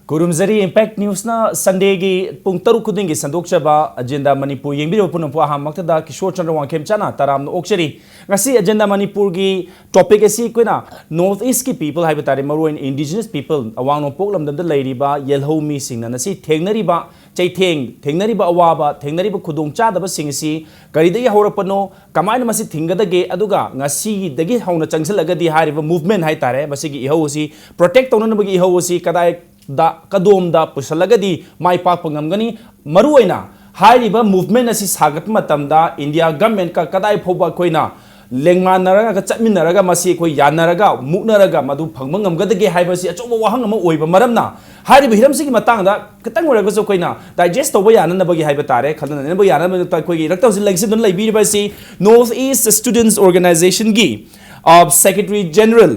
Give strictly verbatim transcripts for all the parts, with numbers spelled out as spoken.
ꯈꯨꯔꯨꯝꯖꯔꯤ꯫ Impact Newsꯅ Sundayꯒꯤ ꯄꯨꯡ ꯇꯔꯨꯛ ꯈꯨꯗꯤꯡꯒꯤ ꯁꯟꯗꯣꯛꯆꯕ Agenda Manipur ꯌꯦꯡꯕꯤꯔꯤꯕ ꯄꯨꯝꯅꯃꯛꯄꯨ ꯑꯍꯥꯟꯕꯃꯛꯇꯗ ꯀꯤꯁꯣꯔ ꯆꯟꯗ꯭ꯔ ꯋꯥꯡꯈꯦꯝꯆꯥꯅ ꯇꯔꯥꯝꯅ ꯑꯣꯛꯆꯔꯤ꯫ ꯉꯁꯤ Agenda Manipurꯒꯤ topic ꯑꯁꯤ ꯑꯩꯈꯣꯏꯅ North Eastꯀꯤ people ꯍꯥꯏꯕ ꯇꯥꯔꯦ, ꯃꯔꯨꯑꯣꯏꯅ indigenous people, ꯑꯋꯥꯡ ꯅꯣꯡꯄꯣꯛ ꯂꯝꯗꯝꯗ ꯂꯩꯔꯤꯕ ꯌꯦꯜꯍꯧ ꯃꯤꯁꯤꯡꯅ ꯉꯁꯤ ꯊꯦꯡꯅꯔꯤꯕ ꯆꯩꯊꯦꯡ, ꯊꯦꯡꯅꯔꯤꯕ ꯑꯋꯥꯕ, ꯊꯦꯡꯅꯔꯤꯕ ꯈꯨꯗꯣꯡꯆꯥꯗꯕꯁꯤꯡ ꯑꯁꯤ ꯀꯔꯤꯗꯒꯤ ꯍꯧꯔꯛꯄꯅꯣ, ꯀꯃꯥꯏꯅ ꯃꯁꯤ ꯊꯤꯡꯒꯗꯒꯦ, ꯑꯗꯨꯒ ꯉꯁꯤꯗꯒꯤ ꯍꯧꯅ ꯆꯪꯁꯤꯜꯂꯒꯗꯤ ꯍꯥꯏꯔꯤꯕ movement ꯍꯥꯏꯇꯥꯔꯦ, ꯃꯁꯤꯒꯤ ꯏꯍꯧ ꯑꯁꯤ protect ꯇꯧꯅꯅꯕꯒꯤ ꯏꯍꯧ ꯑꯁꯤ ꯀꯗꯥꯏꯗ, ꯀꯗꯣꯝꯗ ꯄꯨꯁꯜꯂꯒꯗꯤ ꯃꯥꯏ ꯄꯥꯛꯄ ꯉꯝꯒꯅꯤ? ꯃꯔꯨꯑꯣꯏꯅ ꯍꯥꯏꯔꯤꯕ movement ꯑꯁꯤ ꯁꯥꯒꯠꯄ ꯃꯇꯝꯗ India governmentꯀ ꯀꯗꯥꯏ ꯐꯥꯎꯕ ꯑꯩꯈꯣꯏꯅ ꯂꯦꯡꯃꯥꯟꯅꯔꯒ ꯆꯠꯃꯤꯟꯅꯔꯒ ꯃꯁꯤ ꯑꯩꯈꯣꯏ ꯌꯥꯅꯔꯒ ꯃꯨꯛꯅꯔꯒ ꯃꯗꯨ ꯐꯪꯕ ꯉꯝꯒꯗꯒꯦ ꯍꯥꯏꯕꯁꯤ ꯑꯆꯧꯕ ꯋꯥꯍꯪ ꯑꯃ ꯑꯣꯏꯕ ꯃꯔꯝꯅ, ꯍꯥꯏꯔꯤꯕ ꯍꯤꯔꯝꯁꯤꯒꯤ ꯃꯇꯥꯡꯗ ꯈꯤꯇꯪ ꯑꯣꯏꯔꯒꯁꯨ ꯑꯩꯈꯣꯏꯅ digest ꯇꯧꯕ ꯌꯥꯅꯅꯕꯒꯤ ꯍꯥꯏꯕ ꯇꯥꯔꯦ, ꯈꯟꯅꯅꯕ ꯌꯥꯅꯅꯕ ꯑꯩꯈꯣꯏꯒꯤ ꯏꯔꯛꯇ ꯍꯧꯖꯤꯛ ꯂꯦꯡꯁꯤꯟꯗꯨꯅ ꯂꯩꯕꯤꯔꯤꯕ ꯑꯁꯤ North East Students Organizationꯒꯤ, ꯑ, Secretary General,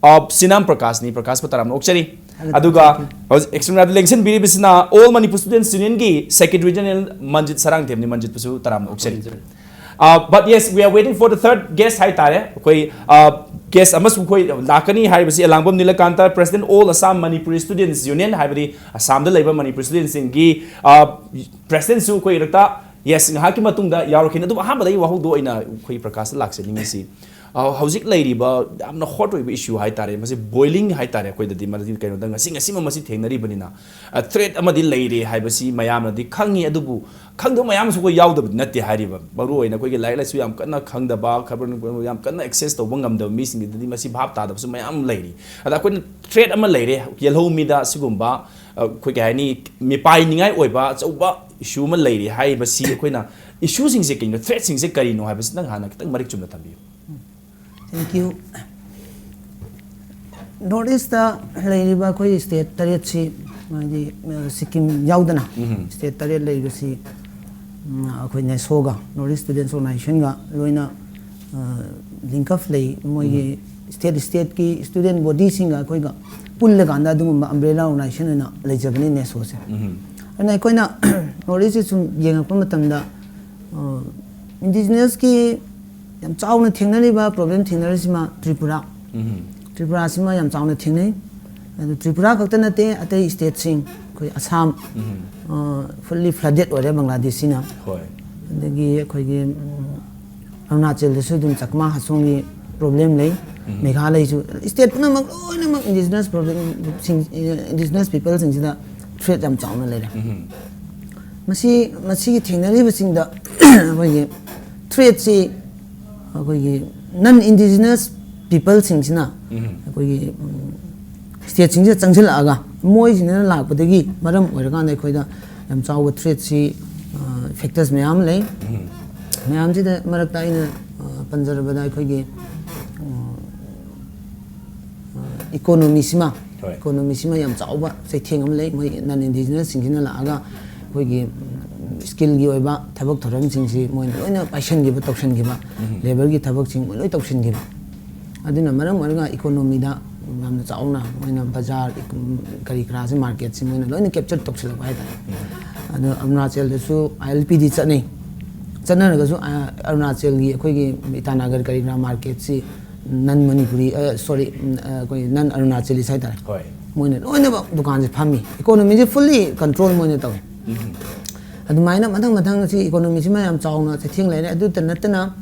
ꯑ, ꯁꯤꯅꯥꯝ ꯄ꯭ꯔꯀꯥꯁꯅꯤ꯫ ꯄ꯭ꯔꯀꯥꯁꯄꯨ ꯇꯔꯥꯝꯅ ꯑꯣꯛꯆꯔꯤ꯫ Hello, ꯑꯗꯨꯒ thank you. ꯍꯧꯖꯤꯛ external ꯂꯦꯡꯁꯤꯟꯕꯤꯔꯤꯕꯁꯤꯅ All Manipur Students Unionꯒꯤ Secretary General ꯃꯟꯖꯤꯠ ꯁꯔꯥꯡꯊꯦꯝꯅꯤ꯫ ꯃꯟꯖꯤꯠꯄꯨꯁꯨ ꯇꯔꯥꯝꯅ ꯑꯣꯛꯆꯔꯤ꯫ Uh, but yes, we are waiting for the third guest ꯍꯥꯏꯇꯥꯔꯦ꯫ ꯑꯩꯈꯣꯏ, uh, guest ꯑꯃꯁꯨ ꯑꯩꯈꯣꯏ ꯂꯥꯛꯀꯅꯤ ꯍꯥꯏꯔꯤꯕꯁꯤ ꯑꯦꯂꯥꯡꯕꯝ Nilakanta, President All Assam Manipuri Students Union, ꯍꯥꯏꯕꯗꯤ ꯑꯁꯥꯝꯗ ꯂꯩꯕ ꯃꯅꯤꯄꯨꯔ studentꯁꯤꯡꯒꯤ, uh, presidentꯁꯨ ꯑꯩꯈꯣꯏ ꯏꯔꯛꯇ, yes, ꯉꯥꯏꯍꯥꯛꯀꯤ ꯃꯇꯨꯡꯗ ꯌꯥꯎꯔꯛꯈꯤꯅꯤ꯫ ꯑꯗꯨꯕꯨ ꯑꯍꯥꯟꯕꯗ ꯑꯩ ꯋꯥꯍꯧꯗꯣꯛ ꯑꯣꯏꯅ ꯑꯩꯈꯣꯏ ꯄ꯭ꯔꯀꯥꯁꯇ ꯂꯥꯛꯆꯅꯤꯡꯉꯤꯁꯤ, ꯑ, ꯍꯧꯖꯤꯛ ꯂꯩꯔꯤꯕ ꯌꯥꯝꯅ hot ꯑꯣꯏꯕ issue ꯍꯥꯏꯇꯥꯔꯦ, ꯃꯁꯤ boiling ꯍꯥꯏꯇꯥꯔꯦ ꯑꯩꯈꯣꯏꯗꯗꯤ, ꯃꯔꯝꯗꯤ ꯀꯩꯅꯣꯗ ꯉꯁꯤ, ꯉꯁꯤꯃꯛ ꯃꯁꯤ ꯊꯦꯡꯅꯔꯤꯕꯅꯤꯅ, ꯑ, threat ꯑꯃꯗꯤ ꯂꯩꯔꯦ ꯍꯥꯏꯕꯁꯤ ꯃꯌꯥꯝꯅꯗꯤ ꯈꯪꯉꯤ꯫ ꯑꯗꯨꯕꯨ ꯈꯪꯗꯕ ꯃꯌꯥꯝ ꯑꯃꯁꯨ ꯑꯩꯈꯣꯏ ꯌꯥꯎꯗꯕꯗꯤ ꯅꯠꯇꯦ꯫ ꯍꯥꯏꯔꯤꯕ ꯃꯔꯨꯑꯣꯏꯅ ꯑꯩꯈꯣꯏꯒꯤ ꯂꯥꯏꯔꯤꯛ ꯂꯥꯏꯁꯨ ꯌꯥꯝ ꯀꯟꯅ ꯈꯪꯗꯕ, ꯈꯕꯔ ꯅꯨꯡꯕꯔ ꯌꯥꯝ ꯀꯟꯅ access ꯇꯧꯕ ꯉꯝꯗꯕ ꯃꯤꯁꯤꯡꯒꯤꯗꯗꯤ ꯃꯁꯤ ꯚꯥꯞ ꯇꯥꯗꯕꯁꯨ ꯃꯌꯥꯝ ꯂꯩꯔꯤ꯫ ꯑꯗ ꯑꯩꯈꯣꯏꯅ threat ꯑꯃ ꯂꯩꯔꯦ, ꯌꯦꯜꯍꯧ ꯃꯤꯗ ꯁꯤꯒꯨꯝꯕ, ꯑ, ꯑꯩꯈꯣꯏ ꯀꯩ ꯍꯥꯏꯅꯤ, ꯃꯤꯄꯥꯏꯅꯤꯡꯉꯥꯏ ꯑꯣꯏꯕ ꯑꯆꯧꯕ issue ꯑꯃ ꯂꯩꯔꯤ ꯍꯥꯏꯕꯁꯤ ꯑꯩꯈꯣꯏꯅ, issueꯁꯤꯡꯁꯦ ꯀꯩꯅꯣ, threatꯁꯤꯡꯁꯦ ꯀꯔꯤꯅꯣ ꯍꯥꯏꯕꯁꯤꯇꯪ ꯍꯥꯟꯅ ꯈꯤꯇꯪ ꯃꯔꯤꯛ ꯆꯨꯝꯅ ꯊꯝꯕꯤꯌꯨ꯫ Thank you. North Eastꯇ ꯂꯩꯔꯤꯕ ꯑꯩꯈꯣꯏ state ꯇꯔꯦꯠꯁꯤ, ꯍꯥꯏꯗꯤ, ꯑ, ꯁꯤꯛꯀꯤꯝ ꯌꯥꯎꯗꯅ state ꯇꯔꯦꯠ ꯂꯩꯔꯤꯕꯁꯤ, ꯎꯝ, ꯑꯩꯈꯣꯏ NESOꯒ, North East Students Organizationꯒ ꯂꯣꯏꯅ, ꯑ, link up ꯂꯩ꯫ ꯃꯣꯏꯒꯤ state stateꯀꯤ student bodyꯁꯤꯡꯒ ꯑꯩꯈꯣꯏꯒ ꯄꯨꯜꯂꯀꯥꯟꯗ ꯑꯗꯨꯒꯨꯝꯕ umbrella organization ꯑꯣꯏꯅ ꯂꯩꯖꯕꯅꯤ NESOꯁꯦ꯫ ꯑꯗꯨꯅ ꯑꯩꯈꯣꯏꯅ North Eastꯁꯦ ꯁꯨꯝ ꯌꯦꯡꯉꯛꯄ ꯃꯇꯝꯗ, ꯑ, indigenousꯀꯤ ꯌꯥꯝ ꯆꯥꯎꯅ ꯊꯦꯡꯅꯔꯤꯕ problem ꯊꯦꯡꯅꯔꯤꯁꯤꯃ ꯇ꯭ꯔꯤꯄꯨꯔꯥ꯫ ꯇ꯭ꯔꯤꯄꯨꯔꯥꯁꯤꯃ ꯌꯥꯝ ꯆꯥꯎꯅ ꯊꯦꯡꯅꯩ꯫ ꯑꯗꯨ ꯇ꯭ꯔꯤꯄꯨꯔꯥ ꯈꯛꯇ ꯅꯠꯇꯦ, ꯑꯇꯩ ꯁ꯭ꯇꯦꯠꯁꯤꯡ, ꯑꯩꯈꯣꯏ ꯑꯁꯥꯝ, ꯐꯨꯜꯂꯤ ꯐ꯭ꯂꯗꯦꯠ ꯑꯣꯏꯔꯦ ꯕꯪꯒ꯭ꯂꯥꯗꯦꯁꯤꯅ꯫ ꯍꯣꯏ꯫ ꯑꯗꯒꯤ ꯑꯩꯈꯣꯏꯒꯤ, ꯎꯝ, ꯑꯔꯨꯅꯥꯆꯜꯗꯁꯨ ꯑꯗꯨꯝ ꯆꯥꯛꯃꯥ ꯍꯥꯁꯣꯡꯒꯤ ꯄ꯭ꯔꯣꯕ꯭ꯂꯦꯝ ꯂꯩ꯫ ꯃꯦꯘꯥꯂꯌꯁꯨ, ꯁ꯭ꯇꯦꯠ ꯄꯨꯝꯅꯃꯛ ꯂꯣꯏꯅꯃꯛ ꯏꯟꯗꯤꯖꯤꯅꯁ ꯄ꯭ꯔꯣꯕ꯭ꯂꯦꯝꯁꯤꯡ, ꯏꯟꯗꯤꯖꯤꯅꯁ ꯄꯤꯄꯜꯁꯤꯡꯁꯤꯗ ꯊ꯭ꯔꯦꯠ ꯌꯥꯝ ꯆꯥꯎꯅ ꯂꯩꯔꯦ꯫ ꯃꯁꯤ, ꯃꯁꯤꯒꯤ ꯊꯦꯡꯅꯔꯤꯕꯁꯤꯡꯗ ꯑꯩꯈꯣꯏꯒꯤ ꯊ꯭ꯔꯦꯠꯁꯤ ꯑꯩꯈꯣꯏꯒꯤ ꯅꯟ ꯏꯟꯗꯤꯖꯤꯅꯁ ꯄꯤꯄꯜꯁꯤꯡꯁꯤꯅ ꯑꯩꯈꯣꯏꯒꯤ, ꯎꯝ, ꯁ꯭ꯇꯦꯠꯁꯤꯡꯁꯤꯗ ꯆꯪꯁꯤꯜꯂꯛꯑꯒ ꯃꯣꯏꯁꯤꯡꯁꯤꯅ ꯂꯥꯛꯄꯗꯒꯤ ꯃꯔꯝ ꯑꯣꯏꯔꯀꯥꯟꯗ ꯑꯩꯈꯣꯏꯗ ꯌꯥꯝ ꯆꯥꯎꯕ ꯊ꯭ꯔꯦꯠꯁꯤ, ꯑ, ꯐꯦꯛꯇꯔꯁ ꯃꯌꯥꯝ ꯑꯃ ꯂꯩ꯫ ꯃꯌꯥꯝꯁꯤꯗ ꯃꯔꯛꯇ ꯑꯩꯅ, ꯑ, ꯄꯟꯖꯔꯕꯗ ꯑꯩꯈꯣꯏꯒꯤ, ꯎꯝ, ꯏꯀꯣꯅꯣꯃꯤꯁꯤꯃ, ꯍꯣꯏ꯫ ꯏꯀꯣꯅꯣꯃꯤꯁꯤꯃ ꯌꯥꯝ ꯆꯥꯎꯕ ꯆꯩꯊꯦꯡ ꯑꯃ ꯂꯩ꯫ ꯃꯣꯏ ꯅꯟ ꯏꯟꯗꯤꯖꯤꯅꯁꯁꯤꯡꯁꯤꯅ ꯂꯥꯛꯑꯒ ꯑꯩꯈꯣꯏꯒꯤ ꯁ꯭ꯀꯤꯜꯒꯤ ꯑꯣꯏꯕ ꯊꯕꯛ ꯊꯧꯔꯝꯁꯤꯡꯁꯤ ꯃꯣꯏꯅ ꯂꯣꯏꯅ ꯄꯥꯏꯁꯟꯈꯤꯕ, ꯇꯧꯁꯟꯈꯤꯕ, ꯂꯦꯕꯔꯒꯤ ꯊꯕꯛꯁꯤꯡ ꯃꯣꯏ ꯂꯣꯏ ꯇꯧꯁꯟꯈꯤꯕ꯫ ꯑꯗꯨꯅ ꯃꯔꯝ ꯑꯣꯏꯔꯒ ꯏꯀꯣꯅꯣꯃꯤꯗ ꯌꯥꯝꯅ ꯆꯥꯎꯅ ꯃꯣꯏꯅ ꯕꯖꯥꯔ, ꯀꯔꯤ ꯀꯔꯥꯁꯦ, ꯃꯥꯔꯀꯦꯠꯁꯦ ꯃꯣꯏꯅ ꯂꯣꯏꯅ ꯀꯦꯞꯆꯔ ꯇꯧꯁꯜꯂꯛꯄ ꯍꯥꯏꯇꯥꯔꯦ꯫ ꯑꯗꯣ ꯑꯔꯨꯅꯥꯆꯜꯗꯁꯨ ꯑꯥꯏ ꯑꯦꯜ ꯄꯤ ꯗꯤ ꯆꯠꯅꯩ꯫ ꯆꯠꯅꯔꯒꯁꯨ, ꯑ, ꯑꯔꯨꯅꯥꯆꯜꯒꯤ ꯑꯩꯈꯣꯏꯒꯤ ꯏꯇꯥꯅꯒꯔ ꯀꯔꯤ ꯀꯔꯥ ꯃꯥꯔꯀꯦꯠꯁꯤ ꯅꯟ ꯃꯅꯤꯄꯨꯔꯤ, ꯑ, ꯁꯣꯔꯤ, ꯎꯝ, ꯑ, ꯑꯩꯈꯣꯏ ꯅꯟ ꯑꯔꯨꯅꯥꯆꯂꯤꯁ ꯍꯥꯏꯇꯥꯔꯦ꯫ ꯍꯣꯏ꯫ ꯃꯣꯏꯅ ꯂꯣꯏꯅꯃꯛ ꯗꯨꯀꯥꯟꯁꯦ ꯐꯝꯃꯤ꯫ ꯏꯀꯣꯅꯣꯃꯤꯁꯦ ꯐꯨꯜꯂꯤ ꯀꯟꯇ꯭ꯔꯣꯜ ꯃꯣꯏꯅ ꯇꯧꯋꯤ꯫ ꯑꯗꯨꯃꯥꯏꯅ ꯃꯊꯪ ꯃꯊꯪ ꯁꯤ ꯏꯀꯣꯅꯣꯃꯤꯁꯤꯃ ꯌꯥꯝ ꯆꯥꯎꯅ ꯆꯩꯊꯦꯡ ꯂꯩꯔꯦ꯫ ꯑꯗꯨꯇ ꯅꯠꯇꯅ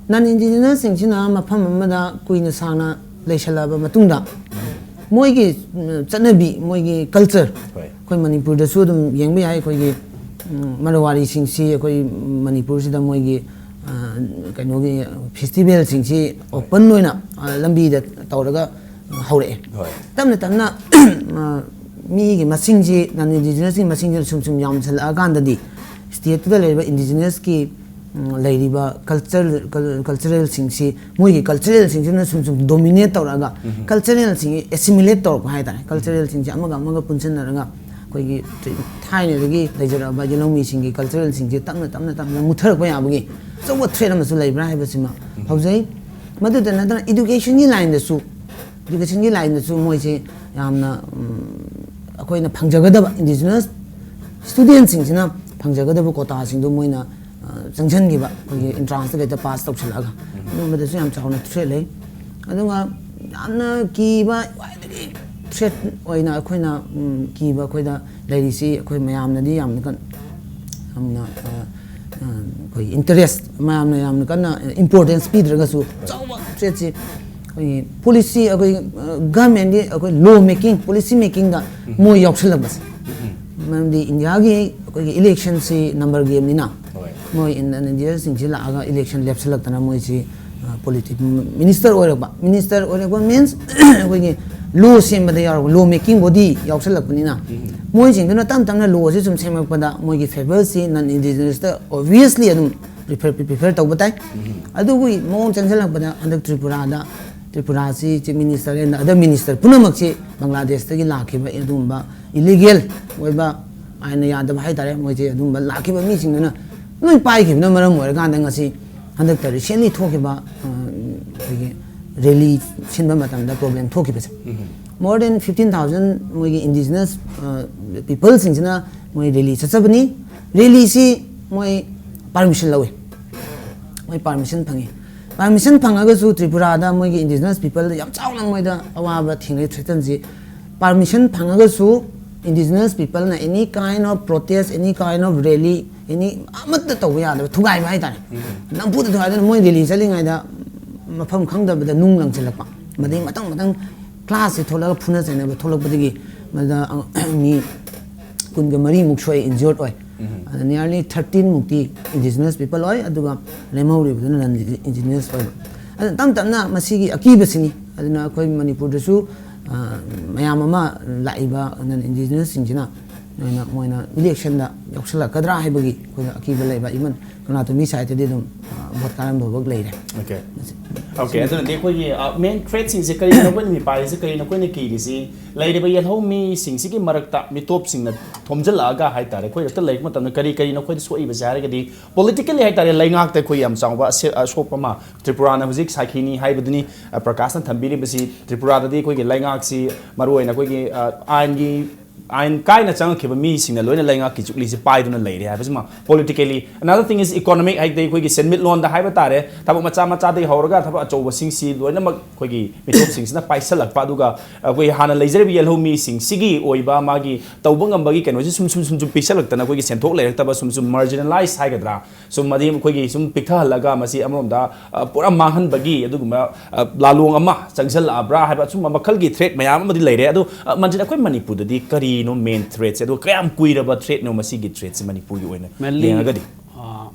ꯅꯟ ꯏꯟꯗꯤꯖꯤꯅꯁꯁꯤꯡꯁꯤꯅ ꯃꯐꯝ ꯑꯃꯗ ꯀꯨꯏꯅ ꯁꯥꯡꯅ ꯂꯩꯁꯜꯂꯛꯑꯕ ꯃꯇꯨꯡꯗ ꯃꯣꯏꯒꯤ, ꯎꯝ, ꯆꯠꯅꯕꯤ, ꯃꯣꯏꯒꯤ ꯀꯜꯆꯔ, ꯍꯣꯏ꯫ ꯑꯩꯈꯣꯏ ꯃꯅꯤꯄꯨꯔꯗꯁꯨ ꯑꯗꯨꯝ ꯌꯦꯡꯕ ꯌꯥꯏ꯫ ꯑꯩꯈꯣꯏꯒꯤ, ꯎꯝ, ꯃꯔꯋꯥꯔꯤꯁꯤꯡꯁꯤ ꯑꯩꯈꯣꯏ ꯃꯅꯤꯄꯨꯔꯁꯤꯗ ꯃꯣꯏꯒꯤ, ꯑ, ꯀꯩꯅꯣꯒꯤ ꯐꯦꯁꯇꯤꯚꯦꯜꯁꯤꯡꯁꯤ ꯑꯣꯄꯟ ꯑꯣꯏꯅ, ꯑ, ꯂꯝꯕꯤꯗ ꯇꯧꯔꯒ ꯍꯧꯔꯛꯑꯦ꯫ ꯍꯣꯏ꯫ ꯇꯞꯅ ꯇꯞꯅ, ꯑ, ꯃꯤꯒꯤ ꯃꯁꯤꯡꯁꯤ, ꯅꯟ ꯏꯟꯗꯤꯖꯤꯅꯁꯀꯤ ꯃꯁꯤꯡꯁꯤ ꯁꯨꯝ ꯁꯨꯝ ꯌꯥꯝꯁꯤꯜꯂꯛꯑꯀꯥꯟꯗꯗꯤ ꯁ꯭ꯇꯦꯠꯇꯨꯗ ꯂꯩꯔꯤꯕ ꯏꯟꯗꯤꯖꯤꯅꯁꯀꯤ, ꯎꯝ, ꯂꯩꯔꯤꯕ ꯀꯜꯆꯔ, ꯀꯜ-, ꯀꯜꯆꯔꯦꯜꯁꯤꯡꯁꯤ, ꯃꯣꯏꯒꯤ ꯀꯜꯆꯔꯦꯜꯁꯤꯡꯁꯤꯅ ꯁꯨꯝ ꯁꯨꯝ ꯗꯣꯃꯤꯅꯦꯠ ꯇꯧꯔꯛꯑꯒ ꯀꯜꯆꯔꯦꯜꯁꯤꯡꯁꯤ ꯑꯦꯁꯤꯃꯤꯂꯦꯠ ꯇꯧꯔꯛꯄ ꯍꯥꯏꯇꯥꯔꯦ꯫ ꯀꯜꯆꯔꯦꯜꯁꯤꯡꯁꯤ ꯑꯃꯒ ꯑꯃꯒ ꯄꯨꯟꯁꯤꯟꯅꯔꯒ ꯑꯩꯈꯣꯏꯒꯤ ꯊꯥꯏꯅꯗꯒꯤ ꯂꯩꯖꯔꯛꯑꯕ ꯌꯦꯜꯍꯧꯃꯤꯁꯤꯡꯒꯤ ꯀꯜꯆꯔꯦꯜꯁꯤꯡꯁꯤ ꯇꯞꯅ ꯇꯞꯅ ꯇꯞꯅ ꯃꯨꯠꯊꯔꯛꯄ ꯌꯥꯕꯒꯤ ꯑꯆꯧꯕ ꯊ꯭ꯔꯦꯠ ꯑꯃꯁꯨ ꯂꯩꯕ꯭ꯔꯥ ꯍꯥꯏꯕꯁꯤꯃ ꯍꯧꯖꯩ꯫ ꯃꯗꯨꯇ ꯅꯠꯇꯅ ꯏꯗꯨꯀꯦꯁꯟꯒꯤ ꯂꯥꯏꯟꯗꯁꯨ, ꯏꯗꯨꯀꯦꯁꯟꯒꯤ ꯂꯥꯏꯟꯗꯁꯨ ꯃꯣꯏꯁꯦ ꯌꯥꯝꯅ, ꯎꯝ, ꯑꯩꯈꯣꯏꯅ ꯐꯪꯖꯒꯗꯕ ꯏꯟꯗꯤꯖꯤꯅꯁ ꯁ꯭ꯇꯨꯗꯦꯟꯠꯁꯤꯡꯁꯤꯅ ꯐꯪꯖꯒꯗꯕ ꯀꯣꯇꯥꯁꯤꯡꯗꯣ ꯃꯣꯏꯅ, ꯑ, ꯆꯪꯁꯤꯟꯈꯤꯕ, ꯑꯩꯈꯣꯏꯒꯤ ꯑꯦꯟꯇ꯭ꯔꯥꯟꯁꯇ ꯍꯦꯛꯇ ꯄꯥꯁ ꯇꯧꯁꯤꯜꯂꯛꯑꯒ, ꯑꯗꯨꯝꯕꯗꯁꯨ ꯌꯥꯝ ꯆꯥꯎꯅ ꯊ꯭ꯔꯦꯠ ꯂꯩ꯫ ꯑꯗꯨꯒ ꯌꯥꯝꯅ ꯀꯤꯕ, ꯈ꯭ꯋꯥꯏꯗꯒꯤ ꯊ꯭ꯔꯦꯠ ꯑꯣꯏꯅ ꯑꯩꯈꯣꯏꯅ ꯎꯝ, ꯀꯤꯕ ꯑꯩꯈꯣꯏꯗ ꯂꯩꯔꯤꯁꯤ ꯑꯩꯈꯣꯏ ꯃꯌꯥꯝꯅꯗꯤ ꯌꯥꯝꯅ ꯀꯟ- ꯌꯥꯝꯅ ꯑ, ꯑ, ꯑꯩꯈꯣꯏꯒꯤ ꯏꯟꯇꯔꯦꯁ ꯃꯌꯥꯝꯅ ꯌꯥꯝꯅ ꯀꯟꯅ ꯏꯝꯄꯣꯔꯇꯦꯟꯁ ꯄꯤꯗ꯭ꯔꯒꯁꯨ ꯑꯆꯧꯕ ꯊ꯭ꯔꯦꯠꯁꯤ ꯑꯩꯈꯣꯏꯒꯤ ꯄꯣꯂꯤꯁꯤ ꯑꯩꯈꯣꯏ ꯒꯚꯔꯟꯃꯦꯟꯒꯤ ꯑꯩꯈꯣꯏ ꯂꯣ ꯃꯦꯀꯤꯡ ꯄꯣꯂꯤꯁꯤ ꯃꯦꯀꯤꯡꯗ ꯃꯣꯏ ꯌꯥꯎꯁꯜꯂꯛꯄꯁꯦ꯫ ꯃꯔꯝꯗꯤ ꯏꯟꯗꯤꯌꯥꯒꯤ ꯑꯩꯈꯣꯏꯒꯤ ꯏꯂꯦꯛꯁꯟꯁꯤ ꯅꯝꯕꯔ ꯒꯦꯝꯅꯤꯅ ꯍꯣꯏ꯫ ꯃꯣꯏ ꯏꯟꯗꯤꯌꯟꯁꯤꯡꯁꯤ ꯂꯥꯛꯑꯒ ꯏꯂꯦꯛꯁꯟ ꯂꯦꯞꯁꯤꯜꯂꯛꯇꯅ ꯃꯣꯏꯁꯤ ꯄꯣꯂꯤꯇꯤꯛ ꯃꯤꯅꯤꯁꯇꯔ ꯑꯣꯏꯔꯛꯄ ꯃꯤꯅꯤꯁꯇꯔ ꯑꯣꯏꯔꯛꯄ ꯃꯤꯟꯁ ꯑꯩꯈꯣꯏꯒꯤ ꯂꯣ ꯁꯦꯝꯕꯗ ꯌꯥꯎꯔꯛꯄ ꯂꯣ ꯃꯦꯀꯤꯡ ꯕꯣꯗꯤ ꯌꯥꯎꯁꯜꯂꯛꯄꯅꯤꯅ ꯃꯣꯏꯁꯤꯡꯗꯨꯅ ꯇꯞ ꯇꯞꯅ ꯂꯣꯁꯤ ꯁꯨꯝ ꯁꯦꯝꯃꯛꯄꯗ ꯃꯣꯏꯒꯤ ꯐꯦꯚꯔꯁꯤ ꯅꯟ ꯏꯟꯗꯤꯖꯤꯅꯁꯇ ꯑꯣꯕꯤꯌꯁꯂꯤ ꯑꯗꯨꯝ ꯄ꯭ꯔꯤꯐꯔ ꯄ꯭ꯔꯤꯐꯔ ꯇꯧꯕ ꯇꯥꯏ꯫ ꯑꯗꯨꯒꯤ ꯃꯑꯣꯡ ꯆꯪꯁꯤꯜꯂꯛꯄꯗ ꯍꯟꯗꯛ ꯇ꯭ꯔꯤꯄꯨꯔꯥꯗ ꯇ꯭ꯔꯤꯄꯨꯔꯥꯁꯤ chief minister and other minister ꯄꯨꯝꯅꯃꯛꯁꯤ ꯕꯪꯒ꯭ꯂꯥꯗꯦꯁꯇꯒꯤ ꯂꯥꯛꯈꯤꯕ ꯑꯗꯨꯒꯨꯝꯕ ꯏꯂꯤꯒꯦꯜ ꯑꯣꯏꯕ ꯑꯥꯏꯟꯅ ꯌꯥꯗꯕ ꯍꯥꯏꯇꯥꯔꯦ ꯃꯣꯏꯁꯦ ꯑꯗꯨꯒꯨꯝꯕ ꯂꯥꯛꯈꯤꯕ ꯃꯤꯁꯤꯡꯗꯨꯅ ꯂꯣꯏ ꯄꯥꯏꯈꯤꯕꯅ ꯃꯔꯝ ꯑꯣꯏꯔꯀꯥꯟꯗ ꯉꯁꯤ ꯍꯟꯗꯛꯇ ꯔꯤꯁꯦꯟꯂꯤ ꯊꯣꯛꯈꯤꯕ ꯑ, ꯑꯩꯈꯣꯏꯒꯤ ꯔꯦꯂꯤ ꯁꯤꯟꯕ ꯃꯇꯝꯗ ꯄ꯭ꯔꯣꯕ꯭ꯂꯦꯝ ꯊꯣꯛꯈꯤꯕꯁꯦ ꯃꯣꯔ ꯗꯦꯟ ꯐꯤꯐꯇꯤꯟ ꯊꯥꯎꯖꯟ ꯃꯣꯏꯒꯤ ꯏꯟꯗꯤꯖꯤꯅꯁ ꯄꯤꯄꯜꯁꯤꯡꯁꯤꯅ ꯃꯣꯏ ꯔꯦꯂꯤ ꯆꯠꯆꯕꯅꯤ꯫ ꯔꯦꯂꯤꯁꯤ ꯃꯣꯏ ꯄꯥꯔꯃꯤꯁꯟ ꯂꯧꯋꯤ꯫ ꯃꯣꯏ ꯄꯥꯔꯃꯤꯁꯟ ꯐꯪꯉꯤ꯫ ꯄꯥꯔꯃꯤꯁꯟ ꯐꯪꯉꯒꯁꯨ ꯇ꯭ꯔꯤꯄꯨꯔꯥꯗ ꯃꯣꯏꯒꯤ ꯏꯟꯗꯤꯖꯤꯅꯁ ꯄꯤꯄꯜꯗ ꯌꯥꯝ ꯆꯥꯎꯅ ꯃꯣꯏꯗ ꯑꯋꯥꯕ ꯊꯦꯡꯅꯩ ꯊ꯭ꯔꯦꯇꯟꯁꯤ꯫ ꯄꯥꯔꯃꯤꯁꯟ ꯐꯪꯉꯒꯁꯨ ꯏꯟꯗꯤꯖꯤꯅꯁ ꯄꯤꯄꯜꯅ any kind of protest any kind of rally any ꯑꯃꯠꯇ ꯇꯧꯕ ꯌꯥꯗꯕ ꯊꯨꯒꯥꯏꯕ ꯍꯥꯏꯇꯥꯔꯦ꯫ ꯅꯝꯐꯨꯗ ꯊꯨꯒꯥꯏꯗꯅ ꯃꯣꯏ ꯔꯦꯂꯤ ꯆꯠꯂꯤꯉꯩꯗ ꯃꯐꯝ ꯈꯪꯗꯕꯗ ꯅꯨꯡ ꯂꯪꯁꯤꯜꯂꯛꯄ ꯃꯗꯩ ꯃꯊꯪ ꯃꯊꯪ ꯀ꯭ꯂꯥꯁꯁꯦ ꯊꯣꯛꯂꯒ ꯐꯨꯅ ꯆꯩꯅꯕ ꯊꯣꯛꯂꯛꯄꯗꯒꯤ ꯃꯗ ꯃꯤ ꯀꯨꯟꯒ ꯃꯔꯤꯃꯨꯛ ꯁꯣꯛꯑꯦ ꯏꯟꯖꯣꯔꯠ ꯑꯣꯏ꯫ ꯑꯗ ꯅꯤꯌꯔꯂꯤ ꯊꯥꯔꯇꯤꯟ ꯃꯨꯛꯇꯤ ꯏꯟꯗꯤꯖꯤꯅꯁ ꯄꯤꯄꯜ ꯑꯣꯏ ꯑꯗꯨꯒ ꯂꯦꯝꯍꯧꯔꯤꯕꯗꯨꯅ ꯅꯟ ꯏꯟꯗꯤꯖꯤꯅꯁ ꯑꯣꯏꯕ꯫ ꯑꯗꯨꯅ ꯇꯞ ꯇꯞꯅ ꯃꯁꯤꯒꯤ ꯑꯀꯤꯕꯁꯤꯅꯤ꯫ ꯑꯗꯨꯅ ꯑꯩꯈꯣꯏ ꯃꯅꯤꯄꯨꯔꯗꯁꯨ ꯑ, ꯃꯌꯥꯝ ꯑꯃ ꯂꯥꯛꯏꯕ ꯅꯟ ꯏꯟꯗꯤꯖꯤꯅꯁꯁꯤꯡꯁꯤꯅ ꯃꯣꯏꯅ ꯃꯣꯏꯅ ꯏꯂꯦꯛꯁꯟꯗ ꯌꯥꯎꯁꯜꯂꯛꯀꯗ꯭ꯔꯥ ꯍꯥꯏꯕꯒꯤ ꯑꯩꯈꯣꯏꯅ ꯑꯀꯤꯕ ꯂꯩꯕ ꯏꯚꯟ ꯀꯪꯂꯥꯇꯣꯝꯕꯤ ꯁꯥꯏꯠꯇꯗꯤ ꯑꯗꯨꯝ ꯑ, ꯚꯣꯠ ꯀꯥꯔꯝꯕ ꯐꯥꯎꯕ ꯂꯩꯔꯦ꯫ ꯑꯣꯀꯦ ꯑꯣꯀꯦ ꯑꯗꯨꯅꯗꯤ ꯑꯩꯈꯣꯏꯒꯤ ꯃꯦꯟ ꯊ꯭ꯔꯦꯠꯁꯤꯡꯁꯦ ꯀꯔꯤꯅꯣ ꯑꯩꯈꯣꯏꯅ ꯃꯤꯄꯥꯏꯔꯤꯁꯦ ꯀꯔꯤꯅꯣ ꯑꯩꯈꯣꯏꯅ ꯀꯤꯔꯤꯁꯤ ꯂꯩꯔꯤꯕ ꯌꯦꯜꯍꯧ ꯃꯤꯁꯤꯡꯁꯤꯒꯤ ꯃꯔꯛꯇ ꯃꯤꯇꯣꯞꯁꯤꯡꯅ ꯊꯣꯝꯖꯤꯜꯂꯛꯑꯒ ꯍꯥꯏꯇꯥꯔꯦ ꯑꯩꯈꯣꯏ ꯈꯛꯇ ꯂꯩꯔꯛꯄ ꯃꯇꯝꯗ ꯀꯔꯤ ꯀꯔꯤꯅꯣ ꯑꯩꯈꯣꯏꯗ ꯁꯣꯛꯏꯕꯁꯦ ꯍꯥꯏꯔꯒꯗꯤ ꯄꯣꯂꯤꯇꯤꯀꯦꯜꯂꯤ ꯍꯥꯏꯇꯥꯔꯦ ꯂꯩꯉꯥꯛꯇ ꯑꯩꯈꯣꯏ ꯌꯥꯝ ꯆꯥꯎꯕ ꯑꯁꯦ- ꯑꯁꯣꯛꯄ ꯑꯃ ꯇ꯭ꯔꯤꯄꯨꯔꯥꯅ ꯍꯧꯖꯤꯛ ꯁꯥꯈꯤꯅꯤ ꯍꯥꯏꯕꯗꯨꯅꯤ꯫ ꯑ, ꯄ꯭ꯔꯀꯥꯁꯅ ꯊꯝꯕꯤꯔꯤꯕꯁꯤ ꯇ꯭ꯔꯤꯄꯨꯔꯥꯗꯗꯤ ꯑꯩꯈꯣꯏꯒꯤ ꯂꯩꯉꯥꯛꯁꯤ ꯃꯔꯨꯑꯣꯏꯅ ꯑꯩꯈꯣꯏꯒꯤ ꯑ, ꯑꯥꯏꯟꯒꯤ ꯑꯥꯏꯟ ꯀꯥꯏꯅ ꯆꯪꯉꯛꯈꯤꯕ ꯃꯤꯁꯤꯡꯅ ꯂꯣꯏꯅ ꯂꯩꯉꯥꯛꯀꯤ ꯖꯨꯕꯤꯂꯤꯁꯤ ꯄꯥꯏꯗꯨꯅ ꯂꯩꯔꯦ ꯍꯥꯏꯕꯁꯤꯃ꯫ Politically, another thing is economic, ꯍꯥꯏꯗꯤ ꯑꯩꯈꯣꯏꯒꯤ ꯁꯦꯟꯃꯤꯠꯂꯣꯟꯗ ꯍꯥꯏꯕ ꯇꯥꯔꯦ, ꯊꯕꯛ ꯃꯆꯥ ꯃꯆꯥꯗꯒꯤ ꯍꯧꯔꯒ ꯊꯕꯛ ꯑꯆꯧꯕꯁꯤꯡꯁꯤ ꯂꯣꯏꯅꯃꯛ ꯑꯩꯈꯣꯏꯒꯤ ꯃꯤꯇꯣꯞꯁꯤꯡꯁꯤꯅ ꯄꯥꯏꯁꯜꯂꯛꯄ, ꯑꯗꯨꯒ ꯑꯩꯈꯣꯏ ꯍꯥꯟꯅ ꯂꯩꯖꯔꯤꯕ ꯌꯦꯜꯍꯧꯃꯤꯁꯤꯡꯁꯤꯒꯤ ꯑꯣꯏꯕ ꯃꯥꯒꯤ ꯇꯧꯕ ꯉꯝꯕꯒꯤ ꯀꯩꯅꯣꯁꯦ ꯁꯨꯝ ꯁꯨꯝ ꯁꯨꯝ ꯁꯨꯝ ꯄꯤꯛꯁꯜꯂꯛꯇꯅ ꯑꯩꯈꯣꯏꯒꯤ ꯁꯦꯟꯊꯣꯛ ꯂꯩꯔꯛꯇꯕ, ꯁꯨꯝ ꯁꯨꯝ marginalize ꯍꯥꯏꯒꯗ꯭ꯔꯥ, ꯁꯨꯝ ꯑꯗꯩ ꯑꯩꯈꯣꯏꯒꯤ ꯁꯨꯝ ꯄꯤꯛꯊꯍꯜꯂꯒ ꯃꯁꯤ ꯑꯃꯔꯣꯝꯗ, ꯑ, ꯄꯨꯔꯥ ꯃꯥꯡꯍꯟꯕꯒꯤ ꯑꯗꯨꯒꯨꯝꯕ, ꯑ, ꯂꯥꯂꯣꯡ ꯑꯃ ꯆꯪꯁꯤꯜꯂꯛꯑꯕ꯭ꯔꯥ ꯍꯥꯏꯕ ꯑꯁꯨꯝꯕ ꯃꯈꯜꯒꯤ threat ꯃꯌꯥꯝ ꯑꯃꯗꯤ ꯂꯩꯔꯦ꯫ ꯑꯗꯣ, ꯑ, ꯃꯟꯖꯤꯠ, ꯑꯩꯈꯣꯏ ꯃꯅꯤꯄꯨꯔꯗꯗꯤ ꯀꯔꯤꯅꯣ main threatꯁꯦ, ꯑꯗꯨꯒ ꯀꯌꯥꯝ ꯀꯨꯏꯔꯕ threatꯅꯣ ꯃꯁꯤꯒꯤ threatꯁꯦ ꯃꯅꯤꯄꯨꯔꯒꯤ ꯑꯣꯏꯅ Mainly, ꯌꯦꯡꯉꯒꯗꯤ? ꯑ,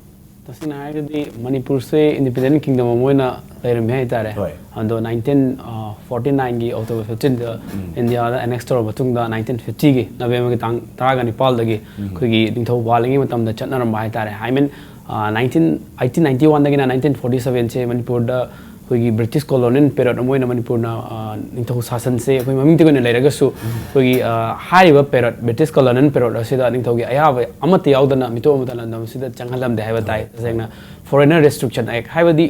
ꯇꯁꯦꯡꯅ ꯍꯥꯏꯔꯒꯗꯤ ꯃꯅꯤꯄꯨꯔꯁꯦ independent kingdom ꯑꯃ ꯑꯣꯏꯅ ꯂꯩꯔꯝꯃꯦ ꯍꯥꯏꯇꯥꯔꯦ꯫ ꯍꯣꯏ꯫ ꯑꯗꯣ nineteen forty nineꯒꯤ October fifteenꯗ ꯏꯟꯗꯤꯌꯥꯗ annex ꯇꯧꯔꯕ ꯃꯇꯨꯡꯗ, nineteen fiftyꯒꯤ Novemberꯒꯤ ꯇꯥꯡ ꯇꯔꯥꯒ ꯅꯤꯄꯥꯜꯗꯒꯤ ꯑꯩꯈꯣꯏꯒꯤ ꯅꯤꯡꯊꯧ ꯄꯥꯜꯂꯤꯉꯩ ꯃꯇꯝꯗ ꯆꯠꯅꯔꯝꯕ ꯍꯥꯏꯇꯥꯔꯦ꯫ I mean, nineteen, eighteen ninety oneꯗꯒꯤꯅ nineteen forty sevenꯁꯦ ꯃꯅꯤꯄꯨꯔꯗ ꯑꯩꯈꯣꯏꯒꯤ British colonial period ꯑꯃ ꯑꯣꯏꯅ ꯃꯅꯤꯄꯨꯔꯅ, ꯑ, ꯅꯤꯡꯊꯧ ꯁꯥꯁꯟꯁꯦ ꯑꯩꯈꯣꯏ ꯃꯃꯤꯡꯇꯒꯤ ꯑꯣꯏꯅ ꯂꯩꯔꯒꯁꯨ, ꯑꯩꯈꯣꯏꯒꯤ, ꯑ, ꯍꯥꯏꯔꯤꯕ period, British colonial period ꯑꯁꯤꯗ ꯅꯤꯡꯊꯧꯒꯤ ꯑꯌꯥꯕ ꯑꯃꯠꯇ ꯌꯥꯎꯗꯅ ꯃꯤꯇꯣꯞ ꯑꯃꯠꯇ ꯂꯝꯗꯝ ꯑꯁꯤꯗ ꯆꯪꯍꯜꯂꯝꯗꯦ ꯍꯥꯏꯕ ꯇꯥꯏ꯫ ꯇꯁꯦꯡꯅ, Foreigner Restriction Act ꯍꯥꯏꯕꯗꯤ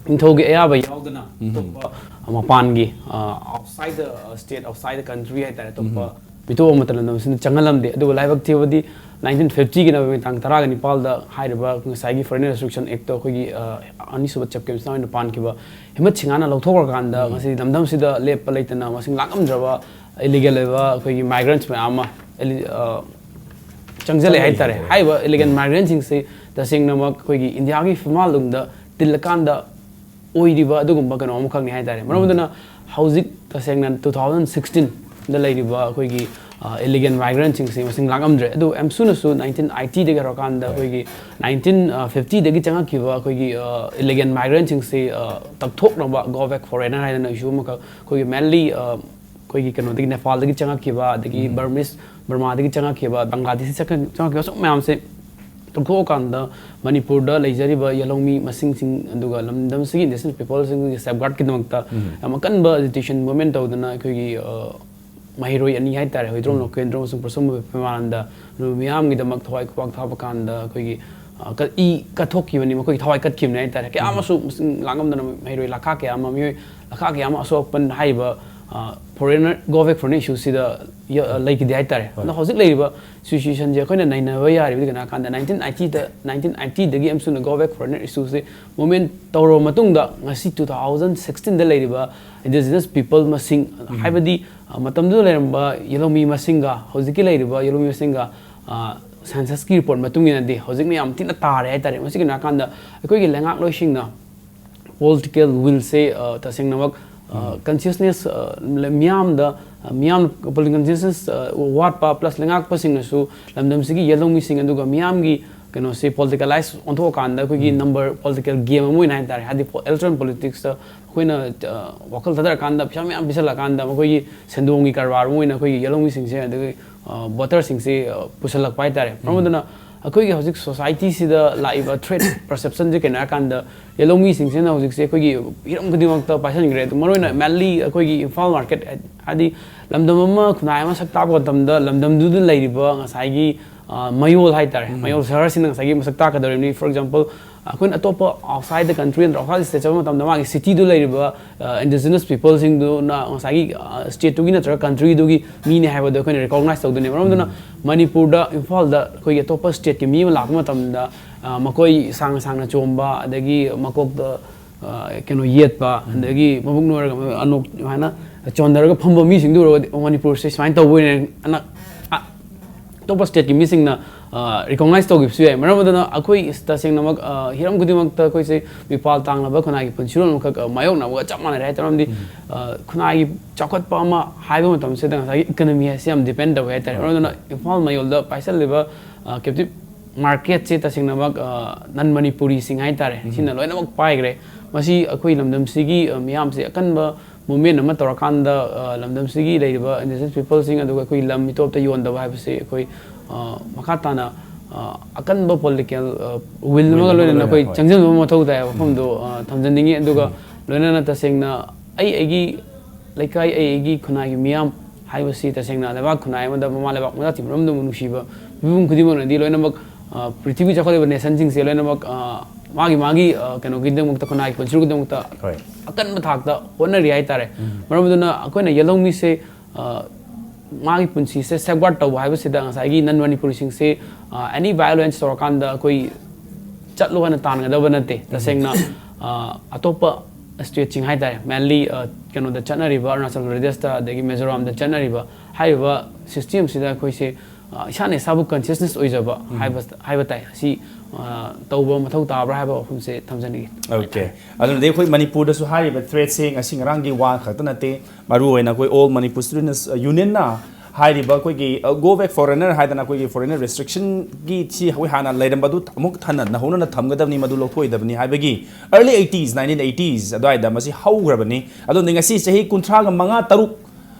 ꯅꯤꯡꯊꯧꯒꯤ ꯑꯌꯥꯕ ꯌꯥꯎꯗꯅ ꯑꯇꯣꯞꯄ ꯃꯄꯥꯟꯒꯤ, ꯑ, outside the state, outside the country ꯍꯥꯏꯇꯥꯔꯦ, ꯑꯇꯣꯞꯄ ꯃꯤꯇꯣꯞ ꯑꯃꯠꯇ ꯂꯝꯗꯝ ꯑꯁꯤꯗ ꯆꯪꯍꯜꯂꯝꯗꯦ꯫ ꯑꯗꯨꯕꯨ ꯂꯥꯏꯕꯛ ꯊꯤꯕꯗꯤ, nineteen fiftyꯒꯤ November ꯇꯥꯡ ꯇꯔꯥꯒ ꯅꯤꯄꯥꯜꯗ ꯍꯥꯏꯔꯤꯕ ꯉꯁꯥꯏꯒꯤ Foreigner Restriction Actꯇꯣ ꯑꯩꯈꯣꯏꯒꯤ, ꯑ, ꯑꯅꯤꯁꯨꯕ ꯆꯞ ꯀꯦꯝꯁꯅ ꯑꯣꯏꯅ ꯄꯥꯟꯈꯤꯕ ꯍꯤꯃꯠ ꯁꯤꯡꯍꯥꯅ ꯂꯧꯊꯣꯛꯈ꯭ꯔꯀꯥꯟꯗ, ꯉꯁꯤ ꯂꯝꯗꯝꯁꯤꯗ ꯂꯦꯞꯄ ꯂꯩꯇꯅ ꯃꯁꯤꯡ ꯂꯥꯛꯂꯝꯗ꯭ꯔꯕ illegal ꯑꯣꯏꯕ ꯑꯩꯈꯣꯏꯒꯤ migrants ꯃꯌꯥꯝ ꯑꯃ ꯑꯦꯂꯤ-, ꯑ, ꯆꯪꯁꯤꯜꯂꯛꯑꯦ ꯍꯥꯏꯇꯥꯔꯦ꯫ ꯍꯥꯏꯔꯤꯕ illegal migrantꯁꯤꯡꯁꯤ ꯇꯁꯦꯡꯅꯃꯛ ꯑꯩꯈꯣꯏꯒꯤ ꯏꯟꯗꯤꯌꯥꯒꯤ ꯐꯤꯃꯥꯜꯂꯨꯝꯗ ꯇꯤꯜꯂꯀꯥꯟꯗ ꯑꯣꯏꯔꯤꯕ ꯑꯗꯨꯒꯨꯝꯕ ꯀꯩꯅꯣ ꯑꯃꯈꯛꯅꯤ ꯍꯥꯏꯇꯥꯔꯦ꯫ ꯃꯔꯝ ꯑꯗꯨꯅ ꯍꯧꯖꯤꯛ ꯇꯁꯦꯡꯅ two thousand sixteenꯗ ꯂꯩꯔꯤꯕ ꯑꯩꯈꯣꯏꯒꯤ, ꯑ, illegal migrantꯁꯤꯡꯁꯤ ꯃꯁꯤꯡ ꯂꯥꯛꯂꯝꯗ꯭ꯔꯦ꯫ ꯑꯗꯨ ꯌꯥꯝ ꯁꯨꯅꯁꯨ nineteen eightyꯗꯒꯤ ꯍꯧꯔꯀꯥꯟꯗ ꯑꯩꯈꯣꯏꯒꯤ nineteen fiftyꯗꯒꯤ ꯆꯪꯉꯛꯈꯤꯕ ꯑꯩꯈꯣꯏꯒꯤ, ꯑ, illegal migrantꯁꯤꯡꯁꯤ, ꯑ, ꯇꯛꯊꯣꯛꯅꯕ, go back foreigner ꯍꯥꯏꯗꯅ issue ꯑꯃꯈꯛ ꯑꯩꯈꯣꯏꯒꯤ mainly, ꯑ, ꯑꯩꯈꯣꯏꯒꯤ ꯀꯩꯅꯣꯗꯒꯤ, ꯅꯦꯄꯥꯜꯗꯒꯤ ꯆꯪꯉꯛꯈꯤꯕ, ꯑꯗꯒꯤ Burmese, ꯕꯔꯃꯥꯗꯒꯤ ꯆꯪꯉꯛꯈꯤꯕ, ꯕꯪꯒ꯭ꯂꯥꯗꯦꯁꯇꯒꯤ ꯆꯪꯉꯛꯈꯤꯕ, ꯁꯨꯝ ꯃꯌꯥꯝꯁꯦ ꯇꯣꯛꯊꯣꯛꯑꯀꯥꯟꯗ ꯃꯅꯤꯄꯨꯔꯗ ꯂꯩꯖꯔꯤꯕ ꯌꯦꯜꯍꯧꯃꯤ ꯃꯁꯤꯡꯁꯤꯡ, ꯑꯗꯨꯒ ꯂꯝꯗꯝꯁꯤꯒꯤ indigenous peopleꯁꯤꯡꯒꯤ safeguardꯀꯤꯗꯃꯛꯇ ꯌꯥꯝ ꯑꯀꯟꯕ agitation movement ꯇꯧꯗꯅ ꯑꯩꯈꯣꯏꯒꯤ, ꯑ, ꯃꯍꯩꯔꯣꯏ ꯑꯅꯤ ꯍꯥꯏꯇꯥꯔꯦ, ꯍꯨꯏꯗ꯭ꯔꯣꯝ ꯂꯣꯀꯦꯟꯗ꯭ꯔꯣ ꯑꯃꯁꯨꯡ ꯄ꯭ꯔꯁꯨꯝ ꯄ꯭ꯔꯦꯃꯥꯅꯟꯗ, ꯃꯤꯌꯥꯝꯒꯤꯗꯃꯛ ꯊꯋꯥꯏ ꯈꯨꯕꯥꯛ ꯊꯥꯕ ꯀꯥꯟꯗ ꯑꯩꯈꯣꯏꯒꯤ, ꯑ, ꯀ-, ꯏ ꯀꯠꯊꯣꯛꯈꯤꯕꯅꯤ, ꯃꯈꯣꯏꯒꯤ ꯊꯋꯥꯏ ꯀꯠꯈꯤꯕꯅꯤ ꯍꯥꯏꯇꯥꯔꯦ꯫ ꯀꯌꯥ ꯑꯃꯁꯨ ꯃꯁꯤꯡ ꯂꯥꯡꯉꯝꯗꯅ ꯃꯍꯩꯔꯣꯏ ꯂꯥꯈꯥ ꯀꯌꯥ ꯑꯃ, ꯃꯤꯑꯣꯏ ꯂꯥꯈꯥ ꯀꯌꯥ ꯑꯃ ꯑꯁꯣꯛ ꯑꯄꯟ ꯍꯥꯏꯔꯤꯕ, ꯑ, ꯐꯣꯔꯦꯅꯔ ꯒꯣ ꯕꯦꯛ ꯐꯣꯔꯦꯅꯔ ꯏꯁꯨꯁꯤꯗ ꯂꯩꯈꯤꯗꯦ ꯍꯥꯏꯇꯥꯔꯦ꯫ ꯑꯗꯣ ꯍꯧꯖꯤꯛ ꯂꯩꯔꯤꯕ ꯁꯤꯆꯨꯋꯦꯁꯟꯁꯦ ꯑꯩꯈꯣꯏꯅ ꯅꯩꯅꯕ ꯌꯥꯔꯤꯕꯗꯤ ꯀꯩꯅꯣ ꯍꯥꯏ ꯀꯥꯟꯗ ꯅꯥꯏꯟꯇꯤꯟ ꯑꯥꯏꯇꯤꯗ, ꯅꯥꯏꯟꯇꯤꯟ ꯑꯥꯏꯇꯤꯗꯒꯤ ꯑꯃꯁꯨꯡꯅ ꯒꯣ ꯕꯦꯛ ꯐꯣꯔꯦꯅꯔ ꯏꯁꯨꯁꯦ ꯃꯨꯞꯃꯦꯟ ꯇꯧꯔꯕ ꯃꯇꯨꯡꯗ ꯉꯁꯤ ꯇꯨ ꯊꯥꯎꯖꯟ ꯁꯤꯛꯁꯇꯤꯟꯗ ꯂꯩꯔꯤꯕ ꯏꯟꯗꯤꯖꯤꯅꯁ ꯄꯤꯄꯜ ꯃꯁꯤꯡ, ꯍꯥꯏꯕꯗꯤ ꯃꯇꯝꯗꯨꯗ ꯂꯩꯔꯝꯕ ꯌꯦꯜꯍꯧꯃꯤ ꯃꯁꯤꯡꯒ ꯍꯧꯖꯤꯛꯀꯤ ꯂꯩꯔꯤꯕ ꯌꯦꯜꯍꯧꯃꯤ ꯃꯁꯤꯡꯒ ꯁꯦꯟꯁꯁꯀꯤ ꯔꯤꯄꯣꯔꯠ ꯃꯇꯨꯡ ꯏꯟꯅꯗꯤ ꯍꯧꯖꯤꯛꯅ ꯌꯥꯝ ꯊꯤꯅ ꯇꯥꯔꯦ ꯍꯥꯏꯇꯥꯔꯦ꯫ ꯃꯁꯤ ꯀꯩꯅꯣ ꯍꯥꯏ ꯀꯥꯟꯗ ꯑꯩꯈꯣꯏꯒꯤ ꯂꯩꯉꯥꯛꯂꯣꯏꯁꯤꯡꯅ ꯄꯣꯂꯤꯇꯤꯀꯦꯜ ꯋꯤꯜꯁꯦ ꯇꯁꯦꯡꯅꯃꯛ ꯀꯟꯁꯤꯌꯁꯅꯦꯁ, ꯃꯤꯌꯥꯝꯗ, ꯃꯤꯌꯥꯝ ꯄꯣꯂꯤꯇꯤꯀꯦꯜ ꯀꯟꯁꯤꯌꯁꯅꯦꯁ ꯋꯥꯠꯄ, ꯄ꯭ꯂꯁ ꯂꯩꯉꯥꯛꯄꯁꯤꯡꯅꯁꯨ ꯂꯝꯗꯝꯁꯤꯒꯤ ꯌꯦꯜꯍꯧꯃꯤꯁꯤꯡ ꯑꯗꯨꯒ ꯃꯤꯌꯥꯝꯒꯤ ꯀꯩꯅꯣꯁꯦ ꯄꯣꯂꯤꯇꯤꯀꯦꯂꯥꯏꯁ ꯑꯣꯟꯊꯣꯛꯑꯀꯥꯟꯗ ꯑꯩꯈꯣꯏꯒꯤ ꯅꯝꯕꯔ ꯄꯣꯂꯤꯇꯤꯀꯦꯜ ꯒꯦꯝ ꯑꯃ ꯑꯣꯏꯅ ꯍꯥꯏꯇꯥꯔꯦ, ꯍꯥꯏꯗꯤ ꯏꯂꯦꯛꯇꯣꯔꯦꯜ ꯄꯣꯂꯤꯇꯤꯛꯁꯇ ꯑꯩꯈꯣꯏꯅ ꯋꯥꯈꯜ ꯊꯥꯗꯔꯀꯥꯟꯗ ꯄꯩꯁꯥ ꯃꯌꯥꯝ ꯄꯤꯁꯜꯂꯀꯥꯟꯗ ꯃꯈꯣꯏꯒꯤ ꯁꯦꯟꯗꯣꯡꯒꯤ ꯀꯔꯕꯥꯔ ꯑꯃ ꯑꯣꯏꯅ ꯑꯩꯈꯣꯏꯒꯤ ꯌꯦꯜꯍꯧꯃꯤꯁꯤꯡꯁꯦ ꯑꯗꯒꯤ ꯚꯣꯇꯔꯁꯤꯡꯁꯦ ꯄꯨꯁꯜꯂꯛꯄ ꯍꯥꯏꯇꯥꯔꯦ꯫ ꯃꯔꯝ ꯑꯗꯨꯅ ꯑꯩꯈꯣꯏꯒꯤ ꯍꯧꯖꯤꯛ ꯁꯣꯁꯥꯏꯇꯤꯁꯤꯗ ꯂꯥꯛꯏꯕ ꯊ꯭ꯔꯦꯠ ꯄꯔꯁꯦꯞꯁꯟꯁꯦ ꯀꯩꯅꯣ ꯍꯥꯏꯔꯀꯥꯟꯗ ꯌꯦꯜꯍꯧꯃꯤꯁꯤꯡꯁꯤꯅ ꯍꯧꯖꯤꯛꯁꯦ ꯑꯩꯈꯣꯏꯒꯤ ꯍꯤꯔꯝ ꯈꯨꯗꯤꯡꯃꯛꯇ ꯄꯥꯏꯁꯟꯈ꯭ꯔꯦ꯫ ꯑꯗꯨ ꯃꯔꯨꯑꯣꯏꯅ ꯃꯦꯟꯂꯤ ꯑꯩꯈꯣꯏꯒꯤ ꯏꯝꯐꯥꯜ ꯃꯥꯔꯀꯦꯠ, ꯍꯥꯏꯗꯤ ꯂꯝꯗꯝ ꯑꯃ, ꯈꯨꯟꯅꯥꯏ ꯑꯃ ꯁꯛ ꯇꯥꯛꯄ ꯃꯇꯝꯗ ꯂꯝꯗꯝꯗꯨꯗ ꯂꯩꯔꯤꯕ ꯉꯁꯥꯏꯒꯤ ꯃꯌꯣꯜ ꯍꯥꯏꯇꯥꯔꯦ, ꯃꯌꯣꯜ ꯁꯍꯔꯁꯤꯅ ꯉꯁꯥꯏꯒꯤ ꯃꯁꯛ ꯇꯥꯛꯀꯗꯧꯔꯤꯕꯅꯤ꯫ ꯐꯣꯔ ꯑꯦꯛꯖꯥꯝꯄꯜ, ꯑꯩꯈꯣꯏꯅ ꯑꯇꯣꯞꯄ ꯑꯥꯎꯠꯁꯥꯏꯗ ꯗ ꯀꯟꯇ꯭ꯔꯤ ꯅꯠꯇ꯭ꯔꯒ ꯑꯥꯎꯠꯁꯥꯏꯗ ꯁ꯭ꯇꯦꯠ ꯆꯠꯄ ꯃꯇꯝꯗ ꯃꯥꯒꯤ ꯁꯤꯇꯤꯗꯨ ꯂꯩꯔꯤꯕ ꯏꯟꯗꯤꯖꯤꯅꯁ ꯄꯤꯄꯜꯁꯤꯡꯗꯨꯅ ꯉꯁꯥꯏꯒꯤ ꯁ꯭ꯇꯦꯠꯇꯨꯒꯤ ꯅꯠꯇ꯭ꯔꯒ ꯀꯟꯇ꯭ꯔꯤꯗꯨꯒꯤ ꯃꯤꯅꯤ ꯍꯥꯏꯕꯗꯣ ꯑꯩꯈꯣꯏꯅ ꯔꯤꯀꯣꯛꯅꯥꯏꯖ ꯇꯧꯗꯣꯏꯅꯦ꯫ ꯃꯔꯝ ꯑꯗꯨꯅ ꯃꯅꯤꯄꯨꯔꯗ, ꯏꯝꯐꯥꯜꯗ ꯑꯩꯈꯣꯏꯒꯤ ꯑꯇꯣꯞꯄ ꯁ꯭ꯇꯦꯠꯀꯤ ꯃꯤ ꯑꯃ ꯂꯥꯛꯄ ꯃꯇꯝꯗ ꯃꯈꯣꯏ ꯁꯥꯡꯅ ꯁꯥꯡꯅ ꯆꯣꯝꯕ, ꯑꯗꯒꯤ ꯃꯀꯣꯛꯇ ꯀꯩꯅꯣ ꯌꯦꯠꯄ, ꯑꯗꯒꯤ ꯃꯕꯨꯛ ꯅꯣꯏꯔꯒ ꯑꯅꯣꯛ ꯁꯨꯃꯥꯏꯅ ꯆꯣꯟꯊꯔꯒ ꯐꯝꯕ ꯃꯤꯁꯤꯡꯗꯨ ꯎꯔꯒꯗꯤ, "ꯑꯣ, ꯃꯅꯤꯄꯨꯔꯁꯦ ꯁꯨꯃꯥꯏꯅ ꯇꯧꯕ ꯑꯣꯏꯔꯦ" ꯑꯅ ꯑꯇꯣꯞꯄ ꯁ꯭ꯇꯦꯠꯀꯤ ꯃꯤꯁꯤꯡꯅ ꯔꯤꯀꯣꯛꯅꯥꯏꯖ ꯇꯧꯈꯤꯕꯁꯨ ꯌꯥꯏ꯫ ꯃꯔꯝ ꯑꯗꯨꯅ ꯑꯩꯈꯣꯏ ꯇꯁꯦꯡꯅꯃꯛ ꯍꯤꯔꯝ ꯈꯨꯗꯤꯡꯃꯛꯇ ꯑꯩꯈꯣꯏꯁꯦ ꯃꯤꯄꯥꯜ ꯇꯥꯡꯂꯕ ꯈꯨꯟꯅꯥꯏꯒꯤ ꯄꯨꯟꯁꯤꯔꯣꯜ ꯑꯃꯈꯛ ꯃꯥꯌꯣꯛꯅꯕꯒ ꯆꯞ ꯃꯥꯟꯅꯔꯦ ꯍꯥꯏꯇꯥꯔꯦ꯫ ꯃꯔꯝꯗꯤ ꯈꯨꯟꯅꯥꯏꯒꯤ ꯆꯥꯎꯈꯠꯄ ꯑꯃ ꯍꯥꯏꯕ ꯃꯇꯝꯁꯤꯗ ꯉꯁꯥꯏꯒꯤ ꯏꯀꯅꯃꯤ ꯍꯥꯏꯁꯦ ꯌꯥꯝ ꯗꯤꯄꯦꯟ ꯇꯧꯋꯦ ꯍꯥꯏꯇꯥꯔꯦ꯫ ꯃꯔꯝ ꯑꯗꯨꯅ ꯏꯝꯐꯥꯜ ꯃꯌꯣꯜꯗ ꯄꯥꯏꯁꯜꯂꯤꯕ ꯀꯦꯞꯇꯤꯞ ꯃꯥꯔꯀꯦꯠꯁꯦ ꯇꯁꯦꯡꯅꯃꯛ ꯅꯟ ꯃꯅꯤꯄꯨꯔꯤꯁꯤꯡ ꯍꯥꯏꯇꯥꯔꯦ, ꯁꯤꯅ ꯂꯣꯏꯅꯃꯛ ꯄꯥꯏꯈ꯭ꯔꯦ꯫ ꯃꯁꯤ ꯑꯩꯈꯣꯏ ꯂꯝꯗꯝꯁꯤꯒꯤ ꯃꯤꯌꯥꯝꯁꯦ ꯑꯀꯟꯕ ꯃꯨꯞꯃꯦꯟ ꯑꯃ ꯇꯧꯔꯀꯥꯟꯗ ꯂꯝꯗꯝꯁꯤꯒꯤ ꯂꯩꯔꯤꯕ ꯏꯟꯗꯤꯖꯤꯅꯁ ꯄꯤꯄꯜꯁꯤꯡ ꯑꯗꯨꯒ ꯑꯩꯈꯣꯏ ꯂꯝ ꯃꯤꯇꯣꯞꯇ ꯌꯣꯟꯗꯕ ꯍꯥꯏꯕꯁꯤ ꯑꯩꯈꯣꯏ ꯃꯈꯥ ꯇꯥꯅ ꯑꯀꯟꯕ ꯄꯣꯂꯤꯇꯤꯀꯦꯜ ꯋꯤꯜ ꯑꯃꯒ ꯂꯣꯏꯅꯅ ꯑꯩꯈꯣꯏ ꯆꯪꯁꯤꯟꯕ ꯑꯃ ꯃꯊꯧ ꯇꯥꯏ꯫ ꯋꯥꯐꯝꯗꯣ ꯊꯝꯖꯅꯤꯡꯉꯤ꯫ ꯑꯗꯨꯒ ꯂꯣꯏꯅꯅ ꯇꯁꯦꯡꯅ ꯑꯩ ꯑꯩꯒꯤ ꯂꯩꯀꯥꯏ, ꯑꯩ ꯑꯩꯒꯤ ꯈꯨꯟꯅꯥꯏꯒꯤ ꯃꯤꯌꯥꯝ ꯍꯥꯏꯕꯁꯤ ꯇꯁꯦꯡꯅ ꯂꯩꯕꯥꯛ ꯈꯨꯟꯅꯥꯏ ꯑꯃꯗ ꯃꯃꯥ ꯂꯩꯕꯥꯛ ꯃꯆꯥ ꯊꯤꯕ ꯃꯔꯝꯗꯕꯨ ꯅꯨꯡꯁꯤꯕ ꯃꯤꯄꯨꯝ ꯈꯨꯗꯤꯡꯃꯛꯅꯗꯤ ꯂꯣꯏꯅꯃꯛ ꯄ꯭ꯔꯤꯊꯤꯕꯤ ꯆꯥꯎꯈꯠꯂꯤꯕ ꯅꯦꯁꯟꯁꯤꯡꯁꯦ ꯂꯣꯏꯅꯃꯛ ꯃꯥꯒꯤ ꯃꯥꯒꯤ ꯑ, ꯀꯩꯅꯣꯒꯤꯗꯃꯛꯇ, ꯈꯨꯟꯅꯥꯏꯒꯤ ꯄꯨꯟꯁꯤꯒꯤꯗꯃꯛꯇ ꯍꯣꯏ꯫ ꯑꯀꯟꯕ ꯊꯥꯛꯇ ꯍꯣꯠꯅꯔꯤ ꯍꯥꯏꯇꯥꯔꯦ꯫ ꯃꯔꯝ ꯑꯗꯨꯅ ꯑꯩꯈꯣꯏꯅ ꯌꯦꯜꯍꯧꯃꯤꯁꯦ, ꯑ, ꯃꯥꯒꯤ ꯄꯨꯟꯁꯤꯁꯦ safeguard ꯇꯧꯕ ꯍꯥꯏꯕꯁꯤꯗ ꯉꯁꯥꯏꯒꯤ ꯅꯟ ꯃꯅꯤꯄꯨꯔꯤꯁꯤꯡꯁꯦ, ꯑ, any violence ꯇꯧꯔꯀꯥꯟꯗ ꯑꯩꯈꯣꯏ ꯆꯠꯂꯣ ꯍꯥꯏꯅ ꯇꯥꯟꯒꯗꯕ ꯅꯠꯇꯦ꯫ ꯇꯁꯦꯡꯅ, ꯑ, ꯑꯇꯣꯞꯄ stateꯁꯤꯡ ꯍꯥꯏꯇꯥꯔꯦ, mainly, ꯑ, ꯀꯩꯅꯣꯗ ꯆꯠꯅꯔꯤꯕ, ꯑꯔꯨꯅꯥꯆꯜ ꯄ꯭ꯔꯗꯦꯁꯇ ꯑꯗꯒꯤ ꯃꯤꯖꯣꯔꯥꯝꯗ ꯆꯠꯅꯔꯤꯕ ꯍꯥꯏꯔꯤꯕ systemꯁꯤꯗ ꯑꯩꯈꯣꯏꯁꯦ, ꯑ, ꯏꯁꯥꯅ ꯏꯁꯥꯕꯨ consciousness ꯑꯣꯏꯖꯕ ꯍꯥꯏꯕ, ꯍꯥꯏꯕ ꯇꯥꯏ꯫ ꯑꯁꯤ, ꯑ, ꯇꯧꯕ ꯃꯊꯧ ꯇꯥꯕ꯭ꯔꯥ ꯍꯥꯏꯕ ꯋꯥꯐꯝꯁꯦ ꯊꯝꯖꯅꯤꯡꯉꯤ꯫ Okay꯫ ꯑꯗꯨꯅꯗꯤ ꯑꯩꯈꯣꯏ ꯃꯅꯤꯄꯨꯔꯗꯁꯨ ꯍꯥꯏꯔꯤꯕ threatꯁꯦ ꯉꯁꯤ ꯉꯔꯥꯡꯒꯤ ꯋꯥ ꯈꯛꯇ ꯅꯠꯇꯦ, ꯃꯔꯨ ꯑꯣꯏꯅ ꯑꯩꯈꯣꯏ All Manipur Students Unionꯅ ꯍꯥꯏꯔꯤꯕ ꯑꯩꯈꯣꯏꯒꯤ, ꯑ, Go Back Foreigner ꯍꯥꯏꯗꯅ ꯑꯩꯈꯣꯏꯒꯤ foreigner restrictionꯒꯤ ꯁꯤ ꯑꯩꯈꯣꯏ ꯍꯥꯟꯅ ꯂꯩꯔꯝꯕꯗꯨ ꯑꯃꯨꯛ ꯍꯟꯅ ꯅꯧꯍꯧꯅꯅ ꯊꯝꯒꯗꯕꯅꯤ, ꯃꯗꯨ ꯂꯧꯊꯣꯛꯑꯣꯏꯗꯕꯅꯤ ꯍꯥꯏꯕꯒꯤ early eighties, nineteen eighties ꯑꯗꯨꯋꯥꯏꯗ ꯃꯁꯤ ꯍꯧꯈ꯭ꯔꯕꯅꯤ꯫ ꯑꯗꯨꯅ ꯉꯁꯤ ꯆꯍꯤ ꯀꯨꯟꯊ꯭ꯔꯥꯒ ꯃꯉꯥ ꯇꯔꯨꯛ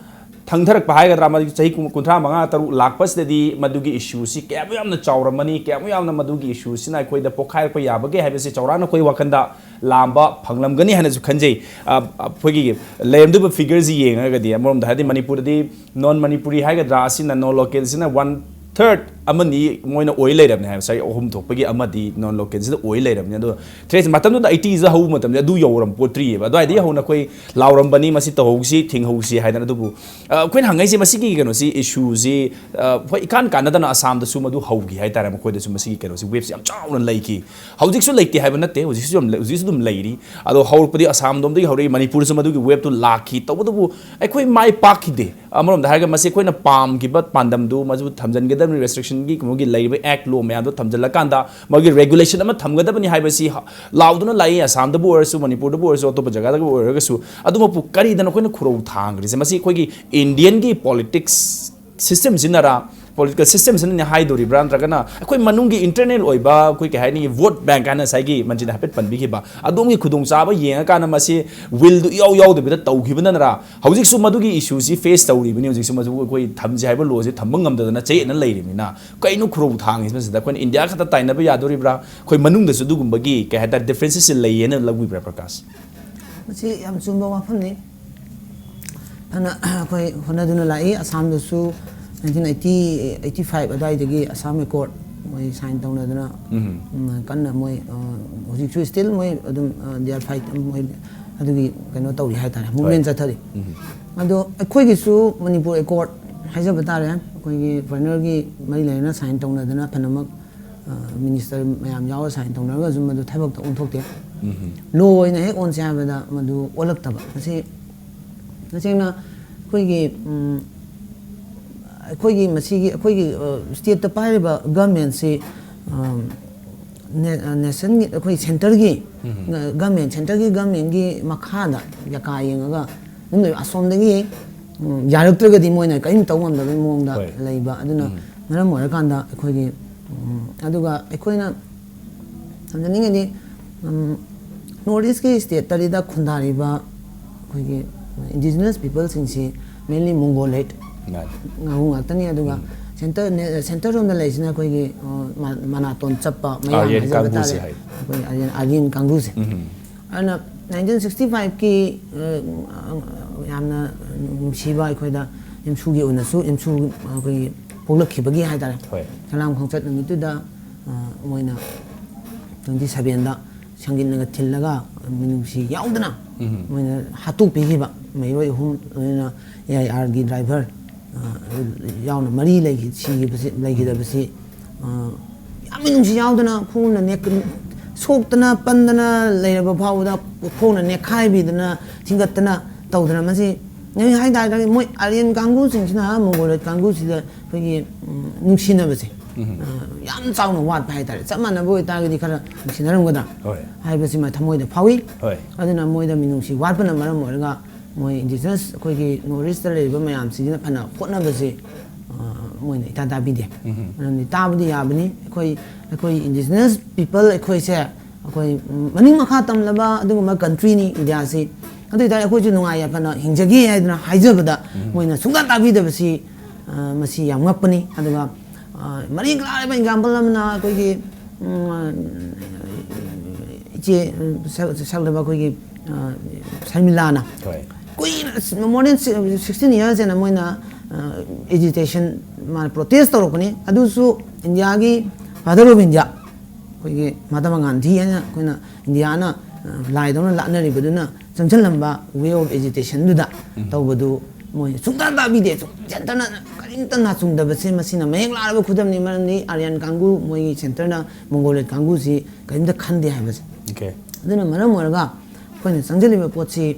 ꯊꯪꯊꯔꯛꯄ ꯍꯥꯏꯒꯗ꯭ꯔꯥ, ꯃꯗꯨꯒꯤ ꯆꯍꯤ ꯀꯨꯟ-, ꯀꯨꯟꯊ꯭ꯔꯥ ꯃꯉꯥ ꯇꯔꯨꯛ ꯂꯥꯛꯄꯁꯤꯗꯗꯤ ꯃꯗꯨꯒꯤ issueꯁꯤ ꯀꯌꯥꯃꯨꯛ ꯌꯥꯝꯅ ꯆꯥꯎꯔꯝꯃꯅꯤ, ꯀꯌꯥꯃꯨꯛ ꯌꯥꯝꯅ ꯃꯗꯨꯒꯤ issueꯁꯤꯅ ꯑꯩꯈꯣꯏꯗ ꯄꯣꯛꯈꯥꯏꯔꯛꯄ ꯌꯥꯕꯒꯦ ꯍꯥꯏꯕꯁꯤ ꯆꯥꯎꯔꯥꯛꯅ ꯑꯩꯈꯣꯏ ꯋꯥꯈꯜꯗ ꯂꯥꯝꯕ ꯐꯪꯂꯝꯒꯅꯤ ꯍꯥꯏꯅꯁꯨ ꯈꯟꯖꯩ꯫ ꯑ, ꯑꯩꯈꯣꯏꯒꯤ ꯂꯩꯔꯝꯗꯣꯏꯕ figureꯁꯤ ꯌꯦꯡꯉꯒꯗꯤ, ꯑꯃꯔꯣꯝꯗ ꯍꯥꯏꯔꯗꯤ ꯃꯅꯤꯄꯨꯔꯗꯗꯤ non Manipuri ꯍꯥꯏꯒꯗ꯭ꯔꯥ, ꯑꯁꯤꯅ non localꯁꯤꯅ one third ꯑꯃꯅꯤ ꯃꯣꯏꯅ ꯑꯣꯏ ꯂꯩꯔꯕꯅꯤ ꯍꯥꯏꯕ, ꯉꯁꯥꯏ ꯑꯍꯨꯝ ꯊꯣꯛꯄꯒꯤ ꯑꯃꯗꯤ non localꯁꯤꯗ ꯑꯣꯏ ꯂꯩꯔꯕꯅꯤ꯫ ꯑꯗꯣ threat ꯃꯇꯝꯗꯨꯗ eightiesꯗ ꯍꯧꯕ ꯃꯇꯝꯗ ꯑꯗꯨ ꯌꯧꯔꯝ ꯄꯣꯠꯇ꯭ꯔꯤꯑꯕ꯫ ꯑꯗꯨꯋꯥꯏꯗꯒꯤ ꯍꯧꯅ ꯑꯩꯈꯣꯏ ꯂꯥꯎꯔꯝꯕꯅꯤ, ꯃꯁꯤ ꯇꯧꯍꯧꯁꯤ, ꯊꯤꯡꯍꯧꯁꯤ ꯍꯥꯏꯗꯅ꯫ ꯑꯗꯨꯕꯨ, ꯑ, ꯑꯩꯈꯣꯏꯅ ꯍꯪꯉꯛꯏꯁꯦ ꯃꯁꯤꯒꯤ ꯀꯩꯅꯣꯁꯤ, issueꯁꯤ, ꯑ, ꯍꯣꯏ, ꯏꯀꯥꯟ ꯀꯥꯟꯅꯗꯅ ꯑꯁꯥꯝꯗꯁꯨ ꯃꯗꯨ ꯍꯧꯈꯤ ꯍꯥꯏꯇꯥꯔꯦ꯫ ꯃꯈꯣꯏꯗꯁꯨ ꯃꯁꯤꯒꯤ ꯀꯩꯅꯣꯁꯤ, waveꯁꯤ ꯌꯥꯝ ꯆꯥꯎꯅ ꯂꯩꯈꯤ꯫ ꯍꯧꯖꯤꯛꯁꯨ ꯂꯩꯇꯦ ꯍꯥꯏꯕ ꯅꯠꯇꯦ, ꯍꯧꯖꯤꯛꯁꯨ ꯌꯥꯝ ꯂꯩ, ꯍꯧꯖꯤꯛꯁꯨ ꯑꯗꯨꯝ ꯂꯩꯔꯤ꯫ ꯑꯗꯣ ꯍꯧꯔꯛꯄꯗꯤ ꯑꯁꯥꯝꯂꯣꯝꯗꯒꯤ ꯍꯧꯔꯛꯏ, ꯃꯅꯤꯄꯨꯔꯁꯨ ꯃꯗꯨꯒꯤ waveꯇꯨ ꯂꯥꯛꯈꯤ꯫ ꯇꯧꯕꯇꯕꯨ ꯑꯩꯈꯣꯏ ꯃꯥꯏ ꯄꯥꯛꯈꯤꯗꯦ꯫ ꯑꯃꯔꯣꯝꯗ ꯍꯥꯏꯔꯒ ꯃꯁꯤ ꯑꯩꯈꯣꯏꯅ ꯄꯥꯝꯈꯤꯕ ꯄꯥꯟꯗꯝꯗꯨ ꯃꯗꯨ ꯊꯝꯖꯤꯟꯒꯗꯕꯅꯤ, restrictionꯒꯤ ꯀꯩꯅꯣꯒꯤ ꯂꯩꯔꯤꯕ act law ꯃꯌꯥꯝꯗꯣ ꯊꯝꯖꯤꯜꯂꯀꯥꯟꯗ ꯃꯣꯏꯒꯤ regulation ꯑꯃ ꯊꯝꯒꯗꯕꯅꯤ ꯍꯥꯏꯕꯁꯤ ꯍ-, ꯂꯥꯎꯗꯨꯅ ꯂꯥꯛꯏ, ꯑꯁꯥꯝꯗꯕꯨ ꯑꯣꯏꯔꯁꯨ, ꯃꯅꯤꯄꯨꯔꯗꯕꯨ ꯑꯣꯏꯔꯁꯨ, ꯑꯇꯣꯞꯄ ꯖꯒꯥꯗꯕꯨ ꯑꯣꯏꯔꯒꯁꯨ꯫ ꯑꯗꯨꯃꯛꯄꯨ ꯀꯔꯤꯗꯅꯣ ꯑꯩꯈꯣꯏꯅ ꯈꯨꯔꯧ ꯊꯥꯡꯈ꯭ꯔꯤꯁꯦ? ꯃꯁꯤ ꯑꯩꯈꯣꯏꯒꯤ Indianꯒꯤ politics systemꯁꯤꯅꯔꯥ, political systemꯁꯤꯅꯅꯦ ꯍꯥꯏꯗꯣꯔꯤꯕ꯭ꯔꯥ, ꯅꯠꯇ꯭ꯔꯒꯅ ꯑꯩꯈꯣꯏ ꯃꯅꯨꯡꯒꯤ internal ꯑꯣꯏꯕ ꯑꯩꯈꯣꯏ ꯀꯩ ꯍꯥꯏꯅꯤ, vote bank ꯍꯥꯏꯅ ꯉꯁꯥꯏꯒꯤ ꯃꯟꯖꯤꯅ ꯍꯥꯏꯐꯦꯠ ꯄꯟꯕꯤꯈꯤꯕ, ꯑꯗꯣꯝꯒꯤ ꯈꯨꯗꯣꯡꯆꯥꯕ ꯌꯦꯡꯉꯀꯥꯟꯗ ꯃꯁꯤ willꯗꯨ ꯏꯌꯥꯎ ꯌꯥꯎꯗꯕꯤꯗ ꯇꯧꯈꯤꯕꯅꯅꯔꯥ? ꯍꯧꯖꯤꯛꯁꯨ ꯃꯗꯨꯒꯤ issueꯁꯤ face ꯇꯧꯔꯤꯕꯅꯤ꯫ ꯍꯧꯖꯤꯛꯁꯨ ꯃꯗꯨ ꯑꯩꯈꯣꯏ ꯊꯝꯁꯤ ꯍꯥꯏꯕ lawꯁꯦ ꯊꯝꯕ ꯉꯝꯗꯗꯅ ꯆꯌꯦꯠꯅ ꯂꯩꯔꯤꯕꯅꯤꯅ, ꯀꯩꯅꯣ ꯈꯨꯔꯧ ꯊꯥꯡꯉꯤꯁꯤ ꯃꯁꯤꯗ? ꯑꯩꯈꯣꯏꯅ India ꯈꯛꯇ ꯇꯥꯏꯅꯕ ꯌꯥꯗꯣꯔꯤꯕ꯭ꯔꯥ? ꯑꯩꯈꯣꯏ ꯃꯅꯨꯡꯗꯁꯨ ꯑꯗꯨꯒꯨꯝꯕꯒꯤ ꯀꯩ ꯍꯥꯏꯇꯥꯔꯦ, differences ꯂꯩꯌꯦꯅ ꯂꯧꯕꯤꯕ꯭ꯔꯥ, ꯄ꯭ꯔꯀꯥꯁ? ꯃꯁꯤ ꯌꯥꯝ ꯆꯨꯝꯕ ꯋꯥꯐꯝꯅꯤ꯫ ꯐꯅ ꯑꯩꯈꯣꯏ ꯍꯣꯠꯅꯗꯨꯅ ꯂꯥꯛꯏ꯫ ꯑꯁꯥꯝꯗꯁꯨ nineteen eighty, eighty five ꯑꯗꯨꯋꯥꯏꯗꯒꯤ ꯑꯁꯥꯝ accord ꯃꯣꯏ ꯁꯥꯏꯟ ꯇꯧꯅꯗꯅ ꯎꯝ, ꯀꯟꯅ ꯃꯣꯏ ꯑ, ꯍꯧꯖꯤꯛꯁꯨ ꯁ꯭ꯇꯤꯜ ꯃꯣꯏ ꯑꯗꯨꯝ ꯗꯤꯌꯥꯔ ꯐꯥꯏꯠ ꯃꯣꯏ ꯑꯗꯨꯒꯤ ꯀꯩꯅꯣ ꯇꯧꯔꯤ ꯍꯥꯏꯇꯥꯔꯦ, ꯃꯨꯞꯃꯦꯟ ꯆꯠꯊꯔꯤ꯫ ꯑꯗꯣ ꯑꯩꯈꯣꯏꯒꯤꯁꯨ ꯃꯅꯤꯄꯨꯔ ꯑꯦꯀꯣꯔꯗ ꯍꯥꯏꯖꯕ ꯇꯥꯔꯦ, ꯑꯩꯈꯣꯏꯒꯤ ꯐꯣꯔꯦꯅꯔꯒꯤ ꯃꯔꯤ ꯂꯩꯅꯅ ꯁꯥꯏꯟ ꯇꯧꯅꯗꯅ ꯐꯅꯃꯛ ꯃꯤꯅꯤꯁꯇꯔ ꯃꯌꯥꯝ ꯌꯥꯎꯔ ꯁꯥꯏꯟ ꯇꯧꯅꯔꯒꯁꯨ ꯃꯗꯨ ꯊꯕꯛꯇ ꯑꯣꯟꯊꯣꯛꯇꯦ꯫ ꯂꯣ ꯑꯣꯏꯅ ꯍꯦꯛ ꯑꯣꯟꯁꯦ ꯍꯥꯏꯕꯗ ꯃꯗꯨ ꯑꯣꯜꯂꯛꯇꯕ꯫ ꯃꯁꯤ ꯇꯁꯦꯡꯅ ꯑꯩꯈꯣꯏꯒꯤ ꯎꯝ, ꯑꯩꯈꯣꯏꯒꯤ ꯃꯁꯤꯒꯤ ꯑꯩꯈꯣꯏꯒꯤ ꯁ꯭ꯇꯦꯠꯇ ꯄꯥꯏꯔꯤꯕ ꯒꯃꯦꯟꯁꯤ ꯅꯦꯁꯟꯒꯤ, ꯑꯩꯈꯣꯏ ꯁꯦꯟꯇꯔꯒꯤ ꯒꯃꯦꯟ, ꯁꯦꯟꯇꯔꯒꯤ ꯒꯃꯦꯟꯒꯤ ꯃꯈꯥꯗ ꯌꯥꯀꯥ ꯌꯦꯡꯉꯒ ꯑꯗꯨꯝ ꯂꯩꯕ꯫ ꯑꯁꯣꯝꯗꯒꯤ ꯎꯝ, ꯌꯥꯔꯛꯇ꯭ꯔꯒꯗꯤ ꯃꯣꯏꯅ ꯀꯔꯤꯝ ꯇꯧ ꯉꯝꯗꯕꯒꯤ ꯃꯑꯣꯡꯗ ꯍꯣꯏ꯫ ꯂꯩꯕ꯫ ꯑꯗꯨꯅ ꯎꯝ꯫ ꯃꯔꯝ ꯑꯣꯏꯔꯀꯥꯟꯗ ꯑꯩꯈꯣꯏꯒꯤ ꯎꯝ, ꯑꯗꯨꯒ ꯑꯩꯈꯣꯏꯅ ꯊꯝꯖꯅꯤꯡꯉꯤꯗꯤ ꯎꯝ, ꯅꯣꯔꯠ ꯏꯁꯀꯤ ꯁ꯭ꯇꯦꯠꯇꯔꯤꯗ ꯈꯨꯟꯗꯥꯔꯤꯕ ꯑꯩꯈꯣꯏꯒꯤ ꯏꯟꯗꯤꯖꯤꯅꯁ ꯄꯤꯄꯜꯁꯤꯡꯁꯤ ꯃꯦꯟꯂꯤ ꯃꯣꯡꯒꯣꯂꯥꯏꯠ ꯃꯥꯅꯤ꯫ ꯉꯥꯛꯇꯅꯤ꯫ ꯑꯗꯨꯒ ꯎꯝ꯫ ꯁꯦꯟꯇꯔ ꯅꯦ- ꯁꯦꯟꯇꯔ ꯔꯣꯝꯗ ꯂꯩꯔꯤꯁꯤꯅ ꯑꯩꯈꯣꯏꯒꯤ ꯑ, ꯃ- ꯃꯅꯥꯇꯣꯟ ꯆꯞꯄ ꯃꯌꯥꯝ ꯑꯥꯔꯌꯟ ꯍꯥꯏꯖꯕ ꯀꯥꯡꯕꯨꯁꯦ ꯇꯥꯔꯦ꯫ ꯍꯥꯏ꯫ ꯑꯩꯈꯣꯏ ꯑꯥꯔꯌꯟ ꯑꯥꯔꯌꯟ ꯀꯥꯡꯕꯨꯁꯦ꯫ ꯎꯝ꯫ ꯑꯗꯨꯅ ꯅꯥꯏꯟꯇꯤꯟ ꯁꯤꯛꯁꯇꯤ ꯐꯥꯏꯚꯀꯤ ꯌꯥꯝꯅ ꯅꯨꯡꯁꯤꯕ ꯑꯩꯈꯣꯏꯗ ꯏꯝꯁꯨꯒꯤ ꯑꯣꯏꯅꯁꯨ ꯏꯝꯁꯨ ꯑꯩꯈꯣꯏꯒꯤ ꯄꯣꯛꯂꯛꯈꯤꯕꯒꯤ ꯍꯥꯏꯇꯥꯔꯦ꯫ ꯍꯣꯏ꯫ ꯁꯂꯥꯝ ꯈꯣꯡꯆꯠ ꯅꯨꯃꯤꯠꯇꯨꯗ ꯑ, ꯃꯣꯏꯅ ꯇ꯭ꯋꯦꯟꯇꯤ ꯁꯚꯦꯟꯗ ꯁꯪꯒꯤꯠꯅꯒ ꯊꯤꯜꯂꯒ ꯃꯤꯅꯨꯡꯁꯤ ꯌꯥꯎꯗꯅ ꯎꯝ꯫ ꯃꯣꯏꯅ ꯍꯥꯠꯇꯣꯛꯄꯤꯈꯤꯕ ꯃꯩꯔꯣꯏ ꯑꯍꯨꯝ, ꯑꯗꯨꯅ ꯑꯦ ꯑꯥꯏ ꯑꯥꯔꯒꯤ ꯗ꯭ꯔꯥꯏꯚꯔ ꯑ, ꯌꯥꯎꯅ ꯃꯔꯤ ꯂꯩꯈꯤ- ꯁꯤꯈꯤꯕꯁꯤ ꯂꯩꯈꯤꯗꯕꯁꯤ ꯑ, ꯌꯥꯝ ꯃꯤꯅꯨꯡꯁꯤ ꯌꯥꯎꯗꯅ ꯈꯣꯡꯅ ꯅꯦꯛ- ꯁꯣꯛꯇꯅ ꯄꯟꯗꯅ ꯂꯩꯔꯕ ꯐꯥꯎꯕꯗ ꯈꯣꯡꯅ ꯅꯦꯛꯈꯥꯏꯕꯤꯗꯅ ꯊꯤꯡꯒꯠꯇꯅ ꯇꯧꯗꯅ ꯃꯁꯤ ꯅꯣꯏ ꯍꯥꯏ ꯇꯥꯔꯒꯗꯤ ꯃꯣꯏ ꯑꯥꯔꯌꯟ ꯀꯥꯡꯕꯨꯁꯤꯡꯁꯤꯅ ꯃꯣꯡꯒꯣꯂꯣꯏꯗ ꯀꯥꯡꯕꯨꯁꯤꯗ ꯑꯩꯈꯣꯏꯒꯤ ꯎꯝ, ꯅꯨꯡꯁꯤꯅꯕꯁꯦ ꯎꯝ꯫ ꯑ, ꯌꯥꯝ ꯆꯥꯎꯅ ꯋꯥꯠꯄ ꯍꯥꯏꯇꯥꯔꯦ꯫ ꯆꯞ ꯃꯥꯟꯅꯕ ꯑꯣꯏꯇꯥꯔꯒꯗꯤ ꯈꯔ ꯅꯨꯡꯁꯤꯅꯔꯝꯒꯗ꯭ꯔꯥ ꯍꯣꯏ꯫ ꯍꯥꯏꯕꯁꯤꯃ ꯊꯃꯣꯏꯗ ꯐꯥꯎꯏ꯫ ꯍꯣꯏ꯫ ꯑꯗꯨꯅ ꯃꯣꯏꯗ ꯃꯤꯅꯨꯡꯁꯤ ꯋꯥꯠꯄꯅ ꯃꯔꯝ ꯑꯣꯏꯔꯒ ꯃꯣꯏ ꯏꯟꯗꯤꯖꯤꯅꯁ ꯑꯩꯈꯣꯏꯒꯤ ꯅꯣꯔꯠ ꯏꯁꯇ ꯂꯩꯔꯤꯕ ꯃꯌꯥꯝꯁꯤꯡꯁꯤꯅ ꯐꯅ ꯍꯣꯠꯅꯕꯁꯦ ꯑ, ꯃꯣꯏꯅ ꯏꯇꯥ ꯇꯥꯕꯤꯗꯦ꯫ ꯎꯝ꯫ ꯃꯔꯝꯗꯤ ꯇꯥꯕꯗꯤ ꯌꯥꯕꯅꯤ, ꯑꯩꯈꯣꯏ ꯑꯩꯈꯣꯏ ꯏꯟꯗꯤꯖꯤꯅꯁ ꯄꯤꯄꯜ ꯑꯩꯈꯣꯏꯁꯦ ꯑꯩꯈꯣꯏ ꯎꯝ, ꯃꯅꯤꯡ ꯃꯈꯥ ꯇꯝꯂꯕ ꯑꯗꯨꯒꯨꯝꯕ ꯀꯟꯇ꯭ꯔꯤꯅꯤ ꯏꯟꯗꯤꯌꯥꯁꯤ꯫ ꯑꯗꯨ ꯑꯣꯏꯇꯥꯔꯗꯤ ꯑꯩꯈꯣꯏꯁꯨ ꯅꯨꯡꯉꯥꯏ ꯌꯥꯏꯐꯅ ꯍꯤꯡꯖꯒꯦ ꯍꯥꯏꯗꯅ ꯍꯥꯏꯖꯕꯗ ꯎꯝ꯫ ꯃꯣꯏꯅ ꯁꯨꯡꯇꯥ ꯇꯥꯕꯤꯗꯕꯁꯤ ꯑ, ꯃꯁꯤ ꯌꯥꯝ ꯉꯛꯄꯅꯤ꯫ ꯑꯗꯨꯒ ꯑ, ꯃꯔꯤ ꯂꯥꯏꯔꯕ ꯑꯦꯛꯖꯥꯝꯄꯜ ꯑꯃꯅ ꯑꯩꯈꯣꯏꯒꯤ ꯎꯝ, ꯏꯆꯦ ꯎꯝ, ꯁꯛ- ꯁꯛꯂꯕ ꯑꯩꯈꯣꯏꯒꯤ ꯑ, ꯁꯔꯃꯤꯂꯥꯅ ꯍꯣꯏ꯫ ꯀꯨꯏꯅ more than sixteen years ꯍꯦꯟꯅ ꯃꯣꯏꯅ ꯑꯦꯖꯤꯇꯦꯁꯟ ꯃꯥꯅ ꯄ꯭ꯔꯣꯇꯦꯁ ꯇꯧꯔꯛꯄꯅꯤ꯫ ꯑꯗꯨꯁꯨ ꯏꯟꯗꯤꯌꯥꯒꯤ Father of India, ꯑꯩꯈꯣꯏꯒꯤ ꯃꯍꯥꯇꯃꯥ ꯒꯥꯟꯙꯤ ꯍꯥꯏꯅ ꯑꯩꯈꯣꯏꯅ ꯏꯟꯗꯤꯌꯥꯅ, ꯑ, ꯂꯥꯏꯗꯧꯅ ꯂꯥꯠꯅꯔꯤꯕꯗꯨꯅ ꯆꯪꯁꯤꯜꯂꯝꯕ way of agitationꯗꯨꯗ ꯎꯝ꯫ ꯇꯧꯕꯗꯨ ꯃꯣꯏ ꯁꯨꯡꯇꯥ ꯇꯥꯕꯤꯗꯦ꯫ ꯁꯨꯝ centreꯅ ꯀꯔꯤꯝꯇ ꯅꯥꯆꯨꯡꯗꯕꯁꯦ ꯃꯁꯤꯅ ꯃꯌꯦꯛ ꯂꯥꯔꯕ ꯈꯨꯗꯝꯅꯤ꯫ ꯃꯔꯝꯗꯤ Aryan ꯀꯥꯡꯕꯨ, ꯃꯣꯏꯒꯤ centreꯅ Mongoloid ꯀꯥꯡꯕꯨꯁꯤ ꯀꯔꯤꯝꯇ ꯈꯟꯗꯦ ꯍꯥꯏꯕꯁꯦ꯫ Okay꯫ ꯑꯗꯨꯅ ꯃꯔꯝ ꯑꯣꯏꯔꯒ ꯑꯩꯈꯣꯏꯅ ꯆꯪꯁꯤꯜꯂꯤꯕ ꯄꯣꯠꯁꯤ,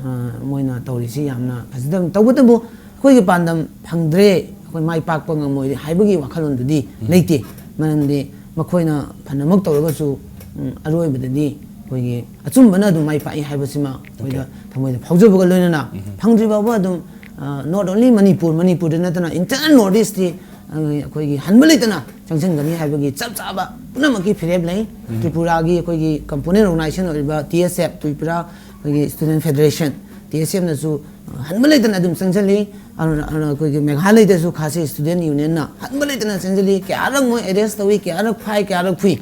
ꯑ, ꯃꯣꯏꯅ ꯇꯧꯔꯤꯁꯤ ꯌꯥꯝꯅ ꯐꯖꯗꯕꯅꯤ꯫ ꯇꯧꯕꯇꯕꯨ ꯑꯩꯈꯣꯏꯒꯤ ꯄꯥꯟꯗꯝ ꯐꯪꯗ꯭ꯔꯦ, ꯑꯩꯈꯣꯏ ꯃꯥꯏ ꯄꯥꯛꯄ ꯉꯝꯃꯣꯏ ꯍꯥꯏꯕꯒꯤ ꯋꯥꯈꯜꯂꯣꯟꯗꯨꯗꯤ ꯎꯝ꯫ ꯂꯩꯇꯦ꯫ ꯃꯔꯝꯗꯤ ꯃꯈꯣꯏꯅ ꯐꯅꯃꯛ ꯇꯧꯔꯒꯁꯨ, ꯎꯝ, ꯑꯔꯣꯏꯕꯗꯗꯤ ꯑꯩꯈꯣꯏꯒꯤ ꯑꯆꯨꯝꯕꯅ ꯑꯗꯨꯝ ꯃꯥꯏ ꯄꯥꯛꯏ ꯍꯥꯏꯕꯁꯤꯃ ꯑꯩꯈꯣꯏꯗ Okay꯫ ꯊꯃꯣꯏꯗ ꯐꯥꯎꯖꯕꯒ ꯂꯣꯏꯅꯅ ꯎꯝ꯫ ꯐꯪꯗ꯭ꯔꯤ ꯐꯥꯎꯕ ꯑꯗꯨꯝ, ꯑ, not only ꯃꯅꯤꯄꯨꯔ, ꯃꯅꯤꯄꯨꯔꯗ ꯅꯠꯇꯅ entire North Eastꯇꯤ, ꯑ, ꯑꯩꯈꯣꯏꯒꯤ ꯍꯟꯕ ꯂꯩꯇꯅ ꯆꯪꯁꯤꯟꯒꯅꯤ ꯍꯥꯏꯕꯒꯤ ꯆꯞ ꯆꯥꯕ ꯄꯨꯝꯅꯃꯛꯀꯤ ꯐꯤꯔꯦꯞ ꯂꯩ꯫ ꯎꯝ꯫ ꯇ꯭ꯔꯤꯄꯨꯔꯥꯒꯤ ꯑꯩꯈꯣꯏꯒꯤ component organization ꯑꯣꯏꯔꯤꯕ T S F, ꯇ꯭ꯔꯤꯄꯨꯔꯥ ꯑꯩꯈꯣꯏꯒꯤ Student Federation, T S Fꯅꯁꯨ ꯍꯟꯕ ꯂꯩꯇꯅ ꯑꯗꯨꯝ ꯆꯪꯁꯤꯜꯂꯤ꯫ ꯑꯗꯨꯅ, ꯑꯗꯨꯅ ꯑꯩꯈꯣꯏꯒꯤ ꯃꯦꯘꯥꯂꯌꯗꯁꯨ ꯈꯥꯁꯤ Student Unionꯅ ꯍꯟꯕ ꯂꯩꯇꯅ ꯆꯪꯁꯤꯜꯂꯤ꯫ ꯀꯌꯥꯔꯛ ꯃꯣꯏ arrest ꯇꯧꯏ, ꯀꯌꯥꯔꯛ ꯐꯥꯏ, ꯀꯌꯥꯔꯛ ꯐꯨꯏ꯫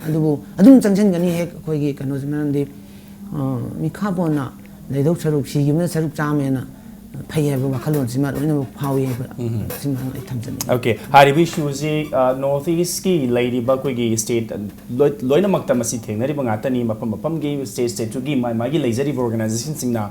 ꯑꯗꯨꯕꯨ ꯑꯗꯨꯝ ꯆꯪꯁꯤꯟꯒꯅꯤ ꯍꯦꯛ ꯑꯩꯈꯣꯏꯒꯤ ꯀꯩꯅꯣꯁꯦ, ꯃꯔꯝꯗꯤ, ꯑ, ꯃꯤꯈꯥ ꯄꯣꯟꯅ ꯂꯩꯗꯧ ꯁꯔꯨꯛ ꯁꯤꯈꯤꯕꯅ ꯁꯔꯨꯛ ꯆꯥꯝꯃ ꯍꯦꯟꯅ ꯐꯩ ꯍꯥꯏꯕ ꯋꯥꯈꯜꯂꯣꯟꯁꯤꯃ ꯂꯣꯏꯅꯃꯛ ꯐꯥꯎꯏ ꯍꯥꯏꯕ ꯎꯝ꯫ ꯁꯤꯃ ꯑꯩ ꯊꯝꯖꯅꯤꯡꯉꯤ꯫ Okay, ꯍꯥꯏꯔꯤꯕ issueꯁꯤ, ꯑ, North Eastꯀꯤ ꯂꯩꯔꯤꯕ ꯑꯩꯈꯣꯏꯒꯤ state ꯂꯣꯏ-, ꯂꯣꯏꯅꯃꯛꯇ ꯃꯁꯤ ꯊꯦꯡꯅꯔꯤꯕ ꯉꯥꯛꯇꯅꯤ꯫ ꯃꯐꯝ ꯃꯐꯝꯒꯤ state stateꯇꯨꯒꯤ ꯃꯥ-, ꯃꯥꯒꯤ ꯂꯩꯖꯔꯤꯕ organizationꯁꯤꯡꯅ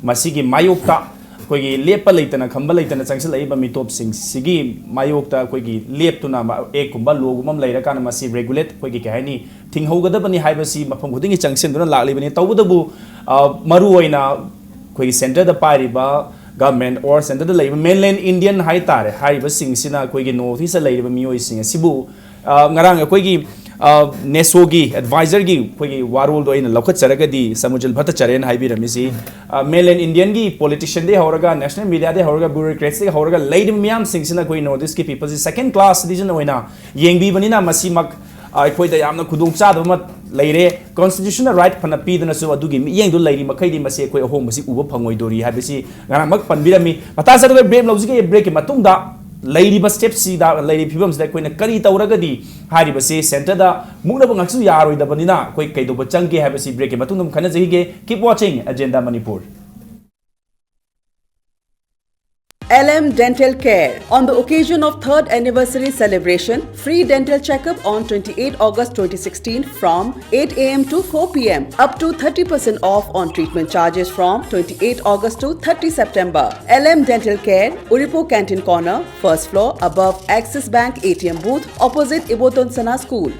ꯃꯁꯤꯒꯤ ꯃꯥꯌꯣꯛꯇ ꯑꯩꯈꯣꯏꯒꯤ ꯂꯦꯞꯄ ꯂꯩꯇꯅ ꯈꯝꯕ ꯂꯩꯇꯅ ꯆꯪꯁꯤꯜꯂꯛꯏꯕ ꯃꯤꯇꯣꯞꯁꯤꯡꯁꯤꯒꯤ ꯃꯥꯌꯣꯛꯇ ꯑꯩꯈꯣꯏꯒꯤ ꯂꯦꯞꯇꯨꯅ ꯃ-, actꯀꯨꯝꯕ lawꯒꯨꯝꯕ ꯑꯃ ꯂꯩꯔꯀꯥꯟꯗ ꯃꯁꯤ regulate, ꯑꯩꯈꯣꯏꯒꯤ ꯀꯩ ꯍꯥꯏꯅꯤ, ꯊꯤꯡꯍꯧꯒꯗꯕꯅꯤ ꯍꯥꯏꯕꯁꯤ ꯃꯐꯝ ꯈꯨꯗꯤꯡꯒꯤ ꯆꯪꯁꯤꯟꯗꯨꯅ ꯂꯥꯛꯂꯤꯕꯅꯤ꯫ ꯇꯧꯕꯇꯕꯨ, ꯑ, ꯃꯔꯨꯑꯣꯏꯅ ꯑꯩꯈꯣꯏꯒꯤ centreꯗ ꯄꯥꯏꯔꯤꯕ government or centreꯗ ꯂꯩꯔꯤꯕ mainland Indian ꯍꯥꯏ ꯇꯥꯔꯦ, ꯍꯥꯏꯔꯤꯕꯁꯤꯡꯁꯤꯅ ꯑꯩꯈꯣꯏꯒꯤ North Eastꯇ ꯂꯩꯔꯤꯕ ꯃꯤꯑꯣꯏꯁꯤꯡ ꯑꯁꯤꯕꯨ, ꯑ, ꯉꯔꯥꯡ ꯑꯩꯈꯣꯏꯒꯤ, ꯑ, NESOꯒꯤ advisorꯒꯤ ꯑꯩꯈꯣꯏꯒꯤ ꯋꯥꯔꯣꯜꯗꯣ ꯑꯩꯅ ꯂꯧꯈꯠꯆꯔꯒꯗꯤ, ꯁꯃꯨꯖꯜ ꯚꯠꯇꯆꯥꯔꯌꯅ ꯍꯥꯏꯕꯤꯔꯝꯃꯤꯁꯤ, ꯑ, mainland Indianꯒꯤ politicianꯗꯒꯤ ꯍꯧꯔꯒ, national mediaꯗꯒꯤ ꯍꯧꯔꯒ, bureaucratsꯗꯒꯤ ꯍꯧꯔꯒ ꯂꯩꯔꯤꯕ ꯃꯤꯌꯥꯝꯁꯤꯡꯁꯤꯅ ꯑꯩꯈꯣꯏ North Eastꯀꯤ peopleꯁꯤ second class citizen ꯑꯣꯏꯅ ꯌꯦꯡꯕꯤꯕꯅꯤꯅ ꯃꯁꯤꯃꯛ, ꯑ, ꯑꯩꯈꯣꯏꯗ ꯌꯥꯝꯅ ꯈꯨꯗꯣꯡꯆꯥꯗꯕ ꯑꯃ ꯂꯩꯔꯦ꯫ Constitutionꯅ right ꯐꯅ ꯄꯤꯗꯨꯅꯁꯨ ꯑꯗꯨꯒꯤ ꯃꯤꯠꯌꯦꯡꯗꯨ ꯂꯩꯔꯤ ꯃꯈꯩꯗꯤ ꯃꯁꯤ ꯑꯩꯈꯣꯏ ꯑꯍꯣꯡꯕꯁꯤ ꯎꯕ ꯐꯪꯉꯣꯏꯗꯣꯔꯤ ꯍꯥꯏꯕꯁꯤ ꯉꯔꯥꯡꯃꯛ ꯄꯟꯕꯤꯔꯝꯃꯤ꯫ ꯃꯇꯥꯡ ꯆꯥꯗꯕ break ꯂꯧꯖꯒꯦ꯫ Breakꯀꯤ ꯃꯇꯨꯡꯗ ꯂꯩꯔꯤꯕ stepꯁꯤꯗ, ꯂꯩꯔꯤꯕ ꯐꯤꯕꯝꯁꯤꯗ ꯑꯩꯈꯣꯏꯅ ꯀꯔꯤ ꯇꯧꯔꯒꯗꯤ ꯍꯥꯏꯔꯤꯕꯁꯤ centreꯗ ꯃꯨꯛꯅꯕ ꯉꯥꯛꯁꯨ ꯌꯥꯔꯣꯏꯗꯕꯅꯤꯅ ꯑꯩꯈꯣꯏ ꯀꯩꯗꯧꯕ ꯆꯪꯒꯦ ꯍꯥꯏꯕꯁꯤ breakꯀꯤ ꯃꯇꯨꯡꯗ ꯑꯃꯨꯛ ꯈꯟꯅꯖꯈꯤꯒꯦ꯫ Keep watching Agenda Manipur꯫ L M Dental Care. On the occasion of third anniversary celebration, free dental checkup on twenty-eighth August twenty sixteen from eight a m to four p m. Up to thirty percent off on treatment charges from twenty-eighth August to thirty September. L M Dental Care, Uripo Canteen Corner, first floor, above Axis Bank A T M booth, opposite Iboton Sana School.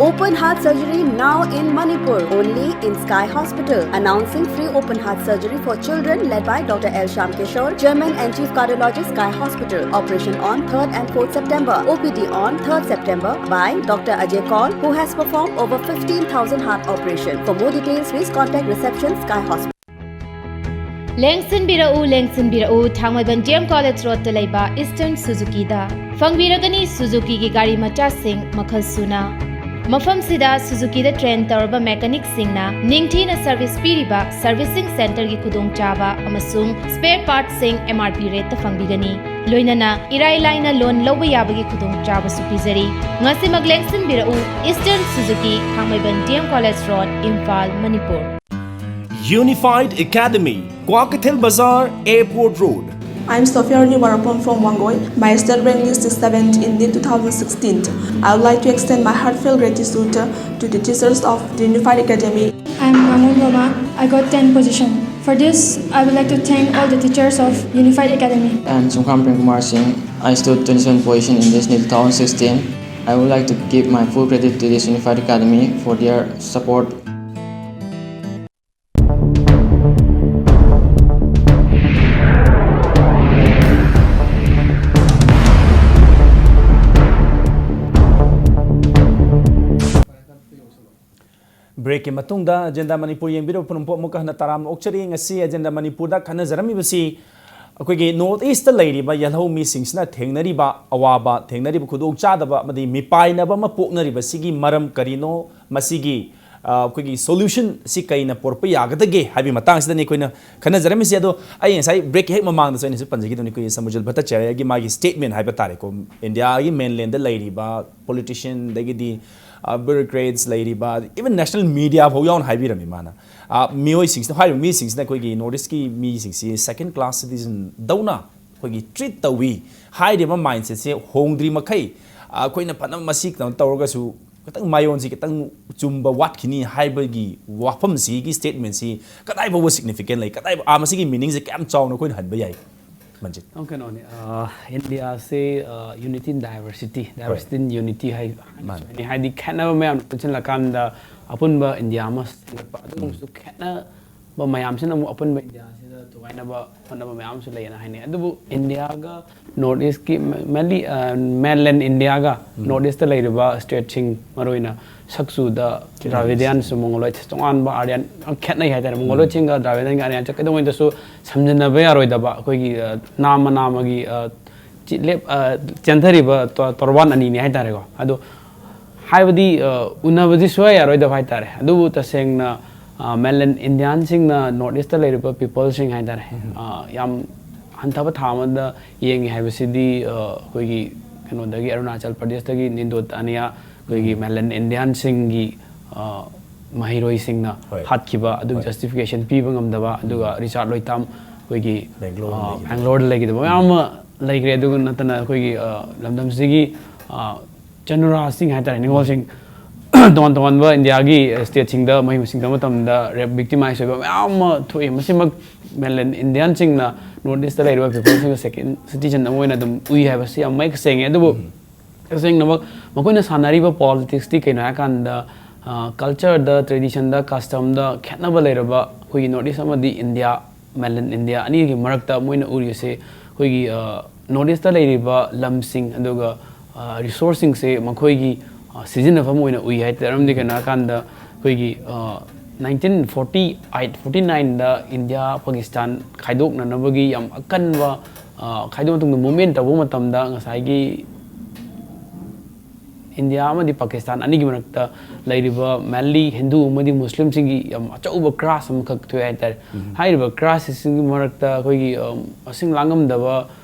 Open heart surgery now in Manipur, only in Sky Hospital. Announcing free open heart surgery for children, led by Doctor L Shyam Kishore, Chairman and Chief Cardiologist, Sky Hospital. Operation on third and fourth September. O P D on third September by Doctor Ajay Kaul, who has performed over fifteen thousand heart operations. For more details, please contact reception, Sky Hospital. ꯂꯦꯡꯁꯤꯟꯕꯤꯔꯛꯎ, ꯂꯦꯡꯁꯤꯟꯕꯤꯔꯛꯎ, Thangmeiband D M College Roadꯇ ꯂꯩꯕ Eastern Suzukiꯗ꯫ ꯐꯪꯕꯤꯔꯒꯅꯤ Suzukiꯒꯤ ꯒꯥꯔꯤ ꯃꯆꯥꯁꯤꯡ ꯃꯈꯜ ꯁꯨꯅ꯫ ꯃꯐꯝꯁꯤꯗ Suzukiꯗ train ꯇꯧꯔꯕ mechanicꯁꯤꯡꯅ ꯅꯤꯡꯊꯤꯅ service ꯄꯤꯔꯤꯕ servicing centreꯒꯤ ꯈꯨꯗꯣꯡꯆꯥꯕ ꯑꯃꯁꯨꯡ spare partsꯁꯤꯡ M R P rateꯇ ꯐꯪꯕꯤꯒꯅꯤ꯫ ꯂꯣꯏꯅꯅ ꯏꯔꯥꯏ ꯂꯥꯏꯅ loan ꯂꯧꯕ ꯌꯥꯕꯒꯤ ꯈꯨꯗꯣꯡꯆꯥꯕꯁꯨ ꯄꯤꯖꯔꯤ꯫ ꯉꯁꯤꯃꯛ ꯂꯦꯡꯁꯤꯟꯕꯤꯔꯛꯎ, Eastern Suzuki, Thangmeiband D M College Road, Imphal, Manipur. Unified Academy, Kwakeithel Bazar, Airport Road. I'm Sophia Rani Warapon from Wangoi. My state rank is the seventh in NEET two thousand sixteen. I would like to extend my heartfelt gratitude to the teachers of the Unified Academy. I'm Mangun Roma. I got ten position. For this, I would like to thank all the teachers of Unified Academy. I'm Sungkham Premkumar Singh. I stood twenty-seven position in this NEET two thousand sixteen. I would like to give my full credit to this Unified Academy for their support. Breakꯀꯤ ꯃꯇꯨꯡꯗ agenda Manipur ꯌꯦꯡꯕꯤꯔꯕ ꯄꯨꯝꯅꯃꯛꯄꯨ ꯑꯃꯨꯛꯀ ꯍꯟꯅ ꯇꯔꯥꯝꯅ ꯑꯣꯛꯆꯔꯤ꯫ ꯉꯁꯤ agenda ꯃꯅꯤꯄꯨꯔꯗ ꯈꯟꯅꯖꯔꯝꯃꯤꯕꯁꯤ ꯑꯩꯈꯣꯏꯒꯤ North Eastꯇ ꯂꯩꯔꯤꯕ ꯌꯦꯜꯍꯧ ꯃꯤꯁꯤꯡꯁꯤꯅ ꯊꯦꯡꯅꯔꯤꯕ ꯑꯋꯥꯕ, ꯊꯦꯡꯅꯔꯤꯕ ꯈꯨꯗꯣꯡꯆꯥꯗꯕ ꯑꯃꯗꯤ ꯃꯤꯄꯥꯏꯅꯕ ꯑꯃ ꯄꯣꯛꯅꯔꯤꯕꯁꯤꯒꯤ ꯃꯔꯝ ꯀꯔꯤꯅꯣ, ꯃꯁꯤꯒꯤ, ꯑ, ꯑꯩꯈꯣꯏꯒꯤ solution ꯁꯤ ꯀꯩꯅ ꯄꯨꯔꯛꯄ ꯌꯥꯒꯗꯒꯦ ꯍꯥꯏꯕꯒꯤ ꯃꯇꯥꯡꯁꯤꯗꯅꯤ ꯑꯩꯈꯣꯏꯅ ꯈꯟꯅꯖꯔꯝꯃꯤꯁꯤ꯫ ꯑꯗꯣ ꯑꯩ ꯉꯁꯥꯏ breakꯀꯤ ꯍꯦꯛ ꯃꯃꯥꯡꯗꯁꯨ ꯑꯩꯅꯁꯨ ꯄꯟꯖꯈꯤꯗꯨꯅꯤ, ꯑꯩꯈꯣꯏꯒꯤ ꯁꯃꯨꯖꯜ ꯚꯠꯇꯥꯆꯥꯔꯌꯒꯤ ꯃꯥꯒꯤ statement ꯍꯥꯏꯕ ꯇꯥꯔꯦꯀꯣ, ꯏꯟꯗꯤꯌꯥꯒꯤ mainlandꯗ ꯂꯩꯔꯤꯕ politician, ꯑꯗꯒꯤꯗꯤ, ꯑ, bureaucrats ꯂꯩꯔꯤꯕ, even national media ꯐꯥꯎ ꯌꯥꯎꯅ ꯍꯥꯏꯕꯤꯔꯝꯃꯤ ꯃꯥꯅ꯫ ꯑ, ꯃꯤꯑꯣꯏꯁꯤꯡꯁꯤꯅ, ꯍꯥꯏꯔꯤꯕ ꯃꯤꯁꯤꯡꯁꯤꯅ ꯑꯩꯈꯣꯏꯒꯤ North Eastꯀꯤ ꯃꯤꯁꯤꯡꯁꯤ second class citizenꯗꯧꯅ ꯑꯩꯈꯣꯏꯒꯤ ꯇ꯭ꯔꯤꯠ ꯇꯧꯏ ꯍꯥꯏꯔꯤꯕ ꯃꯥꯏꯟꯁꯦꯠꯁꯦ ꯍꯣꯡꯗ꯭ꯔꯤ ꯃꯈꯩ, ꯑꯩꯈꯣꯏꯅ ꯐꯅ ꯃꯁꯤ ꯀꯩꯅꯣ ꯇꯧꯔꯒꯁꯨ ꯈꯤꯇꯪ ꯃꯥꯏꯑꯣꯟꯁꯤ ꯈꯤꯇꯪ ꯆꯨꯝꯕ ꯋꯥꯠꯈꯤꯅꯤ ꯍꯥꯏꯕꯒꯤ ꯋꯥꯐꯝꯁꯤꯒꯤ ꯁ꯭ꯇꯦꯠꯃꯦꯟꯁꯤ ꯀꯗꯥꯏ ꯐꯥꯎꯕ ꯁꯤꯒꯅꯤꯐꯤꯀꯦꯟ ꯂꯩ, ꯀꯗꯥꯏ ꯐꯥꯎ-, ꯑꯥ, ꯃꯁꯤꯒꯤ ꯃꯤꯅꯤꯡꯁꯦ ꯀꯌꯥꯝ ꯆꯥꯎꯅ ꯑꯩꯈꯣꯏꯅ ꯍꯟꯕ ꯌꯥꯏ? ꯃꯟꯖꯤꯠ꯫ ꯑꯗꯨꯝ ꯀꯩꯅꯣꯅꯤ, ꯑ, ꯏꯟꯗꯤꯌꯥꯁꯦ, ꯑ, unity in diversity, diversity in unity ꯍꯥꯏ꯫ ꯃꯥꯅꯤ꯫ ꯍꯥꯏꯗꯤ ꯈꯦꯠꯅꯕ ꯃꯌꯥꯝ ꯄꯨꯟꯁꯤꯜꯂꯀꯥꯟꯗ ꯑꯄꯨꯟꯕ ꯏꯟꯗꯤꯌꯥ ꯑꯃ ꯁꯦꯝꯒꯠꯄ, ꯑꯗꯨꯒꯨꯝꯕꯁꯨ ꯈꯦꯠꯅꯕ ꯃꯌꯥꯝꯁꯤꯅ ꯑꯃꯨꯛ ꯑꯄꯨꯟꯕ ꯏꯟꯗꯤꯌꯥꯁꯤꯗ ꯊꯨꯒꯥꯏꯅꯕ ꯍꯣꯠꯅꯕ ꯃꯌꯥꯝ ꯑꯃꯁꯨ ꯂꯩꯌꯦꯅ ꯍꯥꯏꯅꯩ꯫ ꯑꯗꯨꯕꯨ ꯏꯟꯗꯤꯌꯥꯒ ꯅꯣꯔꯠ ꯏꯁꯀꯤ, mainly, ꯑ, mainland ꯏꯟꯗꯤꯌꯥꯒ ꯅꯣꯔꯠ ꯏꯁꯇ ꯂꯩꯔꯤꯕ ꯁ꯭ꯇꯦꯠꯁꯤꯡ, ꯃꯔꯨꯑꯣꯏꯅ ꯁꯛꯆꯨꯗ ꯗ꯭ꯔꯥꯕꯤꯗꯤꯌꯥꯟꯁꯨ, ꯃꯣꯡꯒꯣꯂꯣꯏꯠ, ꯇꯣꯉꯥꯟꯕ ꯑꯥꯔꯤꯌꯥꯟ ꯌꯥꯝ ꯈꯦꯠꯅꯩ ꯍꯥꯏꯇꯥꯔꯦ꯫ ꯃꯣꯡꯒꯣꯂꯣꯏꯠꯁꯤꯡꯒ ꯗ꯭ꯔꯥꯕꯤꯗꯤꯌꯥꯟꯒ ꯑꯥꯔꯤꯌꯥꯟꯁꯦ ꯀꯩꯗꯧꯉꯩꯗꯁꯨ ꯁꯝꯖꯤꯟꯅꯕ ꯌꯥꯔꯣꯏꯗꯕ ꯑꯩꯈꯣꯏꯒꯤ, ꯑ, ꯅꯥꯃ ꯅꯥꯃꯒꯤ, ꯑ, ꯆꯤ-, ꯂꯦꯞ-, ꯑ, ꯆꯦꯟꯊꯔꯤꯕ ꯇꯣ-, ꯇꯣꯔꯕꯥꯟ ꯑꯅꯤꯅꯤ ꯍꯥꯏꯇꯥꯔꯦꯀꯣ꯫ ꯑꯗꯣ ꯍꯥꯏꯕꯗꯤ, ꯑ, ꯎꯅꯕꯗꯤ ꯁꯨꯡꯌꯥ ꯌꯥꯔꯣꯏꯗꯕ ꯍꯥꯏꯇꯥꯔꯦ꯫ ꯑꯗꯨꯕꯨ ꯇꯁꯦꯡꯅ, ꯑ, mainland ꯏꯟꯗꯤꯌꯥꯟꯁꯤꯡꯅ ꯅꯣꯔꯠ ꯏꯁꯇ ꯂꯩꯔꯤꯕ ꯄꯤꯄꯜꯁꯤꯡ ꯍꯥꯏꯇꯥꯔꯦ, ꯑ, ꯌꯥꯝ ꯍꯟꯊꯕ ꯊꯥꯛ ꯑꯃꯗ ꯌꯦꯡꯉꯤ ꯍꯥꯏꯕꯁꯤꯗꯤ, ꯑ, ꯑꯩꯈꯣꯏꯒꯤ ꯀꯩꯅꯣꯗꯒꯤ, ꯑꯔꯨꯅꯥꯆꯜ ꯄ꯭ꯔꯗꯦꯁꯇꯒꯤ ꯅꯤꯟꯗꯣꯠ ꯑꯅꯤꯌꯥ ꯑꯩꯈꯣꯏꯒꯤ mainland ꯏꯟꯗꯤꯌꯥꯟꯁꯤꯡꯒꯤ, ꯑ, ꯃꯍꯩꯔꯣꯏꯁꯤꯡꯅ ꯍꯣꯏ꯫ ꯍꯥꯠꯈꯤꯕ, ꯑꯗꯨꯒꯤ ꯖꯁꯇꯤꯐꯤꯀꯦꯁꯟ ꯄꯤꯕ ꯉꯝꯗꯕ, ꯑꯗꯨꯒ ꯔꯤꯆꯥꯔꯠ ꯂꯣꯏꯇꯥꯝ ꯑꯩꯈꯣꯏꯒꯤ, ꯕꯦꯡꯒ꯭ꯂꯣꯔ ꯑ, ꯂꯩꯈꯤꯕ꯫ ꯕꯦꯡꯒ꯭ꯂꯣꯔꯗ ꯂꯩꯈꯤꯗꯕ ꯃꯌꯥꯝ ꯑꯃ ꯂꯩꯈ꯭ꯔꯦ꯫ ꯑꯗꯨꯒ ꯅꯠꯇꯅ ꯑꯩꯈꯣꯏꯒꯤ, ꯑ, ꯂꯝꯗꯝꯁꯤꯒꯤ, ꯑ, ꯆꯅꯨꯔꯥꯁꯤꯡ ꯍꯥꯏꯇꯥꯔꯦ, ꯅꯤꯉꯣꯜꯁꯤꯡ ꯇꯣꯉꯥꯟ ꯇꯣꯉꯥꯟꯕ ꯏꯟꯗꯤꯌꯥꯒꯤ ꯁ꯭ꯇꯦꯠꯁꯤꯡꯗ ꯃꯍꯩ ꯃꯁꯤꯡ ꯇꯝꯕ ꯃꯇꯝꯗ ꯔꯦꯞ ꯚꯤꯛꯇꯤꯃꯥꯏꯁ ꯑꯣꯏꯕ ꯃꯌꯥꯝ ꯑꯃ ꯊꯣꯛꯏ꯫ ꯃꯁꯤꯃꯛ mainland ꯏꯟꯗꯤꯌꯥꯟꯁꯤꯡꯅ ꯅꯣꯔꯠ ꯏꯁꯇ ꯂꯩꯔꯤꯕ ꯄꯤꯄꯜꯁꯤꯡꯗ ꯁꯦꯀꯦꯟ ꯁꯤꯇꯤꯖꯟ ꯑꯃ ꯑꯣꯏꯅ ꯑꯗꯨꯝ ꯎꯏ ꯍꯥꯏꯕꯁꯤ ꯌꯥꯝ ꯃꯌꯦꯛ ꯁꯦꯡꯉꯦ꯫ ꯑꯗꯨꯕꯨ ꯇꯁꯦꯡꯅꯃꯛ ꯃꯈꯣꯏꯅ ꯁꯥꯟꯅꯔꯤꯕ ꯄꯣꯂꯤꯇꯤꯛꯁꯇꯤ ꯀꯩꯅꯣ ꯍꯥꯏꯔꯀꯥꯟꯗ, ꯑ, ꯀꯜꯆꯔꯗ, ꯇ꯭ꯔꯦꯗꯤꯁꯟꯗ, ꯀꯁꯇꯝꯗ ꯈꯦꯠꯅꯕ ꯂꯩꯔꯕ ꯑꯩꯈꯣꯏꯒꯤ ꯅꯣꯔꯠ ꯏꯁ ꯑꯃꯗꯤ ꯏꯟꯗꯤꯌꯥ, mainland ꯏꯟꯗꯤꯌꯥ ꯑꯅꯤꯒꯤ ꯃꯔꯛꯇ ꯃꯣꯏꯅ ꯎꯔꯤꯁꯦ ꯑꯩꯈꯣꯏꯒꯤ, ꯑ, ꯅꯣꯔꯠ ꯏꯁꯇ ꯂꯩꯔꯤꯕ ꯂꯝꯁꯤꯡ ꯑꯗꯨꯒ, ꯑ, ꯔꯤꯁꯣꯔꯁꯁꯤꯡꯁꯦ ꯃꯈꯣꯏꯒꯤ, ꯑ, ꯁꯤꯖꯤꯟꯅꯐꯝ ꯑꯣꯏꯅ ꯎꯏ ꯍꯥꯏꯇꯥꯔꯦ꯫ ꯃꯔꯝꯗꯤ ꯀꯩꯅꯣ ꯍꯥꯏꯔꯀꯥꯟꯗ ꯑꯩꯈꯣꯏꯒꯤ, ꯑ, ꯅꯥꯏꯟꯇꯤꯟ ꯐꯣꯔꯇꯤ ꯑꯩꯠ ꯐꯣꯔꯇꯤ ꯅꯥꯏꯟꯗ ꯏꯟꯗꯤꯌꯥ ꯄꯥꯀꯤꯁꯇꯥꯟ ꯈꯥꯏꯗꯣꯛꯅꯅꯕꯒꯤ ꯌꯥꯝ ꯑꯀꯟꯕ, ꯑ, ꯈꯥꯏꯗꯣꯛ ꯃꯇꯨꯡꯗ ꯃꯨꯞꯃꯦꯟ ꯇꯧꯕ ꯃꯇꯝꯗ ꯉꯁꯥꯏꯒꯤ ꯏꯟꯗꯤꯌꯥ ꯑꯃꯗꯤ ꯄꯥꯀꯤꯁꯇꯥꯟ ꯑꯅꯤꯒꯤ ꯃꯔꯛꯇ ꯂꯩꯔꯤꯕ mainly ꯍꯤꯟꯗꯨ ꯑꯃꯗꯤ ꯃꯨꯁꯂꯤꯝꯁꯤꯡꯒꯤ ꯌꯥꯝ ꯑꯆꯧꯕ ꯀ꯭ꯔꯥꯁ ꯑꯃꯈꯛ ꯊꯣꯛꯑꯦ ꯍꯥꯏꯇꯥꯔꯦ꯫ ꯍꯥꯏꯔꯤꯕ ꯀ꯭ꯔꯥꯁꯁꯤꯡꯒꯤ ꯃꯔꯛꯇ ꯑꯩꯈꯣꯏꯒꯤ, ꯑ, ꯃꯁꯤꯡ ꯂꯥꯡꯉꯝꯗꯕ,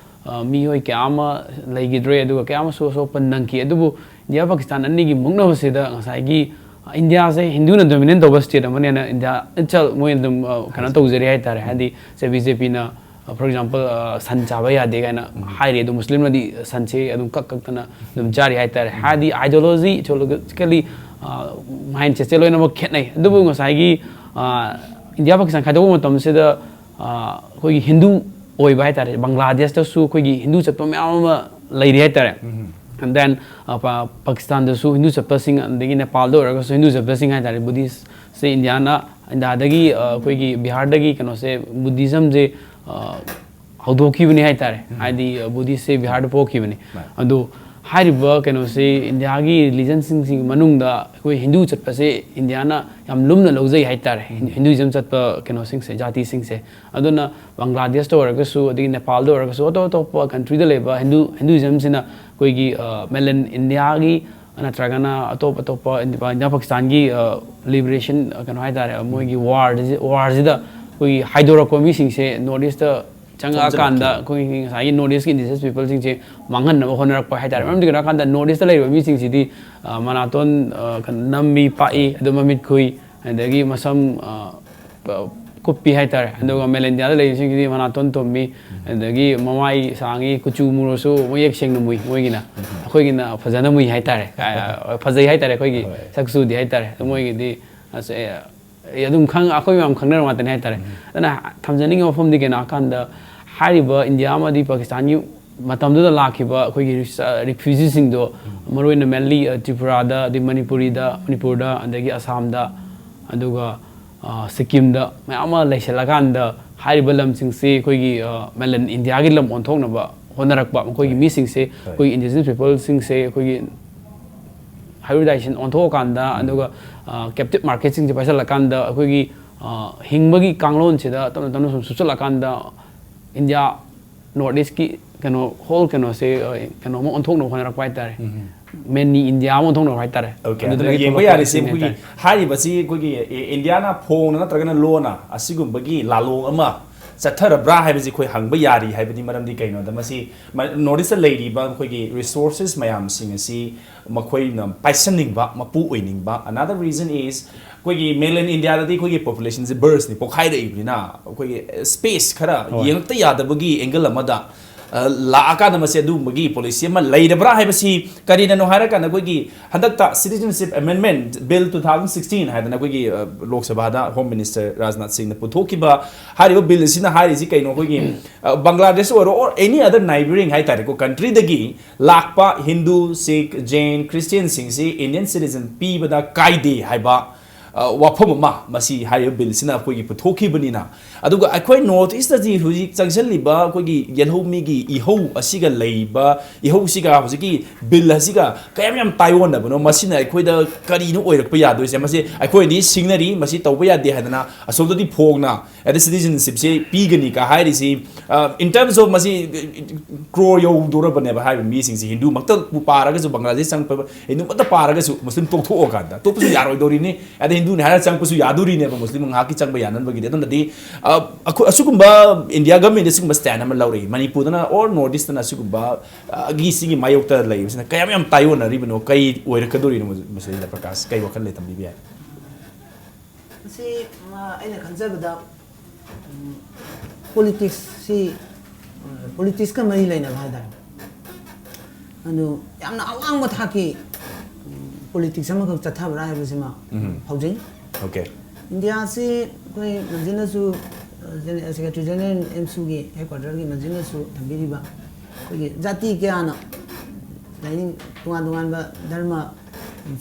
ꯑ, ꯃꯤꯑꯣꯏ ꯀꯌꯥ ꯑꯃ ꯂꯩꯈꯤꯗ꯭ꯔꯦ, ꯑꯗꯨꯒ ꯀꯌꯥ ꯑꯃꯁꯨ ꯑꯁꯣꯛꯄ ꯅꯪꯈꯤ꯫ ꯑꯗꯨꯕꯨ ꯏꯟꯗꯤꯌꯥ ꯄꯥꯀꯤꯁꯇꯥꯟ ꯑꯅꯤꯒꯤ ꯃꯨꯛꯅꯕꯁꯤꯗ ꯉꯁꯥꯏꯒꯤ, ꯑ, ꯏꯟꯗꯤꯌꯥꯁꯦ ꯍꯤꯟꯗꯨꯅ ꯗꯣꯃꯤꯅꯦꯠ ꯇꯧꯕ ꯁ꯭ꯇꯦꯠ ꯑꯃꯅꯦꯅ ꯏꯟꯗꯤꯌꯥ itself ꯃꯣꯏ ꯑꯗꯨꯝ, ꯑ, ꯀꯩꯅꯣ ꯇꯧꯖꯔꯤ ꯍꯥꯏꯇꯥꯔꯦ꯫ ꯍꯥꯏꯗꯤ ꯁꯦ ꯕꯤ ꯖꯦ ꯄꯤꯅ for example, ꯁꯟ ꯆꯥꯕ ꯌꯥꯗꯦ ꯀꯥꯏꯅ ꯍꯥꯏꯔꯤ꯫ ꯑꯗꯣ ꯃꯨꯁꯂꯤꯝꯅꯗꯤ ꯁꯟꯁꯦ ꯑꯗꯨꯝ ꯀꯛ ꯀꯛꯇꯅ ꯑꯗꯨꯝ ꯆꯥꯔꯤ ꯍꯥꯏꯇꯥꯔꯦ꯫ ꯍꯥꯏꯗꯤ ideology, ideologically, mindsetꯁꯦ ꯂꯣꯏꯅꯃꯛ ꯈꯦꯠꯅꯩ꯫ ꯑꯗꯨꯕꯨ ꯉꯁꯥꯏꯒꯤ ꯏꯟꯗꯤꯌꯥ ꯄꯥꯀꯤꯁꯇꯥꯟ ꯈꯥꯏꯗꯣꯛꯄ ꯃꯇꯝꯁꯤꯗ ꯑꯩꯈꯣꯏꯒꯤ ꯍꯤꯟꯗꯨ ꯑꯣꯏꯕ ꯍꯥꯏꯇꯥꯔꯦ, ꯕꯪꯒ꯭ꯂꯥꯗꯦꯁꯇꯁꯨ ꯑꯩꯈꯣꯏꯒꯤ ꯍꯤꯟꯗꯨ ꯆꯠꯄ ꯃꯌꯥꯝ ꯑꯃ ꯂꯩꯔꯤ ꯍꯥꯏꯇꯥꯔꯦ꯫ And then ꯄꯥꯀꯤꯁꯇꯥꯟꯗꯁꯨ ꯍꯤꯟꯗꯨ ꯆꯠꯄꯁꯤꯡ, ꯑꯗꯒꯤ ꯅꯦꯄꯥꯜꯗ ꯑꯣꯏꯔꯒꯁꯨ ꯍꯤꯟꯗꯨ ꯆꯠꯄꯁꯤꯡ ꯍꯥꯏꯇꯥꯔꯦ, ꯕꯨꯙꯤꯁꯁꯦ ꯏꯟꯗꯤꯌꯥꯅ, ꯏꯟꯗꯤꯌꯥꯗꯒꯤ ꯑꯩꯈꯣꯏꯒꯤ ꯕꯤꯍꯥꯔꯗꯒꯤ ꯀꯩꯅꯣꯁꯦ, ꯕꯨꯙꯤꯖꯝꯁꯦ ꯍꯧꯗꯣꯛꯈꯤꯕꯅꯤ ꯍꯥꯏꯇꯥꯔꯦ꯫ ꯍꯥꯏꯗꯤ ꯕꯨꯙꯤꯁꯁꯦ ꯕꯤꯍꯥꯔꯗ ꯄꯣꯛꯈꯤꯕꯅꯤ꯫ ꯑꯗꯣ ꯍꯥꯏꯔꯤꯕ ꯀꯩꯅꯣꯁꯦ, ꯏꯟꯗꯤꯌꯥꯒꯤ ꯔꯤꯂꯤꯖꯟꯁꯤꯡꯁꯤꯒꯤ ꯃꯅꯨꯡꯗ ꯑꯩꯈꯣꯏ ꯍꯤꯟꯗꯨ ꯆꯠꯄꯁꯦ ꯏꯟꯗꯤꯌꯥꯅ ꯌꯥꯝ ꯂꯨꯝꯅ ꯂꯧꯖꯩ ꯍꯥꯏꯇꯥꯔꯦ, ꯍꯤꯟꯗꯨꯏꯖꯝ ꯆꯠꯄ ꯀꯩꯅꯣꯁꯤꯡꯁꯦ, ꯖꯥꯇꯤꯁꯤꯡꯁꯦ꯫ ꯑꯗꯨꯅ ꯕꯪꯒ꯭ꯂꯥꯗꯦꯁꯇ ꯑꯣꯏꯔꯒꯁꯨ, ꯑꯗꯒꯤ ꯅꯦꯄꯥꯜꯗ ꯑꯣꯏꯔꯒꯁꯨ, ꯑꯇꯣꯞ ꯑꯇꯣꯞꯄ ꯀꯟꯇ꯭ꯔꯤꯗ ꯂꯩꯕ ꯍꯤꯟꯗꯨ, ꯍꯤꯟꯗꯨꯏꯖꯝꯁꯤꯅ ꯑꯩꯈꯣꯏꯒꯤ ꯃꯦꯂꯦꯟ ꯏꯟꯗꯤꯌꯥꯒꯤ ꯅꯠꯇ꯭ꯔꯒꯅ ꯑꯇꯣꯞ ꯑꯇꯣꯞꯄ ꯏꯟꯗꯤꯌꯥ ꯄꯥꯀꯤꯁꯇꯥꯟꯒꯤ ꯂꯤꯕꯔꯦꯁꯟ ꯀꯩꯅꯣ ꯍꯥꯏꯇꯥꯔꯦ, ꯃꯣꯏꯒꯤ ꯋꯥꯔꯁꯤ, ꯋꯥꯔꯁꯤꯗ ꯑꯩꯈꯣꯏꯒꯤ ꯍꯥꯏꯗꯣꯔꯛꯄ ꯃꯤꯁꯤꯡꯁꯦ ꯅꯣꯔꯠ ꯏꯁꯇ ꯆꯪꯉꯛꯑꯀꯥꯟꯗ ꯑꯩꯈꯣꯏꯒꯤ ꯉꯁꯥꯏꯒꯤ ꯅꯣꯔꯠ ꯏꯁꯀꯤ ꯏꯟꯗꯤꯖꯤꯅꯁ ꯄꯤꯄꯜꯁꯤꯡꯁꯦ ꯃꯥꯡꯍꯟꯅꯕ ꯍꯣꯠꯅꯔꯛꯄ ꯍꯥꯏꯇꯥꯔꯦ꯫ ꯃꯔꯝꯗꯤ ꯀꯩꯅꯣ ꯍꯥꯏꯔꯀꯥꯟꯗ ꯅꯣꯔꯠ ꯏꯁꯇ ꯂꯩꯔꯤꯕ ꯃꯤꯁꯤꯡꯁꯤꯗꯤ ꯃꯅꯥꯇꯣꯟ ꯅꯝꯃꯤ, ꯄꯥꯛꯏ, ꯑꯗꯨ ꯃꯃꯤꯠ ꯈꯨꯏ, ꯑꯗꯒꯤ ꯃꯁꯝ ꯀꯨꯞꯄꯤ ꯍꯥꯏꯇꯥꯔꯦ꯫ ꯑꯗꯨꯒ ꯃꯦꯂꯦꯟꯗꯤꯌꯥꯗ ꯂꯩꯔꯤꯕꯁꯤꯡꯁꯤꯗꯤ ꯃꯅꯥꯇꯣꯟ ꯇꯨꯝꯃꯤ, ꯑꯗꯒꯤ ꯃꯃꯥꯏ ꯁꯥꯡꯉꯤ, ꯀꯨꯆꯨ ꯃꯨꯔꯁꯨ ꯃꯌꯦꯛ ꯁꯦꯡꯅ ꯃꯨꯏ ꯃꯣꯏꯒꯤꯅ꯫ ꯑꯩꯈꯣꯏꯒꯤꯅ ꯐꯖꯅ ꯃꯨꯏ ꯍꯥꯏꯇꯥꯔꯦ꯫ ꯐꯖꯩ ꯍꯥꯏꯇꯥꯔꯦ ꯑꯩꯈꯣꯏꯒꯤ ꯁꯛꯆꯨꯗꯤ ꯍꯥꯏꯇꯥꯔꯦ꯫ ꯑꯗꯨ ꯃꯣꯏꯒꯤꯗꯤ ꯑꯁ, ꯑꯦ, ꯑꯗꯨꯝ ꯈꯪ-, ꯑꯩꯈꯣꯏ ꯃꯌꯥꯝ ꯈꯪꯅꯔꯕ ꯉꯥꯛꯇꯅꯤ ꯍꯥꯏꯇꯥꯔꯦ꯫ ꯑꯗꯨꯅ ꯊꯝꯖꯅꯤꯡꯉꯤꯕ ꯋꯥꯐꯝꯗꯤ ꯀꯩꯅꯣ ꯍꯥꯏꯀꯥꯟꯗ, ꯍꯥꯏꯔꯤꯕ ꯏꯟꯗꯤꯌꯥ ꯑꯃꯗꯤ ꯄꯥꯀꯤꯁꯇꯥꯟꯒꯤ ꯃꯇꯝꯗꯨꯗ ꯂꯥꯛꯈꯤꯕ ꯑꯩꯈꯣꯏꯒꯤ ꯔꯤꯐ꯭ꯌꯨꯖꯤꯁꯤꯡꯗꯣ, ꯃꯔꯨꯑꯣꯏꯅ mainly, ꯑ, ꯇ꯭ꯔꯤꯄꯨꯔꯥꯗ, ꯑꯗꯩ ꯃꯅꯤꯄꯨꯔꯤꯗ, ꯃꯅꯤꯄꯨꯔꯗ, ꯑꯗꯒꯤ ꯑꯁꯥꯝꯗ, ꯑꯗꯨꯒ, ꯑ, ꯁꯤꯛꯀꯤꯝꯗ ꯃꯌꯥꯝ ꯑꯃ ꯂꯩꯁꯜꯂꯀꯥꯟꯗ, ꯍꯥꯏꯔꯤꯕ ꯂꯝꯁꯤꯡꯁꯤ ꯑꯩꯈꯣꯏꯒꯤ, ꯑ, ꯃꯦꯂꯦꯟ ꯏꯟꯗꯤꯌꯥꯒꯤ ꯂꯝ ꯑꯣꯟꯊꯣꯛꯅꯕ ꯍꯣꯠꯅꯔꯛꯄ, ꯃꯈꯣꯏꯒꯤ ꯃꯤꯁꯤꯡꯁꯦ, ꯑꯩꯈꯣꯏꯒꯤ ꯏꯟꯗꯤꯖꯤꯅꯁ ꯄꯤꯄꯜꯁꯤꯡꯁꯦ ꯑꯩꯈꯣꯏꯒꯤ ꯍꯥꯏꯕ꯭ꯔꯤꯗꯥꯏꯖꯦꯁꯟ ꯑꯣꯟꯊꯣꯛꯑꯀꯥꯟꯗ, ꯑꯗꯨꯒ, ꯑ, ꯀꯦꯞꯇꯤꯞ ꯃꯥꯔꯀꯦꯠꯁꯤꯡꯁꯦ ꯄꯥꯏꯁꯜꯂꯀꯥꯟꯗ, ꯑꯩꯈꯣꯏꯒꯤ, ꯑ, ꯍꯤꯡꯕꯒꯤ ꯀꯥꯡꯂꯣꯟꯁꯤꯗ ꯇꯞꯅ ꯇꯞꯅ ꯁꯨꯝ ꯁꯨꯞꯆꯜꯂꯀꯥꯟꯗ, ꯏꯟꯗꯤꯌꯥ ꯅꯣꯔꯠ ꯏꯁꯀꯤ ꯀꯩꯅꯣ, ꯍꯣꯜ ꯀꯩꯅꯣꯁꯦ, ꯑ, ꯀꯩꯅꯣ ꯑꯃ ꯑꯣꯟꯊꯣꯛꯅꯕ ꯍꯣꯠꯅꯔꯛꯄ ꯍꯥꯏꯇꯥꯔꯦ꯫ ꯃꯦꯅꯤ ꯏꯟꯗꯤꯌꯥ ꯑꯃ ꯑꯣꯟꯊꯣꯛꯅꯕ ꯍꯥꯏꯇꯥꯔꯦ꯫ ꯑꯣꯀꯦ, ꯑꯗꯨꯅ ꯑꯗꯨꯗꯒꯤ ꯌꯦꯡꯕ ꯊꯣꯛꯂꯛꯄ ꯌꯥꯔꯤꯁꯦ ꯃꯤꯁꯤꯡ ꯑꯩꯈꯣꯏꯒꯤ ꯍꯥꯏꯇꯥꯔꯦ꯫ ꯍꯥꯏꯔꯤꯕꯁꯤ ꯑꯩꯈꯣꯏꯒꯤ ꯏ-, ꯏꯟꯗꯤꯌꯥꯅ ꯐꯣꯡꯅ ꯅꯠꯇ꯭ꯔꯒꯅ ꯂꯣꯟꯅ ꯑꯁꯤꯒꯨꯝꯕꯒꯤ ꯂꯥꯂꯣꯡ ꯑꯃ ꯆꯠꯊꯔꯕ꯭ꯔꯥ ꯍꯥꯏꯕꯁꯤ ꯑꯩꯈꯣꯏ ꯍꯪꯕ ꯌꯥꯔꯤ ꯍꯥꯏꯕꯗꯤ ꯃꯔꯝꯗꯤ ꯀꯩꯅꯣꯗ ꯃꯁꯤ ꯅꯣꯔꯠ ꯏꯁꯇ ꯂꯩꯔꯤꯕ ꯑꯩꯈꯣꯏꯒꯤ ꯔꯤꯁꯣꯔꯁꯦꯁ ꯃꯌꯥꯝꯁꯤꯡ ꯑꯁꯤ ꯃꯈꯣꯏꯅ ꯄꯥꯏꯁꯟꯅꯤꯡꯕ, ꯃꯄꯨ ꯑꯣꯏꯅꯤꯡꯕ꯫ Another reason is ꯑꯩꯈꯣꯏꯒꯤ ꯃꯦꯟꯂꯦꯟ ꯏꯟꯗꯤꯌꯥꯗꯗꯤ ꯑꯩꯈꯣꯏꯒꯤ ꯄꯣꯄꯨꯂꯦꯁꯟꯁꯦ ꯕꯔꯁꯅꯤ ꯄꯣꯛꯈꯥꯏꯔꯛꯏꯕꯅꯤꯅ ꯑꯩꯈꯣꯏꯒꯤ ꯁ꯭ꯄꯦꯁ ꯈꯔ ꯍꯣꯏ꯫ ꯌꯦꯡꯉꯛꯇ ꯌꯥꯗꯕꯒꯤ ꯑꯦꯡꯒꯜ ꯑꯃꯗ ꯑ, ꯂꯥꯛꯑꯀꯥꯟꯗ ꯃꯁꯤ ꯑꯗꯨꯒꯨꯝꯕꯒꯤ ꯄꯣꯂꯤꯁꯤ ꯑꯃ ꯂꯩꯔꯕ꯭ꯔꯥ ꯍꯥꯏꯕꯁꯤ ꯀꯔꯤꯅꯅꯣ ꯍꯥꯏꯔꯀꯥꯟꯗ ꯑꯩꯈꯣꯏꯒꯤ ꯍꯟꯗꯛꯇ Citizenship Amendment Bill two thousand sixteen ꯍꯥꯏꯗꯅ ꯑꯩꯈꯣꯏꯒꯤ ꯑ, ꯂꯣꯛ ꯁꯚꯥꯗ ꯍꯣꯝ ꯃꯤꯅꯤꯁꯇꯔ ꯔꯥꯖꯅꯥꯊ ꯁꯤꯡꯅ ꯄꯨꯊꯣꯛꯈꯤꯕ ꯍꯥꯏꯔꯤꯕ ꯕꯤꯜ ꯑꯁꯤꯅ ꯍꯥꯏꯔꯤꯁꯤ ꯀꯩꯅꯣ? ꯑꯩꯈꯣꯏꯒꯤ ꯑ, ꯕꯪꯒ꯭ꯂꯥꯗꯦꯁ ꯑꯣꯏꯔꯣ or any other neighboring ꯍꯥꯏꯇꯥꯔꯦꯀꯣ, ꯀꯟꯇ꯭ꯔꯤꯗꯒꯤ ꯂꯥꯛꯄ ꯍꯤꯟꯗꯨ, ꯁꯤꯈ, ꯖꯦꯟ, ꯈ꯭ꯔꯤꯁꯇꯤꯌꯟꯁꯤꯡꯁꯤ ꯏꯟꯗꯤꯌꯟ ꯁꯤꯇꯤꯖꯟ ꯄꯤꯕꯗ ꯀꯥꯏꯗꯦ ꯍꯥꯏꯕ ꯑ, ꯋꯥꯐꯝ ꯑꯃ ꯃꯁꯤ ꯍꯥꯏꯔꯤꯕ ꯕꯤꯜꯁꯤꯅ ꯑꯩꯈꯣꯏꯒꯤ ꯄꯨꯊꯣꯛꯈꯤꯕꯅꯤꯅ꯫ ꯑꯗꯨꯒ ꯑꯩꯈꯣꯏ ꯅꯣꯔꯠ ꯏꯁꯇꯗꯤ ꯍꯧꯖꯤꯛ ꯆꯪꯁꯤꯜꯂꯤꯕ ꯑꯩꯈꯣꯏꯒꯤ ꯌꯦꯜꯍꯧꯃꯤꯒꯤ ꯏꯍꯧ ꯑꯁꯤꯒ ꯂꯩꯕ ꯏꯍꯧꯁꯤꯒ ꯍꯧꯖꯤꯛꯀꯤ ꯕꯤꯜ ꯑꯁꯤꯒ ꯀꯌꯥꯝ ꯌꯥꯝ ꯇꯥꯏꯑꯣꯟꯅꯕꯅꯣ? ꯃꯁꯤꯅ ꯑꯩꯈꯣꯏꯗ ꯀꯔꯤꯅꯣ ꯑꯣꯏꯔꯛꯄ ꯌꯥꯗꯣꯏꯁꯦ? ꯃꯁꯤ ꯑꯩꯈꯣꯏꯗꯤ ꯁꯤꯡꯅꯔꯤ, ꯃꯁꯤ ꯇꯧꯕ ꯌꯥꯗꯦ ꯍꯥꯏꯗꯅ ꯑꯁꯣꯝꯗꯗꯤ ꯐꯣꯡꯅ ꯑꯗ ꯁꯤꯇꯤꯖꯟꯁꯤꯞꯁꯦ ꯄꯤꯒꯅꯤ ꯀ ꯍꯥꯏꯔꯤꯁꯤ, ꯑ, in terms of ꯃꯁꯤ ꯀ꯭ꯔꯣꯔ ꯌꯧꯗꯣꯔꯕꯅꯦꯕ ꯍꯥꯏꯔꯤꯕ ꯃꯤꯁꯤꯡꯁꯦ꯫ ꯍꯤꯟꯗꯨꯃꯛꯇꯕꯨ ꯄꯥꯔꯒꯁꯨ, ꯕꯪꯒ꯭ꯂꯥꯗꯦꯁ ꯆꯪꯉꯛꯄ ꯍꯤꯟꯗꯨꯃꯛꯇ ꯄꯥꯔꯒꯁꯨ ꯃꯨꯁꯂꯤꯝ ꯇꯣꯛꯊꯣꯛꯑꯀꯥꯟꯗ, ꯇꯣꯛꯄꯁꯨ ꯌꯥꯔꯣꯏꯗꯧꯔꯤꯅꯤ꯫ ꯑꯗ ꯍꯤꯟꯗꯨꯅꯤ ꯍꯥꯏꯔꯒ ꯆꯪꯉꯛꯄꯁꯨ ꯌꯥꯗꯣꯔꯤꯅꯦꯕ ꯃꯨꯁꯂꯤꯝ ꯉꯥꯏꯍꯥꯛꯀꯤ ꯆꯪꯕ ꯌꯥꯅꯕꯒꯤꯗꯤ꯫ ꯑꯗꯨꯅꯗꯤ, ꯑ, ꯑꯩꯈꯣꯏ ꯑꯁꯤꯒꯨꯝꯕ ꯏꯟꯗꯤꯌꯥ ꯒꯚꯔꯟꯃꯦꯟꯠ ꯑꯁꯤꯒꯨꯝꯕ ꯁ꯭ꯇꯦꯟ ꯑꯃ ꯂꯧꯔꯛꯏ꯫ ꯃꯅꯤꯄꯨꯔꯗꯅ or ꯅꯣꯔꯠ ꯏꯁꯇꯅ ꯑꯁꯤꯒꯨꯝꯕ, ꯑ, ꯒꯤ ꯁꯤꯒꯤ ꯃꯥꯌꯣꯛꯇ ꯂꯩꯕꯁꯤꯅ ꯀꯌꯥꯝ ꯌꯥꯝ ꯇꯥꯏꯑꯣꯟꯅꯔꯤꯕꯅꯣ? ꯀꯩ ꯑꯣꯏꯔꯛꯀꯗꯣꯔꯤꯅꯣ, ꯃꯁꯤꯗ ꯄ꯭ꯔꯀꯥꯁ? ꯀꯩ ꯋꯥꯈꯜ ꯂꯩ ꯊꯝꯕꯤꯕ ꯌꯥꯏ? ꯃꯁꯤ, ꯑ, ꯑꯩꯅ ꯈꯟꯖꯕꯗ, ꯎꯝ, ꯄꯣꯂꯤꯇꯤꯛꯁꯁꯤ, ꯎꯝ, ꯄꯣꯂꯤꯇꯤꯛꯁꯀ ꯃꯔꯤ ꯂꯩꯅꯕ ꯍꯥꯏꯇꯥꯔꯦ꯫ ꯑꯗꯨ ꯌꯥꯝꯅ ꯑꯋꯥꯡꯕ ꯊꯥꯛꯀꯤ, ꯎꯝ, ꯄꯣꯂꯤꯇꯤꯛꯁ ꯑꯃꯈꯛ ꯆꯠꯊꯕ꯭ꯔꯥ ꯍꯥꯏꯕꯁꯤꯃ ꯎꯝ꯫ ꯐꯥꯎꯖꯩ꯫ ꯑꯣꯀꯦ꯫ ꯏꯟꯗꯤꯌꯥꯁꯤ ꯑꯩꯈꯣꯏ ꯃꯟꯖꯤꯅꯁꯨ, ꯑ, ꯖꯦꯅꯦ-, ꯁꯦꯀ꯭ꯔꯦꯇꯔꯤ ꯖꯦꯅꯔꯦꯜ ꯑꯦꯝꯁꯨꯒꯤ ꯍꯦꯗꯀ꯭ꯋꯥꯇꯔꯒꯤ ꯃꯟꯖꯤꯅꯁꯨ ꯊꯝꯕꯤꯔꯤꯕ ꯑꯩꯈꯣꯏꯒꯤ ꯖꯥꯇꯤ ꯀꯌꯥꯅ ꯂꯥꯏꯅꯤꯡ ꯇꯣꯉꯥꯟ ꯇꯣꯉꯥꯟꯕ ꯙꯔꯃ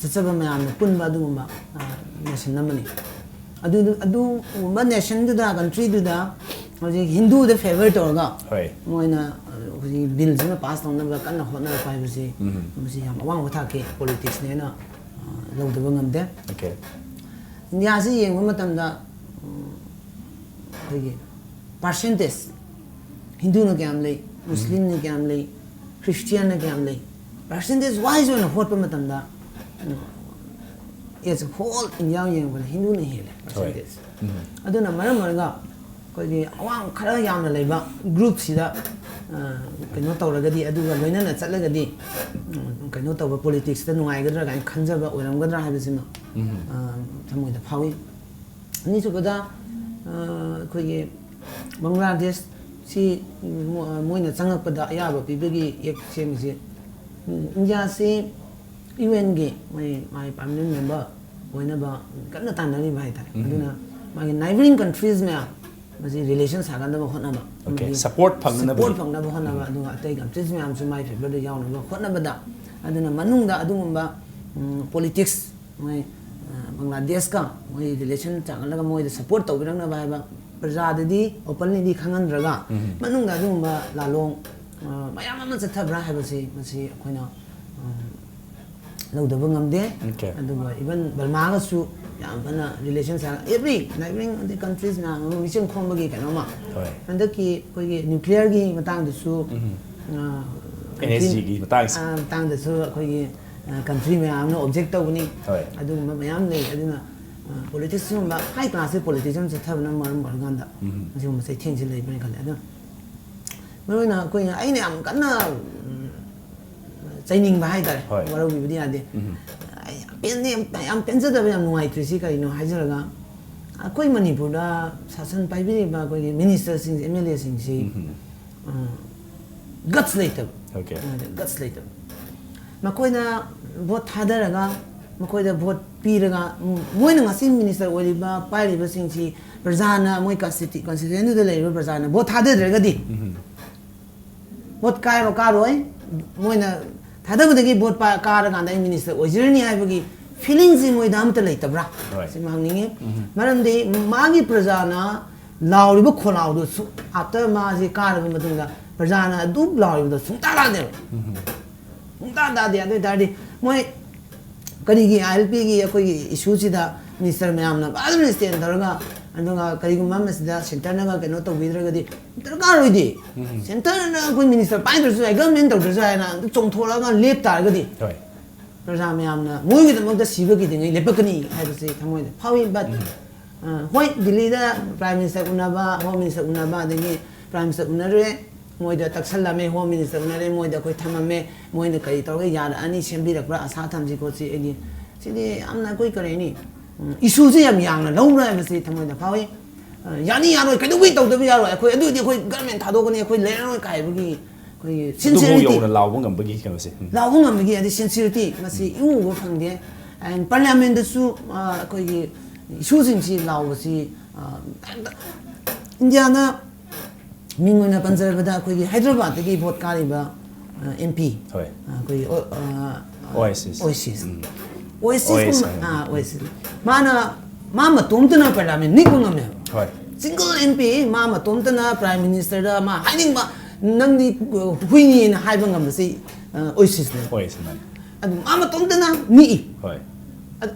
ꯆꯠꯆꯕ ꯃꯌꯥꯝꯅ ꯄꯨꯟꯕ ꯑꯗꯨꯒꯨꯝꯕ, ꯑ, ꯅꯦꯁꯟ ꯑꯃꯅꯤ꯫ ꯑꯗꯨ-, ꯑꯗꯨꯒꯨꯝꯕ ꯅꯦꯁꯟꯗꯨꯗ, ꯀꯟꯇ꯭ꯔꯤꯗꯨꯗ ꯍꯧꯖꯤꯛ ꯍꯤꯟꯗꯨꯗ ꯐꯦꯚꯔ ꯇꯧꯔꯒ ꯍꯣꯏ꯫ ꯃꯣꯏꯅ, ꯑ, ꯍꯧꯖꯤꯛ ꯕꯤꯜꯁꯤꯃ ꯄꯥꯁ ꯇꯧꯅꯕ ꯀꯟꯅ ꯍꯣꯠꯅꯔꯛꯄ ꯍꯥꯏꯕꯁꯤ ꯎꯝ꯫ ꯃꯁꯤ ꯌꯥꯝ ꯑꯋꯥꯡꯕ ꯊꯥꯛꯀꯤ ꯄꯣꯂꯤꯇꯤꯛꯁꯅꯦꯅ, ꯑ, ꯂꯧꯗꯕ ꯉꯝꯗꯦ꯫ ꯑꯣꯀꯦ꯫ ꯏꯟꯗꯤꯌꯥꯁꯤ ꯌꯦꯡꯕ ꯃꯇꯝꯗ, ꯎꯝ, ꯑꯩꯈꯣꯏꯒꯤ ꯄꯥꯔꯁꯦꯟꯇꯦꯖ, ꯍꯤꯟꯗꯨꯅ ꯀꯌꯥꯝ ꯂꯩ, ꯃꯨꯁꯂꯤꯝꯅ ꯀꯌꯥꯝ ꯂꯩ, ꯈ꯭ꯔꯤꯁꯇꯤꯌꯥꯟꯅ ꯀꯌꯥꯝ ꯂꯩ, ꯄꯥꯔꯁꯦꯟꯇꯦꯖ ꯋꯥꯏꯁ ꯑꯣꯏꯅ ꯍꯣꯠꯄ ꯃꯇꯝꯗ, as a whole ꯏꯟꯗꯤꯌꯥ ꯌꯦꯡꯕꯗ ꯍꯤꯟꯗꯨꯅ ꯍꯦꯜꯂꯦ ꯍꯣꯏ꯫ ꯄꯥꯔꯁꯦꯟꯇꯦꯖ꯫ ꯎꯝ꯫ ꯑꯗꯨꯅ ꯃꯔꯝ ꯑꯣꯏꯔꯒ ꯑꯩꯈꯣꯏꯒꯤ ꯑꯋꯥꯡ ꯈꯔ ꯌꯥꯝꯅ ꯂꯩꯕ ꯒ꯭ꯔꯨꯞꯁꯤꯗ ꯀꯩꯅꯣ ꯇꯧꯔꯒꯗꯤ, ꯑꯗꯨꯒ ꯂꯣꯏꯅꯅ ꯆꯠꯂꯒꯗꯤ ꯀꯩꯅꯣ ꯇꯧꯕ, ꯄꯣꯂꯤꯇꯤꯛꯁꯇ ꯅꯨꯡꯉꯥꯏꯒꯗ꯭ꯔꯥ ꯀꯥꯏꯅ ꯈꯟꯖꯕ ꯑꯣꯏꯔꯝꯒꯗ꯭ꯔꯥ ꯍꯥꯏꯕꯁꯤꯃ ꯊꯃꯣꯏꯗ ꯐꯥꯎꯏ꯫ ꯑꯅꯤꯁꯨꯕꯗ, ꯑꯩꯈꯣꯏꯒꯤ ꯕꯪꯒ꯭ꯂꯥꯗꯦꯁꯁꯤ ꯃꯣꯏꯅ ꯆꯪꯉꯛꯄꯗ ꯑꯌꯥꯕ ꯄꯤꯕꯒꯤ ꯑꯦꯛ ꯁꯦꯝꯕꯁꯤ, ꯏꯟꯗꯤꯌꯥꯁꯤ ꯌꯨ ꯑꯦꯟꯒꯤ ꯃꯣꯏ ꯃꯥꯒꯤ ꯄꯥꯔꯃꯅꯦꯟ ꯃꯦꯝꯕꯔ ꯑꯣꯏꯅꯕ ꯀꯟꯅ ꯇꯥꯟꯅꯔꯤꯕ ꯍꯥꯏꯇꯥꯔꯦ꯫ ꯑꯗꯨꯅ ꯃꯥꯒꯤ ꯅꯥꯏꯕꯔꯤꯡ ꯀꯟꯇ꯭ꯔꯤꯁ ꯃꯌꯥꯝ ꯃꯁꯤ ꯔꯤꯂꯦꯁꯟ ꯁꯥꯒꯠꯅꯕ ꯍꯣꯠꯅꯕ, Okay, support ꯐꯪꯅꯕ꯫ ꯁꯄꯣꯔꯠ ꯐꯪꯅꯕ ꯍꯣꯠꯅꯕ, ꯑꯗꯨꯒ ꯑꯇꯩ ꯀꯟꯇ꯭ꯔꯤꯁ ꯃꯌꯥꯝꯁꯨ ꯃꯥꯏ ꯐꯦꯚꯔꯗ ꯌꯥꯎꯅꯕ ꯍꯣꯠꯅꯕꯗ, ꯑꯗꯨꯅ ꯃꯅꯨꯡꯗ ꯑꯗꯨꯒꯨꯝꯕ ꯄꯣꯂꯤꯇꯤꯛꯁ, ꯃꯣꯏ ꯕꯪꯒ꯭ꯂꯥꯗꯦꯁꯀ ꯃꯣꯏ ꯔꯤꯂꯦꯁꯟ ꯆꯥꯎꯈꯠꯂꯒ ꯃꯣꯏꯗ ꯁꯄꯣꯔꯠ ꯇꯧꯕꯤꯔꯛꯅꯕ ꯍꯥꯏꯕ ꯄ꯭ꯔꯖꯥꯗꯗꯤ ꯑꯣꯄꯟꯂꯤꯗꯤ ꯈꯪꯍꯟꯗ꯭ꯔꯒ, ꯃꯅꯨꯡꯗ ꯑꯗꯨꯒꯨꯝꯕ ꯂꯥꯂꯣꯡ ꯃꯌꯥꯝ ꯑꯃ ꯆꯠꯊꯕ꯭ꯔꯥ ꯍꯥꯏꯕꯁꯤ, ꯃꯁꯤ ꯑꯩꯈꯣꯏꯅ ꯂꯧꯗꯕ ꯉꯝꯗꯦ꯫ Okay. ꯑꯗꯨꯒ ꯏꯚꯟ ꯕꯔꯃꯥꯒꯁꯨ ꯌꯥꯝ ꯐꯅ ꯔꯤꯂꯦꯁꯟꯁ, ꯑꯦꯚ꯭ꯔꯤ ꯅꯥꯏꯕꯔꯤꯡ ꯑꯗꯩ ꯀꯟꯇ꯭ꯔꯤꯁ ꯃꯌꯥꯝ ꯑꯃ ꯃꯤꯆꯪ ꯈꯣꯝꯕꯒꯤ ꯀꯩꯅꯣꯃ꯫ ꯍꯣꯏ꯫ ꯍꯟꯗꯛꯀꯤ ꯑꯩꯈꯣꯏꯒꯤ ꯅ꯭ꯌꯨꯀ꯭ꯂꯤꯌꯔꯒꯤ ꯃꯇꯥꯡꯗꯁꯨ, ꯑ, NSG ꯒꯤ ꯃꯇꯥꯡꯁꯦ꯫ ꯑ, ꯃꯇꯥꯡꯗꯁꯨ ꯑꯩꯈꯣꯏꯒꯤ ꯀꯟꯇ꯭ꯔꯤ ꯃꯌꯥꯝ ꯑꯃꯅ ꯑꯣꯕꯖꯦꯛ ꯇꯧꯕꯅꯤ꯫ ꯍꯣꯏ꯫ ꯑꯗꯨꯒꯨꯝꯕ ꯃꯌꯥꯝ ꯂꯩ꯫ ꯑꯗꯨꯅ ꯄꯣꯂꯤꯇꯤꯛꯁ ꯁꯤꯒꯨꯝꯕ ꯍꯥꯏ ꯀ꯭ꯂꯥꯁꯀꯤ ꯄꯣꯂꯤꯇꯤꯛꯁ ꯑꯃ ꯆꯠꯊꯕꯅ ꯃꯔꯝ ꯑꯣꯏꯔꯀꯥꯟꯗ ꯃꯁꯤꯒꯨꯝꯕ ꯆꯩꯊꯦꯡꯁꯤ ꯂꯩꯕ꯭ꯔꯥ ꯈꯜꯂꯦ꯫ ꯑꯗꯣ ꯃꯔꯨ ꯑꯣꯏꯅ ꯑꯩꯈꯣꯏꯅ, ꯑꯩꯅ ꯌꯥꯝ ꯀꯟꯅ ꯆꯩꯅꯤꯡꯕ ꯍꯥꯏꯇꯥꯔꯦ꯫ ꯍꯣꯏ꯫ ꯋꯥꯔꯧꯕꯤꯕꯗꯤ ꯌꯥꯗꯦ꯫ ꯑꯩ ꯌꯥꯝ ꯄꯦꯟꯗꯦ, ꯌꯥꯝ, ꯌꯥꯝ ꯄꯦꯟꯖꯗꯕ, ꯌꯥꯝ ꯅꯨꯡꯉꯥꯏꯇ꯭ꯔꯤꯁꯤ ꯀꯔꯤꯅꯣ ꯍꯥꯏꯖꯔꯒ, ꯑꯩꯈꯣꯏ ꯃꯅꯤꯄꯨꯔꯗ ꯁꯥꯁꯟ ꯄꯥꯏꯕꯤꯔꯤꯕ ꯑꯩꯈꯣꯏꯒꯤ ꯃꯤꯅꯤꯁꯇꯔꯁꯤꯡ, ꯑꯦꯝ ꯑꯦꯜ ꯑꯦꯁꯤꯡꯁꯤ ꯒꯠꯁ ꯂꯩꯇꯕ꯫ Okay. ꯒꯠꯁ ꯂꯩꯇꯕ꯫ ꯃꯈꯣꯏꯅ ꯚꯣꯠ ꯊꯥꯗꯔꯒ, ꯃꯈꯣꯏꯗ ꯚꯣꯠ ꯄꯤꯔꯒ, ꯃꯣꯏꯅ ꯉꯁꯤ ꯃꯤꯅꯤꯁꯇꯔ ꯑꯣꯏꯔꯤꯕ, ꯄꯥꯏꯔꯤꯕꯁꯤꯡꯁꯤ ꯄ꯭ꯔꯖꯥꯅ, ꯃꯣꯏ ꯀꯟꯁꯇꯤꯇ꯭ꯌꯨ-, ꯀꯟꯁꯇꯤꯇ꯭ꯌꯨꯁꯟꯗꯨꯗ ꯂꯩꯔꯤꯕ ꯄ꯭ꯔꯖꯥꯅ ꯚꯣꯠ ꯊꯥꯗꯗ꯭ꯔꯒꯗꯤ, ꯚꯣꯠ ꯀꯥꯏꯔꯣ ꯀꯥꯔꯣꯏ, ꯃꯣꯏꯅ ꯊꯥꯗꯕꯗꯒꯤ ꯚꯣꯠ ꯄꯥ-, ꯀꯥꯔꯀꯥꯟꯗ ꯑꯩ ꯃꯤꯅꯤꯁꯇꯔ ꯑꯣꯏꯖꯔꯅꯤ ꯍꯥꯏꯕꯒꯤ ꯐꯤꯂꯤꯡꯁꯤ ꯃꯣꯏꯗ ꯑꯝꯇ ꯂꯩꯇꯕ꯭ꯔꯥ? Right. ꯁꯤꯃ ꯍꯪꯅꯤꯡꯉꯤ꯫ ꯃꯔꯝꯗꯤ ꯃꯥꯒꯤ ꯄ꯭ꯔꯖꯥꯅ ꯂꯥꯎꯔꯤꯕ ꯈꯣꯜꯂꯥꯎꯗꯨ ꯁꯨ-, after ꯃꯥꯁꯤ ꯀꯥꯔꯕ ꯃꯇꯨꯡꯗ ꯄ꯭ꯔꯖꯥꯅ ꯑꯗꯨ ꯂꯥꯎꯔꯤꯕꯗꯣ ꯁꯨꯡꯇꯥ ꯇꯥꯗꯦꯕ꯫ ꯁꯨꯡꯇꯥ ꯇꯥꯗꯦ꯫ ꯑꯗꯨ ꯑꯣꯏ ꯇꯥꯔꯗꯤ ꯃꯣꯏ ꯀꯔꯤꯒꯤ ꯑꯥꯏ ꯑꯦꯜ ꯄꯤꯒꯤ ꯑꯩꯈꯣꯏꯒꯤ ꯏꯁꯨꯁꯤꯗ ꯃꯤꯅꯤꯁꯇꯔ ꯃꯌꯥꯝꯅ ꯐꯖꯅ ꯁ꯭ꯇꯦꯟ ꯇꯧꯔꯒ, ꯑꯗꯨꯒ ꯀꯔꯤꯒꯨꯝꯕ ꯑꯃꯁꯤꯗ ꯁꯦꯟꯇꯔꯅꯒ ꯀꯩꯅꯣ ꯇꯧꯕꯤꯗ꯭ꯔꯒꯗꯤ ꯗꯔꯀꯥꯔ ꯑꯣꯏꯗꯦ꯫ ꯁꯦꯟꯇꯔꯅ ꯑꯩꯈꯣꯏ ꯃꯤꯅꯤꯁꯇꯔ ꯄꯥꯏꯗ꯭ꯔꯁꯨ ꯌꯥꯏ, ꯒꯚꯔꯟꯃꯦꯟ ꯇꯧꯗ꯭ꯔꯁꯨ ꯌꯥꯏꯅ ꯑꯗꯨꯝ ꯆꯣꯡꯊꯣꯔꯛꯑꯒ ꯂꯦꯞ ꯇꯥꯔꯒꯗꯤ, ꯍꯣꯏ꯫ ꯄ꯭ꯔꯖꯥ ꯃꯌꯥꯝꯅ ꯃꯣꯏꯒꯤꯗꯃꯛꯇ ꯁꯤꯕꯒꯤꯗꯉꯩ ꯂꯦꯞꯄꯛꯀꯅꯤ ꯍꯥꯏꯕꯁꯤ ꯊꯃꯣꯏꯗ ꯐꯥꯎꯏ꯫ But ꯑ, ꯍꯣꯏ, ꯗꯤꯜꯂꯤꯗ Prime Minister ꯎꯅꯕ, Home Minister ꯎꯅꯕ, ꯑꯗꯒꯤ Prime Minister ꯎꯅꯔꯨꯔꯦ, ꯃꯣꯏꯗ ꯇꯛꯁꯜꯂꯝꯃꯦ, Home Minister ꯎꯅꯔꯦ, ꯃꯣꯏꯗ ꯑꯩꯈꯣꯏ ꯊꯝꯃꯝꯃꯦ, ꯃꯣꯏꯅ ꯀꯔꯤ ꯇꯧꯔꯒ ꯌꯥꯔꯛꯑꯅꯤ, ꯁꯦꯝꯕꯤꯔꯛꯄ꯭ꯔꯥ ꯑꯁꯥ ꯊꯝꯁꯤ ꯈꯣꯠꯁꯤ꯫ ꯑꯩꯗꯤ ꯁꯤꯗꯤ ꯌꯥꯝꯅ ꯑꯩꯈꯣꯏ ꯀꯔꯤ ꯍꯥꯏꯅꯤ, ꯎꯝ, ꯏꯁꯨꯁꯦ ꯌꯥꯝ ꯌꯥꯡꯅ ꯂꯧꯕ꯭ꯔꯥ ꯍꯥꯏꯕꯁꯤ ꯊꯃꯣꯏꯗ ꯐꯥꯎꯏ꯫ ꯑ, ꯌꯥꯅꯤ ꯌꯥꯔꯣꯏ, ꯀꯩꯗꯧꯕꯩ ꯇꯧꯗꯕ ꯌꯥꯔꯣꯏ, ꯑꯩꯈꯣꯏ ꯑꯗꯨꯗꯤ ꯑꯩꯈꯣꯏ government ꯊꯥꯗꯣꯛꯀꯅꯤ, ꯑꯩꯈꯣꯏ ꯂꯩꯔꯔꯣꯏ ꯀꯥꯏꯕꯒꯤ ꯑꯩꯈꯣꯏꯒꯤ ꯑꯗꯨꯐꯥꯎ sincerity, ꯌꯧꯅ ꯂꯥꯎꯕ ꯉꯝꯕꯒꯤ ꯀꯩꯅꯣꯁꯦ꯫ ꯎꯝ꯫ ꯂꯥꯎꯕ ꯉꯝꯕꯒꯤ ꯑꯗꯩ sincerity ꯃꯁꯤ ꯏꯎ ꯎꯕ ꯐꯪꯗꯦ꯫ And Parliamentꯗꯁꯨ, ꯑ, ꯑꯩꯈꯣꯏꯒꯤ ꯏꯁꯨꯁꯤꯡꯁꯤ ꯂꯥꯎꯕꯁꯤ, ꯑ, ꯍꯦꯛꯇ ꯏꯟꯗꯤꯌꯥꯅ ꯃꯤꯡ ꯑꯣꯏꯅ ꯄꯟꯖꯔꯕꯗ ꯑꯩꯈꯣꯏꯒꯤ ꯍꯥꯏꯗ꯭ꯔꯕꯥꯗꯇꯒꯤ ꯚꯣꯠ ꯀꯥꯔꯤꯕ, ꯑ, MP, ꯍꯣꯏ꯫ ꯑ, ꯑꯩꯈꯣꯏꯒꯤ, ꯑ, ꯑ, Oasis꯫ Oasis꯫ ꯎꯝ꯫ Oasis ꯑꯣꯏꯁ ꯀꯨꯝꯕ-, ꯍꯥꯏ꯫ ꯑ, Oasis꯫ ꯃꯥꯅ, ꯃꯥ ꯃꯇꯣꯝꯇꯅ Parliament ꯅꯤꯛꯄ ꯉꯝꯃꯦꯕ꯫ ꯍꯣꯏ꯫ Single MP ꯃꯥ ꯃꯇꯣꯝꯇꯅ Prime Ministerꯗ ꯃꯥ ꯍꯥꯏꯅꯤꯡꯕ, "ꯅꯪꯗꯤ, ꯑ, ꯍꯨꯏꯅꯤꯅ" ꯍꯥꯏꯕ ꯉꯝꯕꯁꯤ, ꯑ, Oasisꯅꯦ꯫ ꯑꯣꯏꯁ ꯃꯥꯅꯤ꯫ ꯑꯗꯨ ꯃꯥ ꯃꯇꯣꯝꯇꯅ ꯅꯤꯛꯏ꯫ ꯍꯣꯏ꯫ ꯑꯗ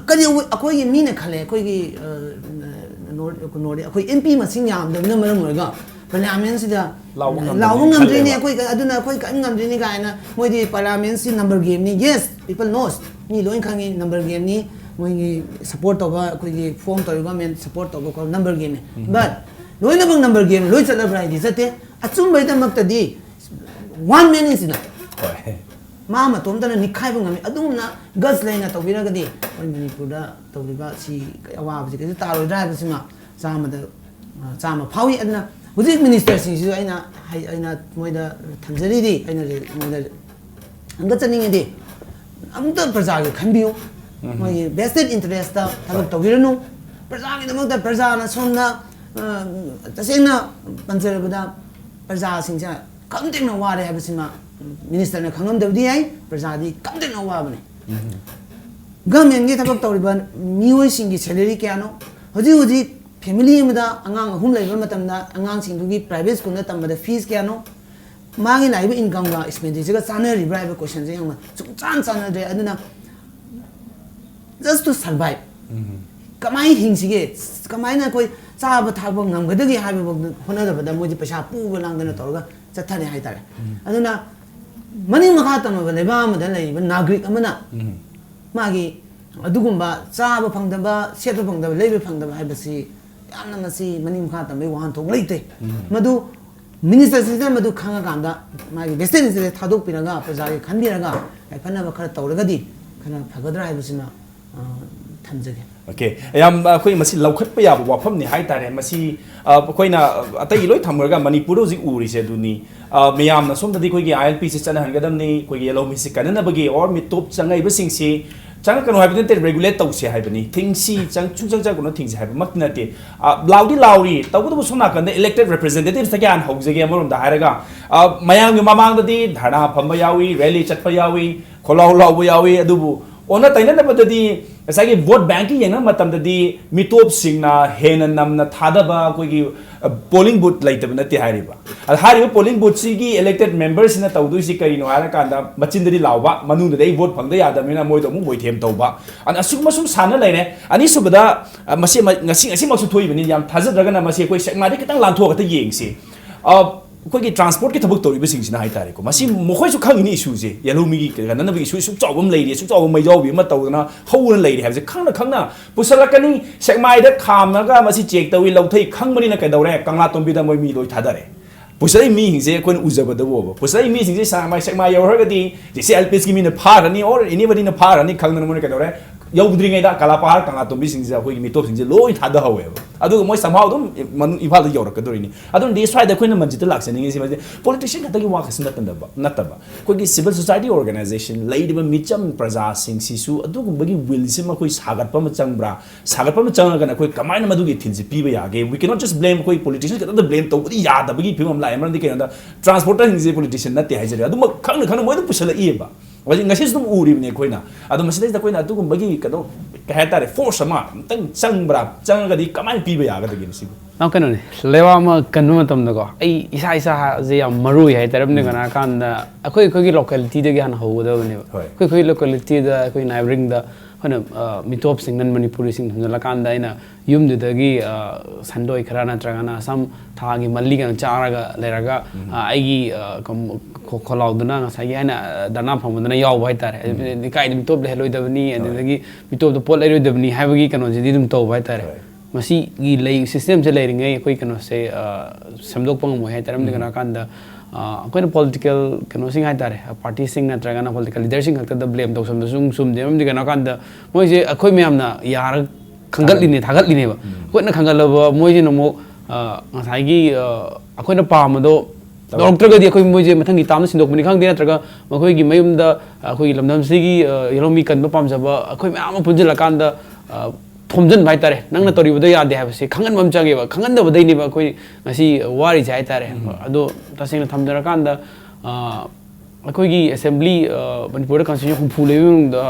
ꯀꯔꯤ ꯑꯩꯈꯣꯏꯒꯤ ꯃꯤꯅ ꯈꯜꯂꯦ, ꯑꯩꯈꯣꯏꯒꯤ, ꯑ, ꯅꯣꯔꯠ, ꯅꯣꯔꯠ, ꯑꯩꯈꯣꯏ MP ꯃꯁꯤꯡ ꯌꯥꯝꯗꯕꯅ ꯃꯔꯝ ꯑꯣꯏꯔꯒ Parliamentꯁꯤꯗ ꯂꯥꯎꯕ ꯉꯝꯗꯕꯅꯤ ꯂꯥꯎꯕ ꯉꯝꯗ꯭ꯔꯤꯅꯦ ꯈꯜꯂꯦꯕ꯫ ꯑꯩꯈꯣꯏ, ꯑꯗꯨꯅ ꯑꯩꯈꯣꯏ ꯀꯔꯤꯝ ꯉꯝꯗ꯭ꯔꯤꯅꯤ ꯀꯥꯏꯅ ꯃꯣꯏꯗꯤ Parliamentꯁꯤ number gameꯅꯤ꯫ Yes, people knows, ꯃꯤ ꯂꯣꯏ ꯈꯪꯉꯤ number gameꯅꯤ꯫ ꯃꯣꯏꯒꯤ support ꯇꯧꯕ, ꯑꯩꯈꯣꯏꯒꯤ form ꯇꯧꯔꯤꯕ government support ꯇꯧꯕ ꯈꯣꯠꯄ number gameꯅꯤ꯫ ꯎꯝ꯫ But ꯂꯣꯏꯅꯃꯛ number game ꯂꯣꯏ ꯆꯠꯂꯕ꯭ꯔꯥ ꯍꯥꯏꯗꯤ ꯆꯠꯇꯦ꯫ ꯑꯆꯨꯝꯕꯒꯤꯗꯃꯛꯇꯗꯤ one man is enough꯫ ꯍꯣꯏ꯫ ꯃꯥ ꯃꯇꯣꯝꯇꯅ ꯅꯤꯛꯈꯥꯏꯕ ꯉꯝꯃꯤ꯫ ꯑꯗꯨꯒꯨꯝꯅ guts ꯂꯩꯅ ꯇꯧꯕꯤꯔꯒꯗꯤ ꯑꯩꯈꯣꯏ ꯃꯅꯤꯄꯨꯔꯗ ꯇꯧꯔꯤꯕ ꯁꯤ ꯑꯋꯥꯕꯁꯤ ꯀꯩꯁꯨ ꯇꯥꯔꯣꯏꯗ꯭ꯔꯥ ꯍꯥꯏꯕꯁꯤꯃ ꯆꯥꯝꯃꯗ, ꯑ, ꯆꯥꯝꯃ ꯐꯥꯎꯏ꯫ ꯑꯗꯨꯅ ꯍꯧꯖꯤꯛ ministerꯁꯤꯡꯁꯤꯁꯨ ꯑꯩꯅ ꯍꯥꯏ-, ꯑꯩꯅ ꯃꯣꯏꯗ ꯊꯝꯖꯔꯤꯗꯤ, ꯑꯩꯅ ꯔꯦ-, ꯃꯣꯏꯗ ꯍꯪꯒꯠꯆꯅꯤꯡꯉꯤꯗꯤ, ꯑꯃꯨꯛꯇ ꯄ꯭ꯔꯖꯥꯒꯤ ꯈꯟꯕꯤꯌꯨ꯫ ꯎꯝ꯫ ꯃꯣꯏꯒꯤ vested interestꯇ ꯊꯕꯛ ꯍꯣꯏ꯫ ꯇꯧꯕꯤꯔꯅꯨ꯫ ꯄ꯭ꯔꯖꯥꯒꯤꯗꯃꯛꯇ ꯄ꯭ꯔꯖꯥꯅ ꯁꯣꯝꯅ, ꯑ, ꯇꯁꯦꯡꯅ ꯄꯟꯖꯔꯕꯗ ꯄ꯭ꯔꯖꯥꯁꯤꯡꯁꯦ ꯀꯝꯗꯦꯡꯅ ꯋꯥꯔꯦ ꯍꯥꯏꯕꯁꯤꯃ ministerꯅ ꯈꯪꯉꯝꯗꯕꯗꯤ ꯌꯥꯏ, ꯄ꯭ꯔꯖꯥꯗꯤ ꯀꯝꯗꯦꯡꯅ ꯋꯥꯕꯅꯤ꯫ ꯎꯝ꯫ Governmentꯀꯤ ꯊꯕꯛ ꯇꯧꯔꯤꯕ ꯃꯤꯑꯣꯏꯁꯤꯡꯒꯤ salary ꯀꯌꯥꯅꯣ? ꯍꯧꯖꯤꯛ ꯍꯧꯖꯤꯛ family ꯑꯃꯗ ꯑꯉꯥꯡ ꯑꯍꯨꯝ ꯂꯩꯕ ꯃꯇꯝꯗ ꯑꯉꯥꯡꯁꯤꯡꯗꯨꯒꯤ private schoolꯗ ꯇꯝꯕꯗ fees ꯀꯌꯥꯅꯣ? ꯃꯥꯒꯤ ꯂꯥꯛꯏꯕ incomeꯒ expenditure ꯆꯥꯟꯅꯔꯤꯕ꯭ꯔꯥ ꯍꯥꯏꯕ questionꯁꯦ ꯌꯥꯝꯅ ꯁꯨꯡꯆꯥꯟ ꯆꯥꯟꯅꯗ꯭ꯔꯦ꯫ ꯑꯗꯨꯅ just to survive, ꯎꯝ꯫ ꯀꯃꯥꯏꯅ ꯍꯤꯡꯁꯤꯒꯦ, ꯀꯃꯥꯏꯅ ꯑꯩꯈꯣꯏ ꯆꯥꯕ ꯊꯛꯄ ꯉꯝꯒꯗꯒꯦ ꯍꯥꯏꯕ ꯐꯥꯎꯗ ꯍꯣꯠꯅꯗꯕꯗ ꯃꯣꯏꯗꯤ ꯄꯩꯁꯥ ꯄꯨꯕ ꯂꯥꯡꯗꯅ ꯇꯧꯔꯒ ꯆꯠꯊꯔꯦ ꯍꯥꯏꯇꯥꯔꯦ꯫ ꯎꯝ꯫ ꯑꯗꯨꯅ ꯃꯅꯤꯡ ꯃꯈꯥ ꯇꯝꯃꯕ ꯂꯩꯕꯥꯛ ꯑꯃꯗ ꯂꯩꯔꯤꯕ ꯅꯥꯒꯔꯤꯛ ꯑꯃꯅ ꯎꯝ꯫ ꯃꯥꯒꯤ ꯑꯗꯨꯒꯨꯝꯕ ꯆꯥꯕ ꯐꯪꯗꯕ, ꯁꯦꯠꯄ ꯐꯪꯗꯕ, ꯂꯩꯕ ꯐꯪꯗꯕ ꯍꯥꯏꯕꯁꯤ ꯌꯥꯝꯅ ꯃꯁꯤ ꯃꯅꯤꯡ ꯃꯈꯥ ꯇꯝꯕꯒꯤ ꯋꯥꯍꯟꯊꯣꯛ ꯂꯩꯇꯦ꯫ ꯃꯗꯨ ꯃꯤꯅꯤꯁꯇꯔꯁꯤꯡꯁꯤꯅ ꯃꯗꯨ ꯈꯪꯉꯀꯥꯟꯗ ꯃꯥꯒꯤ ꯋꯦꯁꯇꯔꯟ ꯏꯟꯇꯔꯦꯁ ꯊꯥꯗꯣꯛꯄꯤꯔꯒ ꯄ꯭ꯔꯖꯥꯒꯤ ꯈꯟꯕꯤꯔꯒ ꯌꯥꯏꯐꯅꯕ ꯈꯔ ꯇꯧꯔꯒꯗꯤ ꯈꯔ ꯐꯒꯗ꯭ꯔꯥ ꯍꯥꯏꯕꯁꯤꯃ, ꯑ, ꯊꯝꯖꯒꯦ꯫ ꯑꯣꯀꯦ, ꯌꯥꯝ, ꯑꯩꯈꯣꯏ ꯃꯁꯤ ꯂꯧꯈꯠꯄ ꯌꯥꯕ ꯋꯥꯐꯝꯅꯤ ꯍꯥꯏꯇꯥꯔꯦ꯫ ꯃꯁꯤ, ꯑ, ꯑꯩꯈꯣꯏꯅ, ꯑ, ꯑꯇꯩ ꯂꯣꯏ ꯊꯝꯈ꯭ꯔꯒ ꯃꯅꯤꯄꯨꯔꯗ ꯍꯧꯖꯤꯛ ꯎꯔꯤꯁꯦ ꯑꯗꯨꯅꯤ꯫ ꯑ, ꯃꯌꯥꯝꯅ ꯁꯣꯝꯗꯗꯤ ꯑꯩꯈꯣꯏꯒꯤ ILP ꯁꯤ ꯆꯠꯅꯍꯟꯒꯗꯕꯅꯤ, ꯑꯩꯈꯣꯏꯒꯤ ꯌꯦꯜꯍꯧꯃꯤꯁꯤ ꯀꯟꯅꯅꯕꯒꯤ, or ꯃꯤꯇꯣꯞ ꯆꯪꯉꯛꯏꯕꯁꯤꯡꯁꯤ ꯆꯪꯉꯛꯀꯅꯨ ꯍꯥꯏꯕꯗꯤ ꯅꯠꯇꯦ, regulate ꯇꯧꯁꯦ ꯍꯥꯏꯕꯅꯤ꯫ ꯊꯤꯡꯁꯤ, ꯆꯪ-, ꯁꯨꯡꯆꯪ ꯆꯪꯉꯛꯀꯅꯨ ꯊꯤꯡꯁꯤ ꯍꯥꯏꯕꯃꯛꯇꯤ ꯅꯠꯇꯦ꯫ ꯑ, ꯂꯥꯎꯗꯤ ꯂꯥꯎꯔꯤ, ꯇꯧꯕꯇꯕꯨ ꯁꯣꯝ ꯅꯥꯀꯟꯗ elected representatives ꯇꯒꯤ ꯍꯥꯟꯅ ꯍꯧꯖꯒꯦ꯫ ꯑꯃꯔꯣꯝꯗ ꯍꯥꯏꯔꯒ, ꯑ, ꯃꯌꯥꯝꯒꯤ ꯃꯃꯥꯡꯗꯗꯤ ꯙꯔꯅꯥ ꯐꯝꯕ ꯌꯥꯎꯏ, rally ꯆꯠꯄ ꯌꯥꯎꯏ, ꯈꯣꯜꯂꯥꯎ ꯂꯥꯎꯕ ꯌꯥꯎꯏ, ꯑꯗꯨꯕꯨ ꯑꯣꯟꯅ ꯇꯩꯅꯅꯕꯗꯗꯤ ꯉꯁꯥꯏꯒꯤ vote bank ꯀꯤ ꯌꯦꯡꯕ ꯃꯇꯝꯗꯗꯤ ꯃꯤꯇꯣꯞꯁꯤꯡꯅ ꯍꯦꯟꯅ ꯅꯝꯅ ꯊꯥꯗꯕ ꯑꯩꯈꯣꯏꯒꯤ, ꯑ, polling booth ꯂꯩꯇꯕ ꯅꯠꯇꯦ ꯍꯥꯏꯔꯤꯕ꯫ ꯑꯗ ꯍꯥꯏꯔꯤꯕ polling booth ꯁꯤꯒꯤ elected member ꯁꯤꯅ ꯇꯧꯗꯣꯏꯁꯤ ꯀꯔꯤꯅꯣ ꯍꯥꯏꯔꯀꯥꯟꯗ ꯃꯆꯤꯟꯗꯗꯤ ꯂꯥꯎꯕ, ꯃꯅꯨꯡꯗꯗꯤ ꯑꯩ vote ꯐꯪꯗ ꯌꯥꯗꯕꯅꯤꯅ ꯃꯣꯏꯗ ꯑꯃꯨꯛ ꯃꯣꯏꯊꯦꯝ ꯇꯧꯕ꯫ ꯑꯗ ꯑꯁꯨꯝ ꯑꯁꯨꯝ ꯁꯥꯟꯅ ꯂꯩꯔꯦ꯫ ꯑꯅꯤꯁꯨꯕꯗ, ꯑ, ꯃꯁꯤ ꯑꯃ-, ꯉꯁꯤ, ꯉꯁꯤꯃꯛꯁꯨ ꯊꯣꯛꯏꯕꯅꯤ, ꯌꯥꯝ ꯊꯥꯖꯗ꯭ꯔꯒꯅ ꯃꯁꯤ ꯑꯩꯈꯣꯏ ꯁꯦꯛꯃꯥꯏꯗ ꯈꯤꯇꯪ ꯂꯥꯟꯊꯣꯛꯑꯒ ꯌꯦꯡꯁꯤ꯫ ꯑ, ꯑꯩꯈꯣꯏꯒꯤ transport ꯀꯤ ꯊꯕꯛ ꯇꯧꯔꯤꯕꯁꯤꯡꯁꯤꯅ ꯍꯥꯏꯇꯥꯔꯦꯀꯣ, ꯃꯁꯤ ꯃꯈꯣꯏꯁꯨ ꯈꯪꯉꯤꯅꯤ issue ꯁꯦ, ꯌꯦꯜꯍꯧꯃꯤꯒꯤ ꯀꯥꯟꯅꯅꯕꯒꯤ issue ꯑꯁꯨꯛ ꯆꯥꯎꯕ ꯑꯃ ꯂꯩꯔꯤ, ꯑꯁꯨꯛ ꯆꯥꯎꯕ ꯃꯩꯖꯥꯎꯕꯤ ꯑꯃ ꯇꯧꯗꯅ ꯍꯧꯗꯅ ꯂꯩꯔꯤ ꯍꯥꯏꯕꯁꯦ ꯈꯪꯅ ꯈꯪꯅ ꯄꯨꯁꯜꯂꯛꯀꯅꯤ꯫ ꯁꯦꯛꯃꯥꯏꯗ ꯈꯥꯝꯃꯒ ꯃꯁꯤ check ꯇꯧꯏ, ꯂꯧꯊꯩ ꯈꯪꯕꯅꯤꯅ ꯀꯩꯗꯧꯔꯦ? ꯀꯪꯂꯥꯇꯣꯝꯕꯤꯗ ꯃꯣꯏ ꯃꯤ ꯂꯣꯏ ꯊꯥꯗꯔꯦ꯫ ꯄꯨꯁꯜꯂꯛꯏ ꯃꯤꯁꯤꯡꯁꯦ ꯑꯩꯈꯣꯏꯅ ꯎꯖꯕꯗꯕꯨꯕ, ꯄꯨꯁꯜꯂꯛꯏ ꯃꯤꯁꯤꯡꯁꯦ ꯁꯦꯛꯃꯥꯏ, ꯁꯦꯛꯃꯥꯏ ꯌꯧꯈ꯭ꯔꯒꯗꯤ JC ILP ꯀꯤ ꯃꯤꯅ ꯐꯥꯈ꯭ꯔꯅꯤ, or anybody ꯅ ꯐꯥꯈ꯭ꯔꯅꯤ ꯈꯪꯗꯅ ꯃꯣꯏꯅ ꯀꯩꯗꯧꯔꯦ? ꯌꯧꯗ꯭ꯔꯤꯉꯩꯗ ꯀꯂꯥꯄꯥꯍꯥꯔ ꯀꯪꯂꯥꯇꯣꯝꯕꯤꯁꯤꯡꯁꯤꯗ ꯑꯩꯈꯣꯏꯒꯤ ꯃꯤꯇꯣꯞꯁꯤꯡꯁꯦ ꯂꯣꯏ ꯊꯥꯗꯍꯧꯋꯦꯕ꯫ ꯑꯗꯨꯒ ꯃꯣꯏ somehow ꯑꯗꯨꯝ ꯃꯅꯨꯡ ꯏꯝꯐꯥꯜꯗ ꯌꯧꯔꯛꯀꯗꯣꯔꯤꯅꯤ꯫ ꯑꯗꯨꯅꯗꯤ ꯁ꯭ꯋꯥꯏꯗ ꯑꯩꯈꯣꯏꯅ ꯃꯟꯖꯤꯠꯇ ꯂꯥꯛꯆꯅꯤꯡꯉꯤꯁꯤ ꯃꯁꯤ politician ꯈꯛꯇꯒꯤ ꯋꯥ ꯈꯛꯁꯨ ꯅꯠꯇꯅꯕ, ꯅꯠꯇꯕ, ꯑꯩꯈꯣꯏꯒꯤ civil society organization, ꯂꯩꯔꯤꯕ ꯃꯤꯆꯝ ꯄ꯭ꯔꯖꯥꯁꯤꯡꯁꯤꯁꯨ ꯑꯗꯨꯒꯨꯝꯕꯒꯤ will ꯁꯤꯃ ꯑꯩꯈꯣꯏ ꯁꯥꯒꯠꯄ ꯑꯃ ꯆꯪꯕ꯭ꯔꯥ? ꯁꯥꯒꯠꯄ ꯑꯃ ꯆꯪꯉꯒꯅ ꯑꯩꯈꯣꯏ ꯀꯃꯥꯏꯅ ꯃꯗꯨꯒꯤ ꯏꯊꯤꯜꯁꯤ ꯄꯤꯕ ꯌꯥꯒꯦ? We cannot just blame, ꯑꯩꯈꯣꯏ politician ꯈꯛꯇꯗ blame ꯇꯧꯕꯗꯤ ꯌꯥꯗꯕꯒꯤ ꯐꯤꯕꯝ ꯑꯃ ꯂꯥꯛꯑꯦ꯫ ꯃꯔꯝꯗꯤ ꯀꯩꯅꯣꯗ transporter ꯁꯤꯡꯁꯦ politician ꯅꯠꯇꯦ ꯍꯥꯏꯖꯔꯦ꯫ ꯑꯗꯨꯃꯛ ꯈꯪꯅ ꯈꯪꯅ ꯃꯣꯏ ꯑꯗꯨꯝ ꯄꯨꯁꯜꯂꯛꯏꯕ꯫ ꯍꯧꯖꯤꯛ ꯉꯁꯤꯁꯨ ꯑꯗꯨꯝ ꯎꯔꯤꯕꯅꯤ ꯑꯩꯈꯣꯏꯅ꯫ ꯑꯗꯣ ꯃꯁꯤꯗꯩꯁꯤꯗ ꯑꯩꯈꯣꯏꯅ ꯑꯗꯨꯒꯨꯝꯕꯒꯤ ꯀꯩꯅꯣ, ꯀꯩ ꯍꯥꯏꯇꯥꯔꯦ, force ꯑꯃ ꯑꯝꯇꯪ ꯆꯪꯕ꯭ꯔꯥ? ꯆꯪꯉꯒꯗꯤ ꯀꯃꯥꯏꯅ ꯄꯤꯕ ꯌꯥꯒꯗꯒꯦ ꯃꯁꯤꯕꯨ? ꯅꯥꯎ, ꯀꯩꯅꯣꯅꯦ, ꯂꯩꯕꯥꯛ ꯑꯃ ꯀꯟꯕ ꯃꯇꯝꯗꯀꯣ, ꯑꯩ ꯏꯁꯥ ꯏꯁꯥꯁꯦ ꯌꯥꯝ ꯃꯔꯨ ꯑꯣꯏ ꯍꯥꯏꯇꯥꯔꯦ꯫ ꯃꯔꯝꯗꯤ ꯀꯅꯥ ꯀꯥꯟꯗ ꯑꯩꯈꯣꯏ ꯑꯩꯈꯣꯏꯒꯤ ꯂꯣꯀꯦꯂꯤꯇꯤꯗꯒꯤ ꯍꯥꯟꯅ ꯍꯧꯒꯗꯕꯅꯦꯕ꯫ ꯍꯣꯏ꯫ ꯑꯩꯈꯣꯏ ꯑꯩꯈꯣꯏ ꯂꯣꯀꯦꯂꯤꯇꯤꯗ, ꯑꯩꯈꯣꯏ ꯅꯥꯏꯕꯔꯤꯡꯗ ꯑꯩꯈꯣꯏꯅ, ꯑ, ꯃꯤꯇꯣꯞꯁꯤꯡ, ꯅꯟ ꯃꯅꯤꯄꯨꯔꯤꯁꯤꯡ ꯊꯝꯖꯤꯜꯂꯀꯥꯟꯗ, ꯑꯩꯅ ꯌꯨꯝꯗꯨꯗꯒꯤ, ꯑ, ꯁꯟꯗꯣꯏ ꯈꯔ ꯅꯠꯇ꯭ꯔꯒꯅ ꯁꯝ ꯊꯥꯒꯤ ꯃꯜꯂꯤ ꯀꯩꯅꯣ ꯆꯥꯔꯒ ꯂꯩꯔꯒ, ꯑ, ꯑꯩꯒꯤ, ꯑ, ꯀꯝ-, ꯈꯣ-, ꯈꯣꯜꯂꯥꯎꯗꯨꯅ ꯉꯁꯥꯏꯒꯤ ꯑꯩꯅ, ꯑ, ꯙꯔꯅꯥ ꯐꯝꯕꯗꯅ ꯌꯥꯎꯕ ꯍꯥꯏꯇꯥꯔꯦ꯫ ꯂꯩꯀꯥꯏꯗ ꯃꯤꯇꯣꯞ ꯂꯩꯍꯜꯂꯣꯏꯗꯕꯅꯤ, ꯑꯗꯨꯗꯒꯤ ꯃꯤꯇꯣꯞꯇ ꯄꯣꯠ ꯂꯩꯔꯣꯏꯗꯕꯅꯤ ꯍꯥꯏꯕꯒꯤ ꯀꯩꯅꯣꯁꯤꯗꯤ ꯑꯗꯨꯝ ꯇꯧꯕ ꯍꯥꯏꯇꯥꯔꯦ꯫ ꯍꯣꯏ꯫ ꯃꯁꯤꯒꯤ ꯂꯩ-, system ꯁꯦ ꯂꯩꯔꯤꯉꯩ ꯑꯩꯈꯣꯏ ꯀꯩꯅꯣꯁꯦ, ꯑ, ꯁꯦꯝꯗꯣꯛꯄ ꯉꯝꯃꯣꯏ ꯍꯥꯏꯇꯥꯔꯦ꯫ ꯃꯔꯝꯗꯤ ꯀꯩꯅꯣ ꯍꯥꯏꯀꯥꯟꯗ, ꯑ, ꯑꯩꯈꯣꯏꯅ political ꯀꯩꯅꯣꯁꯤꯡ ꯍꯥꯏꯇꯥꯔꯦ, party ꯁꯤꯡ ꯅꯠꯇ꯭ꯔꯒꯅ political leader ꯁꯤꯡ ꯈꯛꯇꯗ blame ꯇꯧꯁꯟꯕꯁꯨ ꯑꯗꯨꯝ ꯆꯨꯝꯗꯦ꯫ ꯃꯔꯝꯗꯤ ꯀꯩꯅꯣ ꯍꯥꯏꯀꯥꯟꯗ ꯃꯣꯏꯁꯦ ꯑꯩꯈꯣꯏ ꯃꯌꯥꯝꯅ ꯌꯥꯔꯒ ꯈꯟꯒꯠꯂꯤꯅꯦ, ꯊꯥꯒꯠꯂꯤꯅꯦꯕ꯫ ꯑꯩꯈꯣꯏꯅ ꯈꯟꯒꯠꯂꯕ ꯃꯣꯏꯁꯤꯅ ꯑꯃꯨꯛ, ꯑ, ꯉꯁꯥꯏꯒꯤ, ꯑ, ꯑꯩꯈꯣꯏꯅ ꯄꯥꯝꯕꯗꯣ ꯇꯧꯔꯛꯇ꯭ꯔꯒꯗꯤ ꯑꯩꯈꯣꯏ ꯃꯣꯏꯁꯦ ꯃꯊꯪꯒꯤ ꯇꯥꯝꯗ ꯁꯤꯟꯗꯣꯛꯄꯅꯤ ꯈꯪꯗꯦ, ꯅꯠꯇ꯭ꯔꯒ ꯃꯈꯣꯏꯒꯤ ꯃꯌꯨꯝꯗ ꯑꯩꯈꯣꯏꯒꯤ ꯂꯝꯗꯝꯁꯤꯒꯤ, ꯑ, ꯌꯦꯜꯍꯧꯃꯤ ꯀꯟꯕ ꯄꯥꯝꯖꯕ ꯑꯩꯈꯣꯏ ꯃꯌꯥꯝ ꯑꯃ ꯄꯨꯟꯁꯤꯜꯂꯀꯥꯟꯗ, ꯑ, ꯊꯣꯝꯖꯤꯟꯕ ꯍꯥꯏꯇꯥꯔꯦ꯫ ꯅꯪꯅ ꯇꯧꯔꯤꯕꯗꯣ ꯌꯥꯗꯦ ꯍꯥꯏꯕꯁꯦ ꯈꯪꯍꯟꯕ ꯑꯃ ꯆꯪꯉꯦꯕ꯫ ꯈꯪꯍꯟꯗꯕꯗꯩꯅꯦꯕ ꯑꯩꯈꯣꯏ ꯉꯁꯤ ꯋꯥꯔꯤꯁꯦ ꯍꯥꯏꯇꯥꯔꯦ꯫ ꯑꯗꯣ ꯇꯁꯦꯡꯅ ꯊꯝꯖꯔꯀꯥꯟꯗ, ꯑ, ꯑꯩꯈꯣꯏꯒꯤ assembly, ꯑ, ꯃꯅꯤꯄꯨꯔꯗ constituency ꯍꯨꯝꯐꯨ ꯂꯩꯕ ꯃꯅꯨꯡꯗ,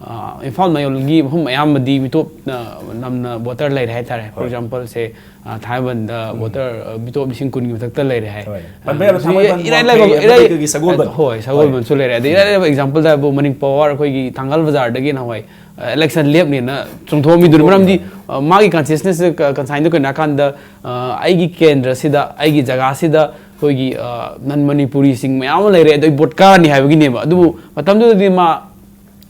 ꯑ, ꯏꯝꯐꯥꯜ ꯃꯌꯣꯜꯒꯤ ꯃꯐꯝ ꯑꯌꯥꯝꯕꯗꯤ ꯃꯤꯇꯣꯞꯅ ꯅꯝꯅ voter ꯂꯩꯔꯦ ꯍꯥꯏꯇꯥꯔꯦ꯫ For example ꯁꯦ, ꯑ, ꯊꯥꯡꯃꯩꯕꯟꯗ voter, ꯑ, ꯃꯤꯇꯣꯞ ꯂꯤꯁꯤꯡ ꯀꯨꯟꯒꯤ ꯃꯊꯛꯇ ꯂꯩꯔꯦ ꯍꯥꯏ꯫ ꯍꯣꯏ꯫ ꯑ, ꯄꯟꯕ ꯌꯥꯕ ꯁꯤ ꯊꯥꯡꯃꯩꯕꯟ, ꯏꯔꯥꯏ ꯂꯥꯏꯕ, ꯋꯥꯡꯈꯩ, ꯏꯔꯥꯏ-, ꯑꯗꯨꯗꯒꯤ ꯁꯒꯣꯜꯕꯟ꯫ ꯍꯣꯏ, ꯁꯒꯣꯜꯕꯟꯁꯨ ꯂꯩꯔꯦ꯫ ꯑꯗꯩ ꯏꯔꯥꯏ ꯂꯥꯏꯕ example ꯗ ꯍꯥꯏꯕꯨ ꯃꯅꯤꯡ ꯄꯋꯥꯔ ꯑꯩꯈꯣꯏꯒꯤ ꯊꯥꯡꯒꯥꯜ ꯕꯖꯥꯔꯗꯒꯤ ꯅꯍꯥꯟꯋꯥꯏ, ꯑ, election ꯂꯦꯞꯅꯦꯅ ꯆꯣꯡꯊꯣꯛꯑꯝꯃꯤꯗꯨꯅ, ꯃꯔꯝꯗꯤ, ꯑ, ꯃꯥꯒꯤ consciousness ꯀ-, concern ꯗꯣ ꯀꯩꯅꯣ ꯍꯥꯏꯀꯥꯟꯗ, ꯑ, ꯑꯩꯒꯤ ꯀꯦꯟꯗ꯭ꯔꯁꯤꯗ, ꯑꯩꯒꯤ ꯖꯒꯥꯁꯤꯗ ꯑꯩꯈꯣꯏꯒꯤ, ꯑ, ꯅꯟ ꯃꯅꯤꯄꯨꯔꯤꯁꯤꯡ ꯃꯌꯥꯝ ꯑꯃ ꯂꯩꯔꯦ, ꯑꯗꯩ ꯚꯣꯠ ꯀꯥꯔꯅꯤ ꯍꯥꯏꯕꯒꯤꯅꯦꯕ꯫ ꯑꯗꯨꯕꯨ ꯃꯇꯝꯗꯨꯗꯗꯤ ꯃꯥ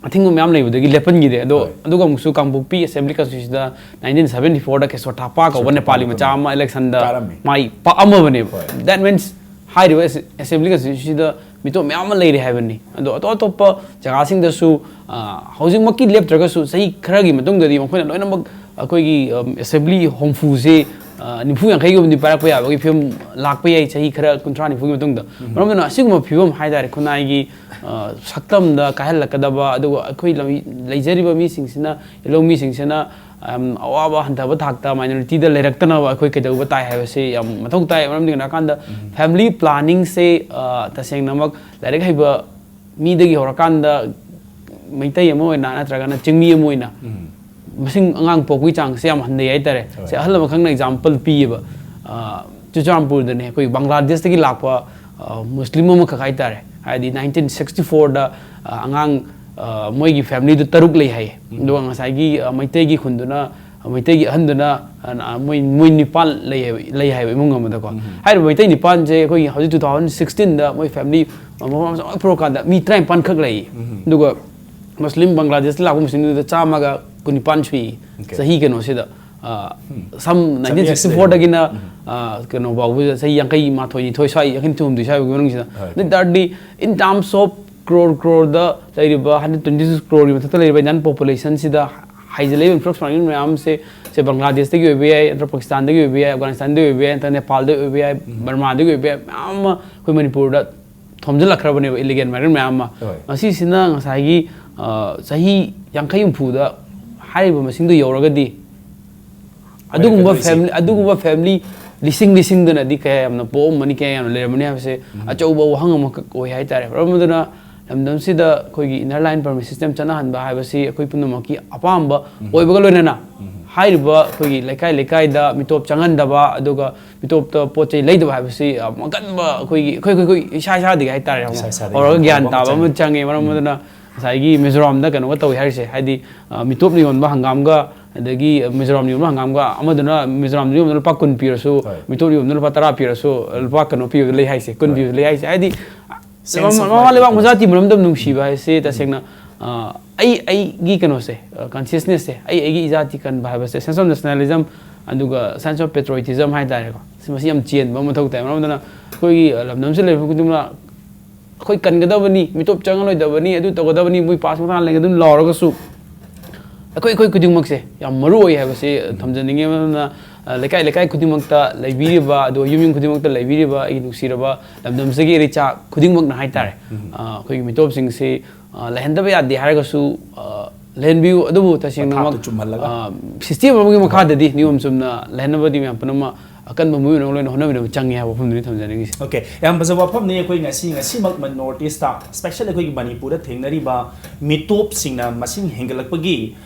ꯑꯊꯤꯡꯕ ꯃꯌꯥꯝ ꯂꯩꯕꯗꯒꯤ ꯂꯦꯞꯍꯟꯈꯤꯗꯦ꯫ ꯑꯗꯣ ꯍꯣꯏ꯫ ꯑꯗꯨꯒ ꯑꯃꯨꯛꯁꯨ ꯀꯥꯡꯄꯣꯛꯄꯤ assembly constituency ꯗ nineteen seventy four ꯗ ꯀꯦꯁꯣ ꯊꯥꯄꯥ ꯀꯧꯕ ꯁꯣ ꯅꯦꯄꯥꯂꯤ ꯊꯥꯄꯥ ꯃꯆꯥ ꯀꯧꯕ꯫ ꯑꯃ election ꯗ ꯀꯥꯔꯝꯃꯤ꯫ ꯃꯥꯏ ꯄꯥꯛꯑꯝꯃꯕꯅꯦꯕ꯫ ꯍꯣꯏ꯫ That means ꯍꯥꯏꯔꯤꯕ ꯑꯦꯁ-, assembly constituency ꯗ ꯃꯤꯇꯣꯞ ꯃꯌꯥꯝ ꯑꯃ ꯂꯩꯔꯦ ꯍꯥꯏꯕꯅꯤ꯫ ꯑꯗꯣ ꯑꯇꯣꯞ ꯑꯇꯣꯞꯄ ꯖꯒꯥꯁꯤꯡꯗꯁꯨ, ꯑ, ꯍꯧꯖꯤꯛꯃꯛꯀꯤ ꯂꯦꯞꯇ꯭ꯔꯒꯁꯨ ꯆꯍꯤ ꯈꯔꯒꯤ ꯃꯇꯨꯡꯗꯗꯤ ꯃꯈꯣꯏꯅ ꯂꯣꯏꯅꯃꯛ ꯑꯩꯈꯣꯏꯒꯤ, ꯑꯝ, assembly ꯍꯨꯝꯐꯨꯁꯦ, ꯑ, ꯅꯤꯐꯨ ꯌꯥꯡꯈꯩꯒꯨꯝꯕꯗꯤ ꯄꯥꯏꯔꯛꯄ ꯌꯥꯕꯒꯤ ꯐꯤꯕꯝ ꯂꯥꯛꯄ ꯌꯥꯏ, ꯆꯍꯤ ꯈꯔ ꯀꯨꯟꯊ꯭ꯔꯥ ꯅꯤꯐꯨꯒꯤ ꯃꯇꯨꯡꯗ꯫ ꯃꯔꯝ ꯑꯗꯨꯅ ꯑꯁꯤꯒꯨꯝꯕ ꯐꯤꯕꯝ ꯍꯥꯏꯇꯥꯔꯦ, ꯈꯨꯟꯅꯥꯏꯒꯤ, ꯑ, ꯁꯛꯇꯝꯗ ꯀꯥꯏꯍꯜꯂꯛꯀꯗꯕ, ꯑꯗꯨꯒ ꯑꯩꯈꯣꯏ ꯂꯝ-, ꯂꯩꯖꯔꯤꯕ ꯃꯤꯁꯤꯡꯁꯤꯅ, ꯌꯦꯜꯍꯧ ꯃꯤꯁꯤꯡꯁꯤꯅ, ꯑꯝ, ꯑꯋꯥꯕ ꯍꯟꯊꯕ ꯊꯥꯛꯇ minority ꯗ ꯂꯩꯔꯛꯇꯅꯕ ꯑꯩꯈꯣꯏ ꯀꯩꯗꯧꯕ ꯇꯥꯏ ꯍꯥꯏꯕꯁꯤ ꯌꯥꯝ ꯃꯊꯧ ꯇꯥꯏ꯫ ꯃꯔꯝꯗꯤ ꯀꯩꯅꯣ ꯍꯥꯏꯀꯥꯟꯗ family planning ꯁꯦ, ꯑ, ꯇꯁꯦꯡꯅꯃꯛ ꯂꯥꯏꯔꯤꯛ ꯍꯩꯕ ꯃꯤꯗꯒꯤ ꯍꯧꯔꯀꯥꯟꯗ ꯃꯩꯇꯩ ꯑꯃ ꯑꯣꯏꯅ ꯅꯠꯇ꯭ꯔꯒꯅ ꯆꯤꯡꯃꯤ ꯑꯃ ꯑꯣꯏꯅ ꯃꯁꯤꯡ ꯑꯉꯥꯡ ꯄꯣꯛꯄꯒꯤ ꯆꯥꯡꯁꯦ ꯌꯥꯝ ꯍꯟꯊꯩ ꯍꯥꯏꯇꯥꯔꯦ꯫ ꯁꯦ, ꯑꯍꯜ ꯑꯃꯈꯛꯅ ꯑꯦꯛꯖꯥꯝꯄꯜ ꯄꯤꯌꯦꯕ, ꯑ, ꯆꯨꯔꯆꯥꯟꯄꯨꯔꯗꯅꯦ, ꯑꯩꯈꯣꯏ ꯕꯪꯒ꯭ꯂꯥꯗꯦꯁꯇꯒꯤ ꯂꯥꯛꯄ, ꯑ, ꯃꯨꯁꯂꯤꯝ ꯑꯃꯈꯛ ꯍꯥꯏꯇꯥꯔꯦ, ꯍꯥꯏꯗꯤ ꯅꯥꯏꯟꯇꯤꯟ ꯁꯤꯛꯁꯇꯤ ꯐꯣꯔꯗ, ꯑ, ꯑꯉꯥꯡ, ꯑ, ꯃꯣꯏꯒꯤ ꯐꯦꯃꯤꯂꯤꯗꯨ ꯇꯔꯨꯛ ꯂꯩ ꯍꯥꯏꯌꯦ꯫ ꯑꯗꯨꯒ ꯉꯁꯥꯏꯒꯤ, ꯑ, ꯃꯩꯇꯩꯒꯤ ꯈꯨꯟꯗꯨꯅ, ꯃꯩꯇꯩꯒꯤ ꯑꯍꯟꯗꯨꯅ, ꯑ, ꯃꯣꯏ, ꯃꯣꯏ ꯅꯤꯄꯥꯟ ꯂꯩ ꯍꯥꯏꯕ, ꯂꯩ ꯍꯥꯏꯕ ꯏꯃꯨꯡ ꯑꯃꯗꯀꯣ꯫ ꯍꯥꯏꯔꯤꯕ ꯃꯩꯇꯩ ꯅꯤꯄꯥꯟꯁꯦ ꯑꯩꯈꯣꯏꯒꯤ ꯍꯧꯖꯤꯛ ꯇꯨ ꯊꯥꯎꯖꯟ ꯁꯤꯛꯁꯇꯤꯟꯗ ꯃꯣꯏ ꯐꯦꯃꯤꯂꯤ ꯃꯐꯝ ꯆꯥꯎꯅ ꯄꯨꯔꯛꯀꯥꯟꯗ ꯃꯤ ꯇꯔꯥꯅꯤꯄꯥꯟ ꯈꯛ ꯂꯩꯌꯦ꯫ ꯑꯗꯨꯒ ꯃꯨꯁꯂꯤꯝ ꯕꯪꯒ꯭ꯂꯥꯗꯦꯁꯇ ꯂꯥꯛꯄ ꯃꯨꯁꯂꯤꯝꯗꯨꯗ ꯆꯥꯝꯃꯒ ꯀꯨꯟꯅꯤꯄꯥꯟ ꯁꯨꯏ꯫ ꯆꯍꯤ ꯀꯩꯅꯣꯁꯤꯗ, ꯑ, ꯁꯝ ꯅꯥꯏꯟꯇꯤꯟ ꯁꯤꯛꯁꯇꯤ ꯐꯣꯔꯗꯒꯤꯅ, ꯑ, ꯀꯩꯅꯣ ꯐꯥꯎꯕꯁꯤꯗ ꯆꯍꯤ ꯌꯥꯡꯈꯩ ꯃꯥꯊꯣꯏ ꯅꯤꯊꯣꯏ ꯁ꯭ꯋꯥꯏ, ꯌꯥꯡꯈꯩ ꯍꯨꯝꯗꯣꯏ ꯁ꯭ꯋꯥꯏꯒꯤ ꯃꯅꯨꯡꯁꯤꯗ꯫ ꯑꯗꯨ ꯑꯣꯏ ꯇꯥꯔꯗꯤ, in terms of ꯀ꯭ꯔꯣꯔ ꯀ꯭ꯔꯣꯔꯗ ꯂꯩꯔꯤꯕ, ꯍꯟꯗ꯭ꯔꯦꯠ ꯇ꯭ꯋꯦꯟꯇꯤ ꯁꯤꯛꯁ ꯀ꯭ꯔꯣꯔꯒꯤ ꯃꯊꯛꯇ ꯂꯩꯔꯤꯕ ꯏꯟꯗꯤꯌꯥꯟ ꯄꯣꯄꯨꯂꯦꯁꯟꯁꯤꯗ ꯍꯥꯏꯖꯤꯜꯂꯛꯏꯕ ꯏꯟꯐ꯭ꯂꯛꯁ ꯃꯌꯥꯝꯁꯦ, ꯁꯦ ꯕꯪꯒ꯭ꯂꯥꯗꯦꯁꯇꯒꯤ ꯑꯣꯏꯕ ꯌꯥꯏ, ꯅꯠꯇ꯭ꯔꯒ ꯄꯥꯀꯤꯁꯇꯥꯟꯗꯒꯤ ꯑꯣꯏꯕ ꯌꯥꯏ, ꯑꯐꯒꯥꯅꯤꯁꯇꯥꯟꯗꯒꯤ ꯑꯣꯏꯕ ꯌꯥꯏ, ꯅꯠꯇ꯭ꯔꯒ ꯅꯦꯄꯥꯜꯗꯒꯤ ꯑꯣꯏꯕ ꯌꯥꯏ, ꯕꯔꯃꯥꯗꯒꯤ ꯑꯣꯏꯕ ꯌꯥꯏ, ꯃꯌꯥꯝ ꯑꯃ ꯑꯩꯈꯣꯏ ꯃꯅꯤꯄꯨꯔꯗ ꯊꯣꯝꯖꯤꯜꯂꯛꯈ꯭ꯔꯕꯅꯦꯕ, ꯏꯂꯤꯒꯦꯜ ꯃꯥꯏꯒ꯭ꯔꯦꯟ ꯃꯌꯥꯝ ꯑꯃ꯫ ꯃꯁꯤꯁꯤꯅ ꯉꯁꯥꯏꯒꯤ, ꯑ, ꯆꯍꯤ ꯌꯥꯡꯈꯩ ꯍꯨꯝꯐꯨꯗ ꯍꯥꯏꯔꯤꯕ ꯃꯁꯤꯡꯗꯣ ꯌꯧꯔꯒꯗꯤ, ꯑꯗꯨꯒꯨꯝꯕ ꯐꯦꯃꯤꯂꯤ, ꯑꯗꯨꯒꯨꯝꯕ ꯐꯦꯃꯤꯂꯤ ꯂꯤꯁꯤꯡ ꯂꯤꯁꯤꯡꯗꯅꯗꯤ ꯀꯌꯥ ꯌꯥꯝꯅ ꯄꯣꯛꯑꯝꯃꯅꯤ, ꯀꯌꯥ ꯌꯥꯝꯅ ꯂꯩꯔꯝꯃꯅꯤ ꯍꯥꯏꯕꯁꯦ ꯑꯆꯧꯕ ꯋꯥꯍꯪ ꯑꯃꯈꯛ ꯑꯣꯏ ꯍꯥꯏꯇꯥꯔꯦ꯫ ꯃꯔꯝ ꯑꯗꯨꯅ ꯂꯝꯗꯝꯁꯤꯗ ꯑꯩꯈꯣꯏꯒꯤ ꯏꯟꯅꯔ ꯂꯥꯏꯟ ꯄꯔꯃꯤꯠ ꯁꯤꯁꯇꯦꯝ ꯆꯠꯅꯍꯟꯕ ꯍꯥꯏꯕꯁꯤ ꯑꯩꯈꯣꯏ ꯄꯨꯝꯅꯃꯛꯀꯤ ꯑꯄꯥꯝꯕ ꯑꯣꯏꯕꯒ ꯂꯣꯏꯅꯅ, ꯍꯥꯏꯔꯤꯕ ꯑꯩꯈꯣꯏꯒꯤ ꯂꯩꯀꯥꯏ ꯂꯩꯀꯥꯏꯗ ꯃꯤꯇꯣꯞ ꯆꯪꯍꯟꯗꯕ, ꯑꯗꯨꯒ ꯃꯤꯇꯣꯞꯇ ꯄꯣꯠ ꯆꯩ ꯂꯩꯗꯕ ꯍꯥꯏꯕꯁꯤ ꯌꯥꯝ ꯑꯀꯟꯕ ꯑꯩꯈꯣꯏꯒꯤ, ꯑꯩꯈꯣꯏ, ꯑꯩꯈꯣꯏ, ꯑꯩꯈꯣꯏ ꯏꯁꯥ ꯏꯁꯥꯗꯒꯤ ꯍꯥꯏꯇꯥꯔꯦ, ꯏꯁꯥ ꯏꯁꯥꯗꯒꯤ ꯍꯧꯔꯒ ꯍꯧꯕ ꯒ꯭ꯌꯥꯟ ꯑꯃ ꯇꯥꯕ ꯑꯃ ꯆꯪꯉꯤ꯫ ꯆꯪꯉꯦ꯫ ꯃꯔꯝ ꯑꯗꯨꯅ ꯉꯁꯥꯏꯒꯤ ꯃꯤꯖꯣꯔꯥꯝꯗ ꯀꯩꯅꯣꯒ ꯇꯧꯏ ꯍꯥꯏꯔꯤꯁꯦ, ꯍꯥꯏꯗꯤ, ꯑ, ꯃꯤꯇꯣꯞꯅ ꯌꯣꯟꯕ ꯍꯪꯒꯥꯝꯒ, ꯑꯗꯒꯤ ꯃꯤꯖꯣꯔꯥꯝꯅ ꯌꯣꯟꯕ ꯍꯪꯒꯥꯝꯒ, ꯑꯃꯗꯨꯅ ꯃꯤꯖꯣꯔꯥꯝꯗ ꯌꯣꯟꯕꯗ ꯂꯨꯄꯥ ꯀꯨꯟ ꯄꯤꯔꯁꯨ, ꯍꯣꯏ꯫ ꯃꯤꯇꯣꯞꯅ ꯌꯣꯟꯕꯗ ꯂꯨꯄꯥ ꯇꯔꯥ ꯄꯤꯔꯁꯨ, ꯂꯨꯄꯥ ꯀꯩꯅꯣ ꯄꯤꯕꯗ ꯂꯩ ꯍꯥꯏꯁꯦ, ꯀꯨꯟ ꯍꯣꯏ꯫ ꯄꯤꯕꯗ ꯂꯩ ꯍꯥꯏꯁꯦ, ꯍꯥꯏꯗꯤ, ꯁꯦꯟꯁ ꯃꯃꯥ, ꯑꯃ ꯃꯃꯥ ꯂꯩꯕꯥꯛ ꯃꯆꯥ ꯇꯤꯟꯕ ꯑꯃꯗ ꯅꯨꯡꯁꯤꯕ ꯍꯥꯏꯁꯦ ꯇꯁꯦꯡꯅ, ꯑ, ꯑꯩ, ꯑꯩꯒꯤ ꯀꯩꯅꯣꯁꯦ, ꯑ, ꯀꯟꯁꯤꯌꯁꯅꯦꯁꯁꯦ, ꯑꯩ, ꯑꯩꯒꯤ ꯏꯖꯥꯇꯤ ꯀꯟꯕ ꯍꯥꯏꯕꯁꯦ, ꯁꯦꯟꯁ ꯑꯣꯐ ꯅꯦꯁꯅꯦꯂꯤꯖꯝ, ꯑꯗꯨꯒ ꯁꯦꯟꯁ ꯑꯣꯐ ꯄꯦꯇ꯭ꯔꯣꯏꯇꯤꯖꯝ ꯍꯥꯏ ꯇꯥꯔꯦꯀꯣ, ꯁꯤ, ꯃꯁꯤ ꯌꯥꯝ ꯆꯦꯟꯕ ꯑꯃ ꯃꯊꯧ ꯇꯥꯏ꯫ ꯃꯔꯝ ꯑꯗꯨꯅ ꯑꯩꯈꯣꯏꯒꯤ, ꯑ, ꯂꯝꯗꯝꯁꯤꯗ ꯂꯩꯔꯤꯕ ꯈꯨꯗꯤꯡꯃꯛ ꯑꯩꯈꯣꯏ ꯀꯟꯒꯗꯕꯅꯤ, ꯃꯤꯇꯣꯞ ꯆꯪꯍꯜꯂꯣꯏꯗꯕꯅꯤ, ꯑꯗꯨ ꯇꯧꯒꯗꯕꯅꯤ, ꯃꯣꯏ ꯄꯥꯁ ꯃꯈꯥ ꯂꯩꯒꯗꯕꯅꯤ ꯂꯥꯎꯔꯒꯁꯨ, ꯑꯩꯈꯣꯏ, ꯑꯩꯈꯣꯏ ꯈꯨꯗꯤꯡꯃꯛꯁꯦ ꯌꯥꯝ ꯃꯔꯨ ꯑꯣꯏ ꯍꯥꯏꯕꯁꯤ ꯊꯝꯖꯅꯤꯡꯉꯤ꯫ ꯃꯔꯝꯅ, ꯑ, ꯂꯩꯀꯥꯏ, ꯂꯩꯀꯥꯏ ꯈꯨꯗꯤꯡꯃꯛꯇ ꯂꯩꯕꯤꯔꯤꯕ, ꯑꯗꯨꯒ ꯌꯨꯝ, ꯌꯨꯝ ꯈꯨꯗꯤꯡꯃꯛꯇ ꯂꯩꯕꯤꯔꯤꯕ ꯑꯩꯒꯤ ꯅꯨꯡꯁꯤꯔꯕ ꯂꯝꯗꯝꯁꯤꯒꯤ ꯏꯔꯩꯆꯥ ꯈꯨꯗꯤꯡꯃꯛꯅ ꯍꯥꯏꯇꯥꯔꯦ, ꯑ, ꯑꯩꯈꯣꯏꯒꯤ ꯃꯤꯇꯣꯞꯁꯤꯡꯁꯤ, ꯑ, ꯂꯩꯍꯟꯗꯕ ꯌꯥꯗꯦ ꯍꯥꯏꯔꯒꯁꯨ, ꯑ, ꯂꯩꯍꯟꯕꯤꯌꯨ꯫ ꯑꯗꯨꯕꯨ ꯇꯁꯦꯡꯅꯃꯛ, ꯄꯊꯥꯞꯇ ꯆꯨꯝꯍꯜꯂꯒ꯫ ꯑ, ꯁꯤꯁꯇꯦꯝ ꯑꯃꯒꯤ ꯃꯈꯥꯗꯗꯤ ꯅꯤꯌꯣꯝ ꯆꯨꯝꯅ ꯂꯩꯍꯟꯅꯕꯗꯤ ꯃꯌꯥꯝ ꯄꯨꯝꯅꯃꯛ ꯑꯀꯟꯕ ꯃꯣꯏ ꯑꯣꯏꯅ ꯂꯣꯏꯅ ꯍꯣꯠꯅꯃꯤꯟꯅꯕ ꯆꯪꯉꯦ ꯍꯥꯏꯕ ꯋꯥꯐꯝꯗꯨꯅꯤ ꯊꯝꯖꯅꯤꯡꯉꯤꯁꯦ꯫ ꯑꯣꯀꯦ, ꯌꯥꯝ ꯐꯖꯕ ꯋꯥꯐꯝꯅꯤ꯫ ꯑꯩꯈꯣꯏ ꯉꯁꯤ, ꯉꯁꯤꯃꯛ ꯅꯣꯔꯠ ꯏꯁꯇ, ꯁ꯭ꯄꯦꯁꯦꯜ ꯑꯩꯈꯣꯏꯒꯤ ꯃꯅꯤꯄꯨꯔꯗ ꯊꯦꯡꯅꯔꯤꯕ ꯃꯤꯇꯣꯞꯁꯤꯡꯅ ꯃꯁꯤꯡ ꯍꯦꯟꯒꯠꯂꯛꯄꯒꯤ,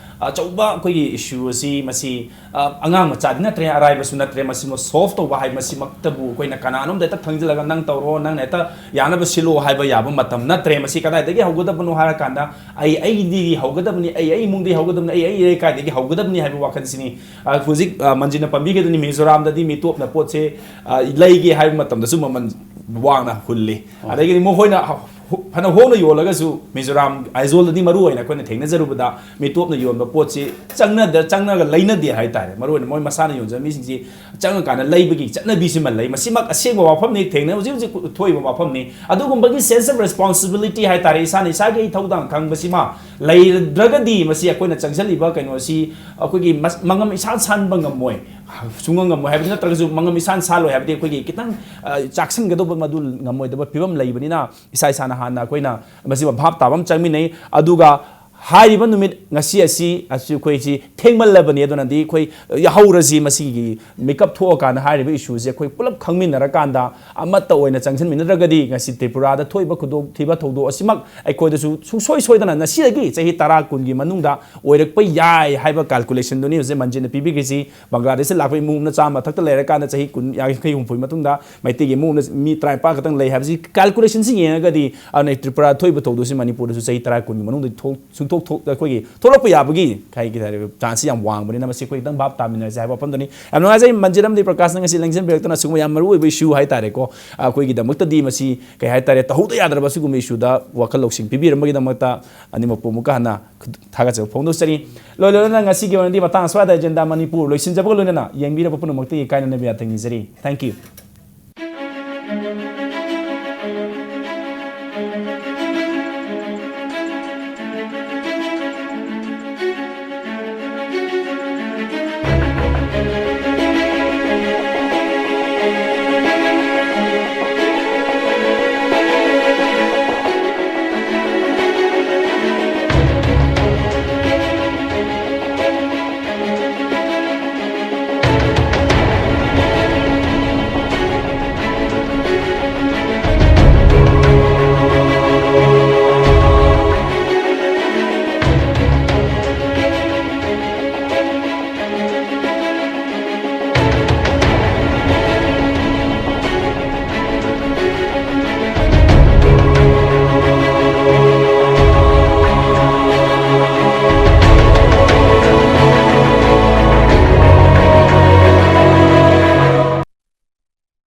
ꯑꯆꯧꯕ ꯑꯩꯈꯣꯏꯒꯤ ꯏꯁꯨ ꯑꯁꯤ ꯃꯁꯤ ꯑ, ꯑꯉꯥꯡ ꯃꯆꯥꯗꯤ ꯅꯠꯇ꯭ꯔꯦ, ꯑꯔꯥꯏꯕꯁꯨ ꯅꯠꯇ꯭ꯔꯦ꯫ ꯃꯁꯤꯃ ꯁꯣꯜꯚ ꯇꯧꯕ ꯍꯥꯏ, ꯃꯁꯤꯃꯛꯇꯕꯨ ꯑꯩꯈꯣꯏꯅ ꯀꯅꯥꯅꯣꯝꯗ ꯍꯦꯛꯇ ꯊꯪꯖꯤꯜꯂꯒ ꯅꯪ ꯇꯧꯔꯣ, ꯅꯪꯅ ꯍꯦꯛꯇ ꯌꯥꯅꯕ ꯁꯤꯜꯂꯣ ꯍꯥꯏꯕ ꯌꯥꯕ ꯃꯇꯝ ꯅꯠꯇ꯭ꯔꯦ꯫ ꯃꯁꯤ ꯀꯗꯥꯏꯗꯒꯤ ꯍꯧꯒꯗꯕꯅꯣ ꯍꯥꯏꯔꯀꯥꯟꯗ ꯑꯩ ꯑꯩꯗꯒꯤ ꯍꯧꯒꯗꯕꯅꯤ, ꯑꯩ ꯑꯩ ꯏꯃꯨꯡꯗꯒꯤ ꯍꯧꯒꯗꯕꯅꯤ, ꯑꯩ ꯑꯩ ꯂꯩꯀꯥꯏꯗꯒꯤ ꯍꯧꯒꯗꯕꯅꯤ ꯍꯥꯏꯕ ꯋꯥꯈꯜꯁꯤꯅꯤ꯫ ꯑ, ꯍꯧꯖꯤꯛ ꯑ, ꯃꯟꯖꯤꯅ ꯄꯟꯕꯤꯈꯤꯗꯨꯅꯤ, ꯃꯤꯖꯣꯔꯥꯝꯗꯗꯤ ꯃꯤꯇꯣꯞꯅ ꯄꯣꯠꯁꯦ ꯑ, ꯂꯩꯒꯦ ꯍꯥꯏꯕ ꯃꯇꯝꯗꯁꯨ ꯃꯃꯜ ꯋꯥꯡꯅ ꯍꯨꯜꯂꯤ꯫ ꯑꯗꯒꯤꯗꯤ ꯃꯈꯣꯏꯅ ꯍ-, ꯍ-, ꯐꯅ ꯍꯣꯡꯅ ꯌꯣꯜꯂꯒꯁꯨ ꯃꯤꯖꯣꯔꯥꯝ ꯑꯥꯏꯖꯣꯜꯗꯗꯤ ꯃꯔꯨ ꯑꯣꯏꯅ ꯑꯩꯈꯣꯏꯅ ꯊꯦꯡꯅꯖꯔꯨꯕꯗ ꯃꯤꯇꯣꯞꯅ ꯌꯣꯟꯕ ꯄꯣꯠꯁꯤ ꯆꯪꯅꯗ-, ꯆꯪꯉꯒ ꯂꯩꯅꯗꯦ ꯍꯥꯏꯇꯥꯔꯦ꯫ ꯃꯔꯨ ꯑꯣꯏꯅ ꯃꯣꯏ ꯃꯁꯥꯅ ꯌꯣꯟꯖꯕ ꯃꯤꯁꯤꯡꯁꯤ ꯆꯪꯉꯀꯥꯟꯗ ꯂꯩꯕꯒꯤ ꯆꯠꯅꯕꯤꯁꯤꯃ ꯂꯩ꯫ ꯃꯁꯤꯃꯛ ꯑꯁꯦꯡꯕ ꯋꯥꯐꯝꯅꯤ, ꯊꯦꯡꯅ ꯍꯧꯖꯤꯛ ꯍꯧꯖꯤꯛ ꯊꯣꯛꯏꯕ ꯋꯥꯐꯝꯅꯤ꯫ ꯑꯗꯨꯒꯨꯝꯕꯒꯤ sense of responsibility ꯍꯥꯏꯇꯥꯔꯦ, ꯏꯁꯥꯅ ꯏꯁꯥꯒꯤ ꯏꯊꯧꯗꯥꯡ ꯈꯪꯕꯁꯤꯃ ꯂꯩꯔꯗ꯭ꯔꯒꯗꯤ ꯃꯁꯤ ꯑꯩꯈꯣꯏꯅ ꯆꯪꯁꯤꯜꯂꯤꯕ ꯀꯩꯅꯣꯁꯤ ꯑꯩꯈꯣꯏꯒꯤ ꯃꯁ-, ꯃꯉꯝ ꯏꯁꯥ ꯁꯥꯟꯕ ꯉꯝꯃꯣꯏ꯫ ꯁꯨꯡꯉꯝ ꯉꯝꯃꯣꯏ ꯍꯥꯏꯕꯗꯤ ꯅꯠꯇ꯭ꯔꯒꯁꯨ ꯃꯉꯝ ꯏꯁꯥꯅ ꯁꯥꯜꯂꯣꯏ ꯍꯥꯏꯕꯗꯤ ꯑꯩꯈꯣꯏꯒꯤ ꯈꯤꯇꯪ, ꯑ, ꯆꯥꯛꯁꯤꯟꯒꯗꯧꯕ ꯃꯗꯨ ꯉꯝꯃꯣꯏꯗꯕ ꯐꯤꯕꯝ ꯂꯩꯕꯅꯤꯅ ꯏꯁꯥ ꯏꯁꯥꯅ ꯍꯥꯟꯅ ꯑꯩꯈꯣꯏꯅ ꯃꯁꯤꯃ ꯚꯥꯞ ꯇꯥꯕ ꯑꯃ ꯆꯪꯃꯤꯟꯅꯩ꯫ ꯑꯗꯨꯒ ꯍꯥꯏꯔꯤꯕ ꯅꯨꯃꯤꯠ ꯉꯁꯤ ꯑꯁꯤ, ꯑꯁꯤ ꯑꯩꯈꯣꯏꯁꯤ ꯊꯦꯡꯃꯜꯂꯕꯅꯤ, ꯑꯗꯨꯅꯗꯤ ꯑꯩꯈꯣꯏ ꯌꯥꯍꯧꯔꯁꯤ, ꯃꯁꯤꯒꯤ ꯃꯤꯀꯞ ꯊꯣꯛꯑꯀꯥꯟꯗ ꯍꯥꯏꯔꯤꯕ ꯏꯁꯨꯁꯦ ꯑꯩꯈꯣꯏ ꯄꯨꯂꯞ ꯈꯪꯃꯤꯟꯅꯔꯀꯥꯟꯗ ꯑꯃꯠꯇ ꯑꯣꯏꯅ ꯆꯪꯁꯤꯟꯃꯤꯟꯅꯗ꯭ꯔꯒꯗꯤ ꯉꯁꯤ ꯇ꯭ꯔꯤꯄꯨꯔꯥꯗ ꯊꯣꯛꯏꯕ ꯈꯨꯗꯣꯡꯊꯤꯕ ꯊꯧꯗꯣꯛ ꯑꯁꯤꯃꯛ ꯑꯩꯈꯣꯏꯗꯁꯨ ꯁꯨꯡꯁꯣꯏ ꯁꯣꯏꯗꯅ ꯉꯁꯤꯗꯒꯤ ꯆꯍꯤ ꯇꯔꯥ ꯀꯨꯟꯒꯤ ꯃꯅꯨꯡꯗ ꯑꯣꯏꯔꯛꯄ ꯌꯥꯏ ꯍꯥꯏꯕ calculation ꯗꯨꯅꯤ ꯍꯧꯖꯤꯛ ꯃꯟꯖꯤꯅ ꯄꯤꯕꯤꯈ꯭ꯔꯤꯁꯤ꯫ ꯕꯪꯒ꯭ꯂꯥꯗꯦꯁꯇ ꯂꯥꯛꯄ ꯏꯃꯨꯡ ꯃꯅꯨꯡ ꯆꯥꯝꯃ ꯃꯊꯛꯇ ꯂꯩꯔꯀꯥꯟꯗ ꯆꯍꯤ ꯀꯨꯟ, ꯌꯥꯡꯈꯩ, ꯍꯨꯝꯐꯨꯒꯤ ꯃꯇꯨꯡꯗ ꯃꯩꯇꯩꯒꯤ ꯏꯃꯨꯡ ꯃꯅꯨꯡ ꯃꯤ ꯇꯔꯥꯅꯤꯄꯥꯜ ꯈꯛꯇꯪ ꯂꯩ ꯍꯥꯏꯕꯁꯤ calculation ꯁꯤ ꯌꯦꯡꯉꯒꯗꯤ, ꯑꯗꯨꯅ ꯇ꯭ꯔꯤꯄꯨꯔꯥ ꯊꯣꯛꯏꯕ ꯊꯧꯗꯣꯛꯁꯤ ꯃꯅꯤꯄꯨꯔꯗꯁꯨ ꯆꯍꯤ ꯇꯔꯥ ꯀꯨꯟꯒꯤ ꯃꯅꯨꯡꯗ ꯊꯣꯛ-, ꯁꯨꯡꯊꯣꯛ ꯊꯣꯛ-, ꯑꯩꯈꯣꯏꯒꯤ ꯊꯣꯛꯂꯛꯄ ꯌꯥꯕꯒꯤ ꯀꯩ ꯍꯥꯏꯇꯥꯔꯦ, chance ꯁꯤ ꯌꯥꯝ ꯋꯥꯡꯕꯅꯤꯅ ꯃꯁꯤ ꯑꯩꯈꯣꯏ ꯈꯤꯇꯪ ꯚꯥꯞ ꯇꯥꯃꯤꯟꯅꯔꯁꯦ ꯍꯥꯏꯕ ꯋꯥꯐꯝꯗꯨꯅꯤ꯫ ꯌꯥꯝ ꯅꯨꯡꯉꯥꯏꯖꯩ ꯃꯟꯖꯤꯠ ꯑꯃꯗꯤ ꯄ꯭ꯔꯀꯥꯁꯅ ꯉꯁꯤ ꯂꯦꯡꯁꯤꯟꯕꯤꯔꯛꯇꯅ ꯁꯤꯒꯨꯝꯕ ꯌꯥꯝ ꯃꯔꯨ ꯑꯣꯏꯕ issue ꯍꯥꯏꯇꯥꯔꯦꯀꯣ, ꯑꯩꯈꯣꯏꯒꯤꯗꯃꯛꯇꯗꯤ ꯃꯁꯤ ꯀꯩ ꯍꯥꯏꯇꯥꯔꯦ, ꯇꯧꯍꯧꯗ ꯌꯥꯗ꯭ꯔꯕ ꯁꯤꯒꯨꯝꯕ issue ꯗ ꯋꯥꯈꯜ ꯂꯧꯁꯤꯡ ꯄꯤꯕꯤꯔꯝꯕꯒꯤꯗꯃꯛꯇ ꯑꯅꯤꯃꯛꯄꯨ ꯑꯃꯨꯛꯀ ꯍꯟꯅ ꯊꯥꯒꯠꯆꯕ ꯐꯣꯡꯗꯣꯛꯆꯔꯤ꯫ ꯂꯣꯏ ꯂꯣꯏꯅꯅ ꯉꯁꯤꯒꯤ ꯑꯣꯏꯅꯗꯤ ꯃꯇꯥꯡ ꯑꯁ꯭ꯋꯥꯏꯗ ꯑꯦꯖꯦꯟꯗꯥ ꯃꯅꯤꯄꯨꯔ ꯂꯣꯏꯁꯤꯟꯖꯕꯒ ꯂꯣꯏꯅꯅ ꯌꯦꯡꯕꯤꯔꯕ ꯄꯨꯝꯅꯃꯛꯇꯒꯤ ꯀꯥꯏꯅꯅꯕ ꯌꯥꯊꯪ ꯅꯤꯖꯔꯤ꯫ Thank you꯫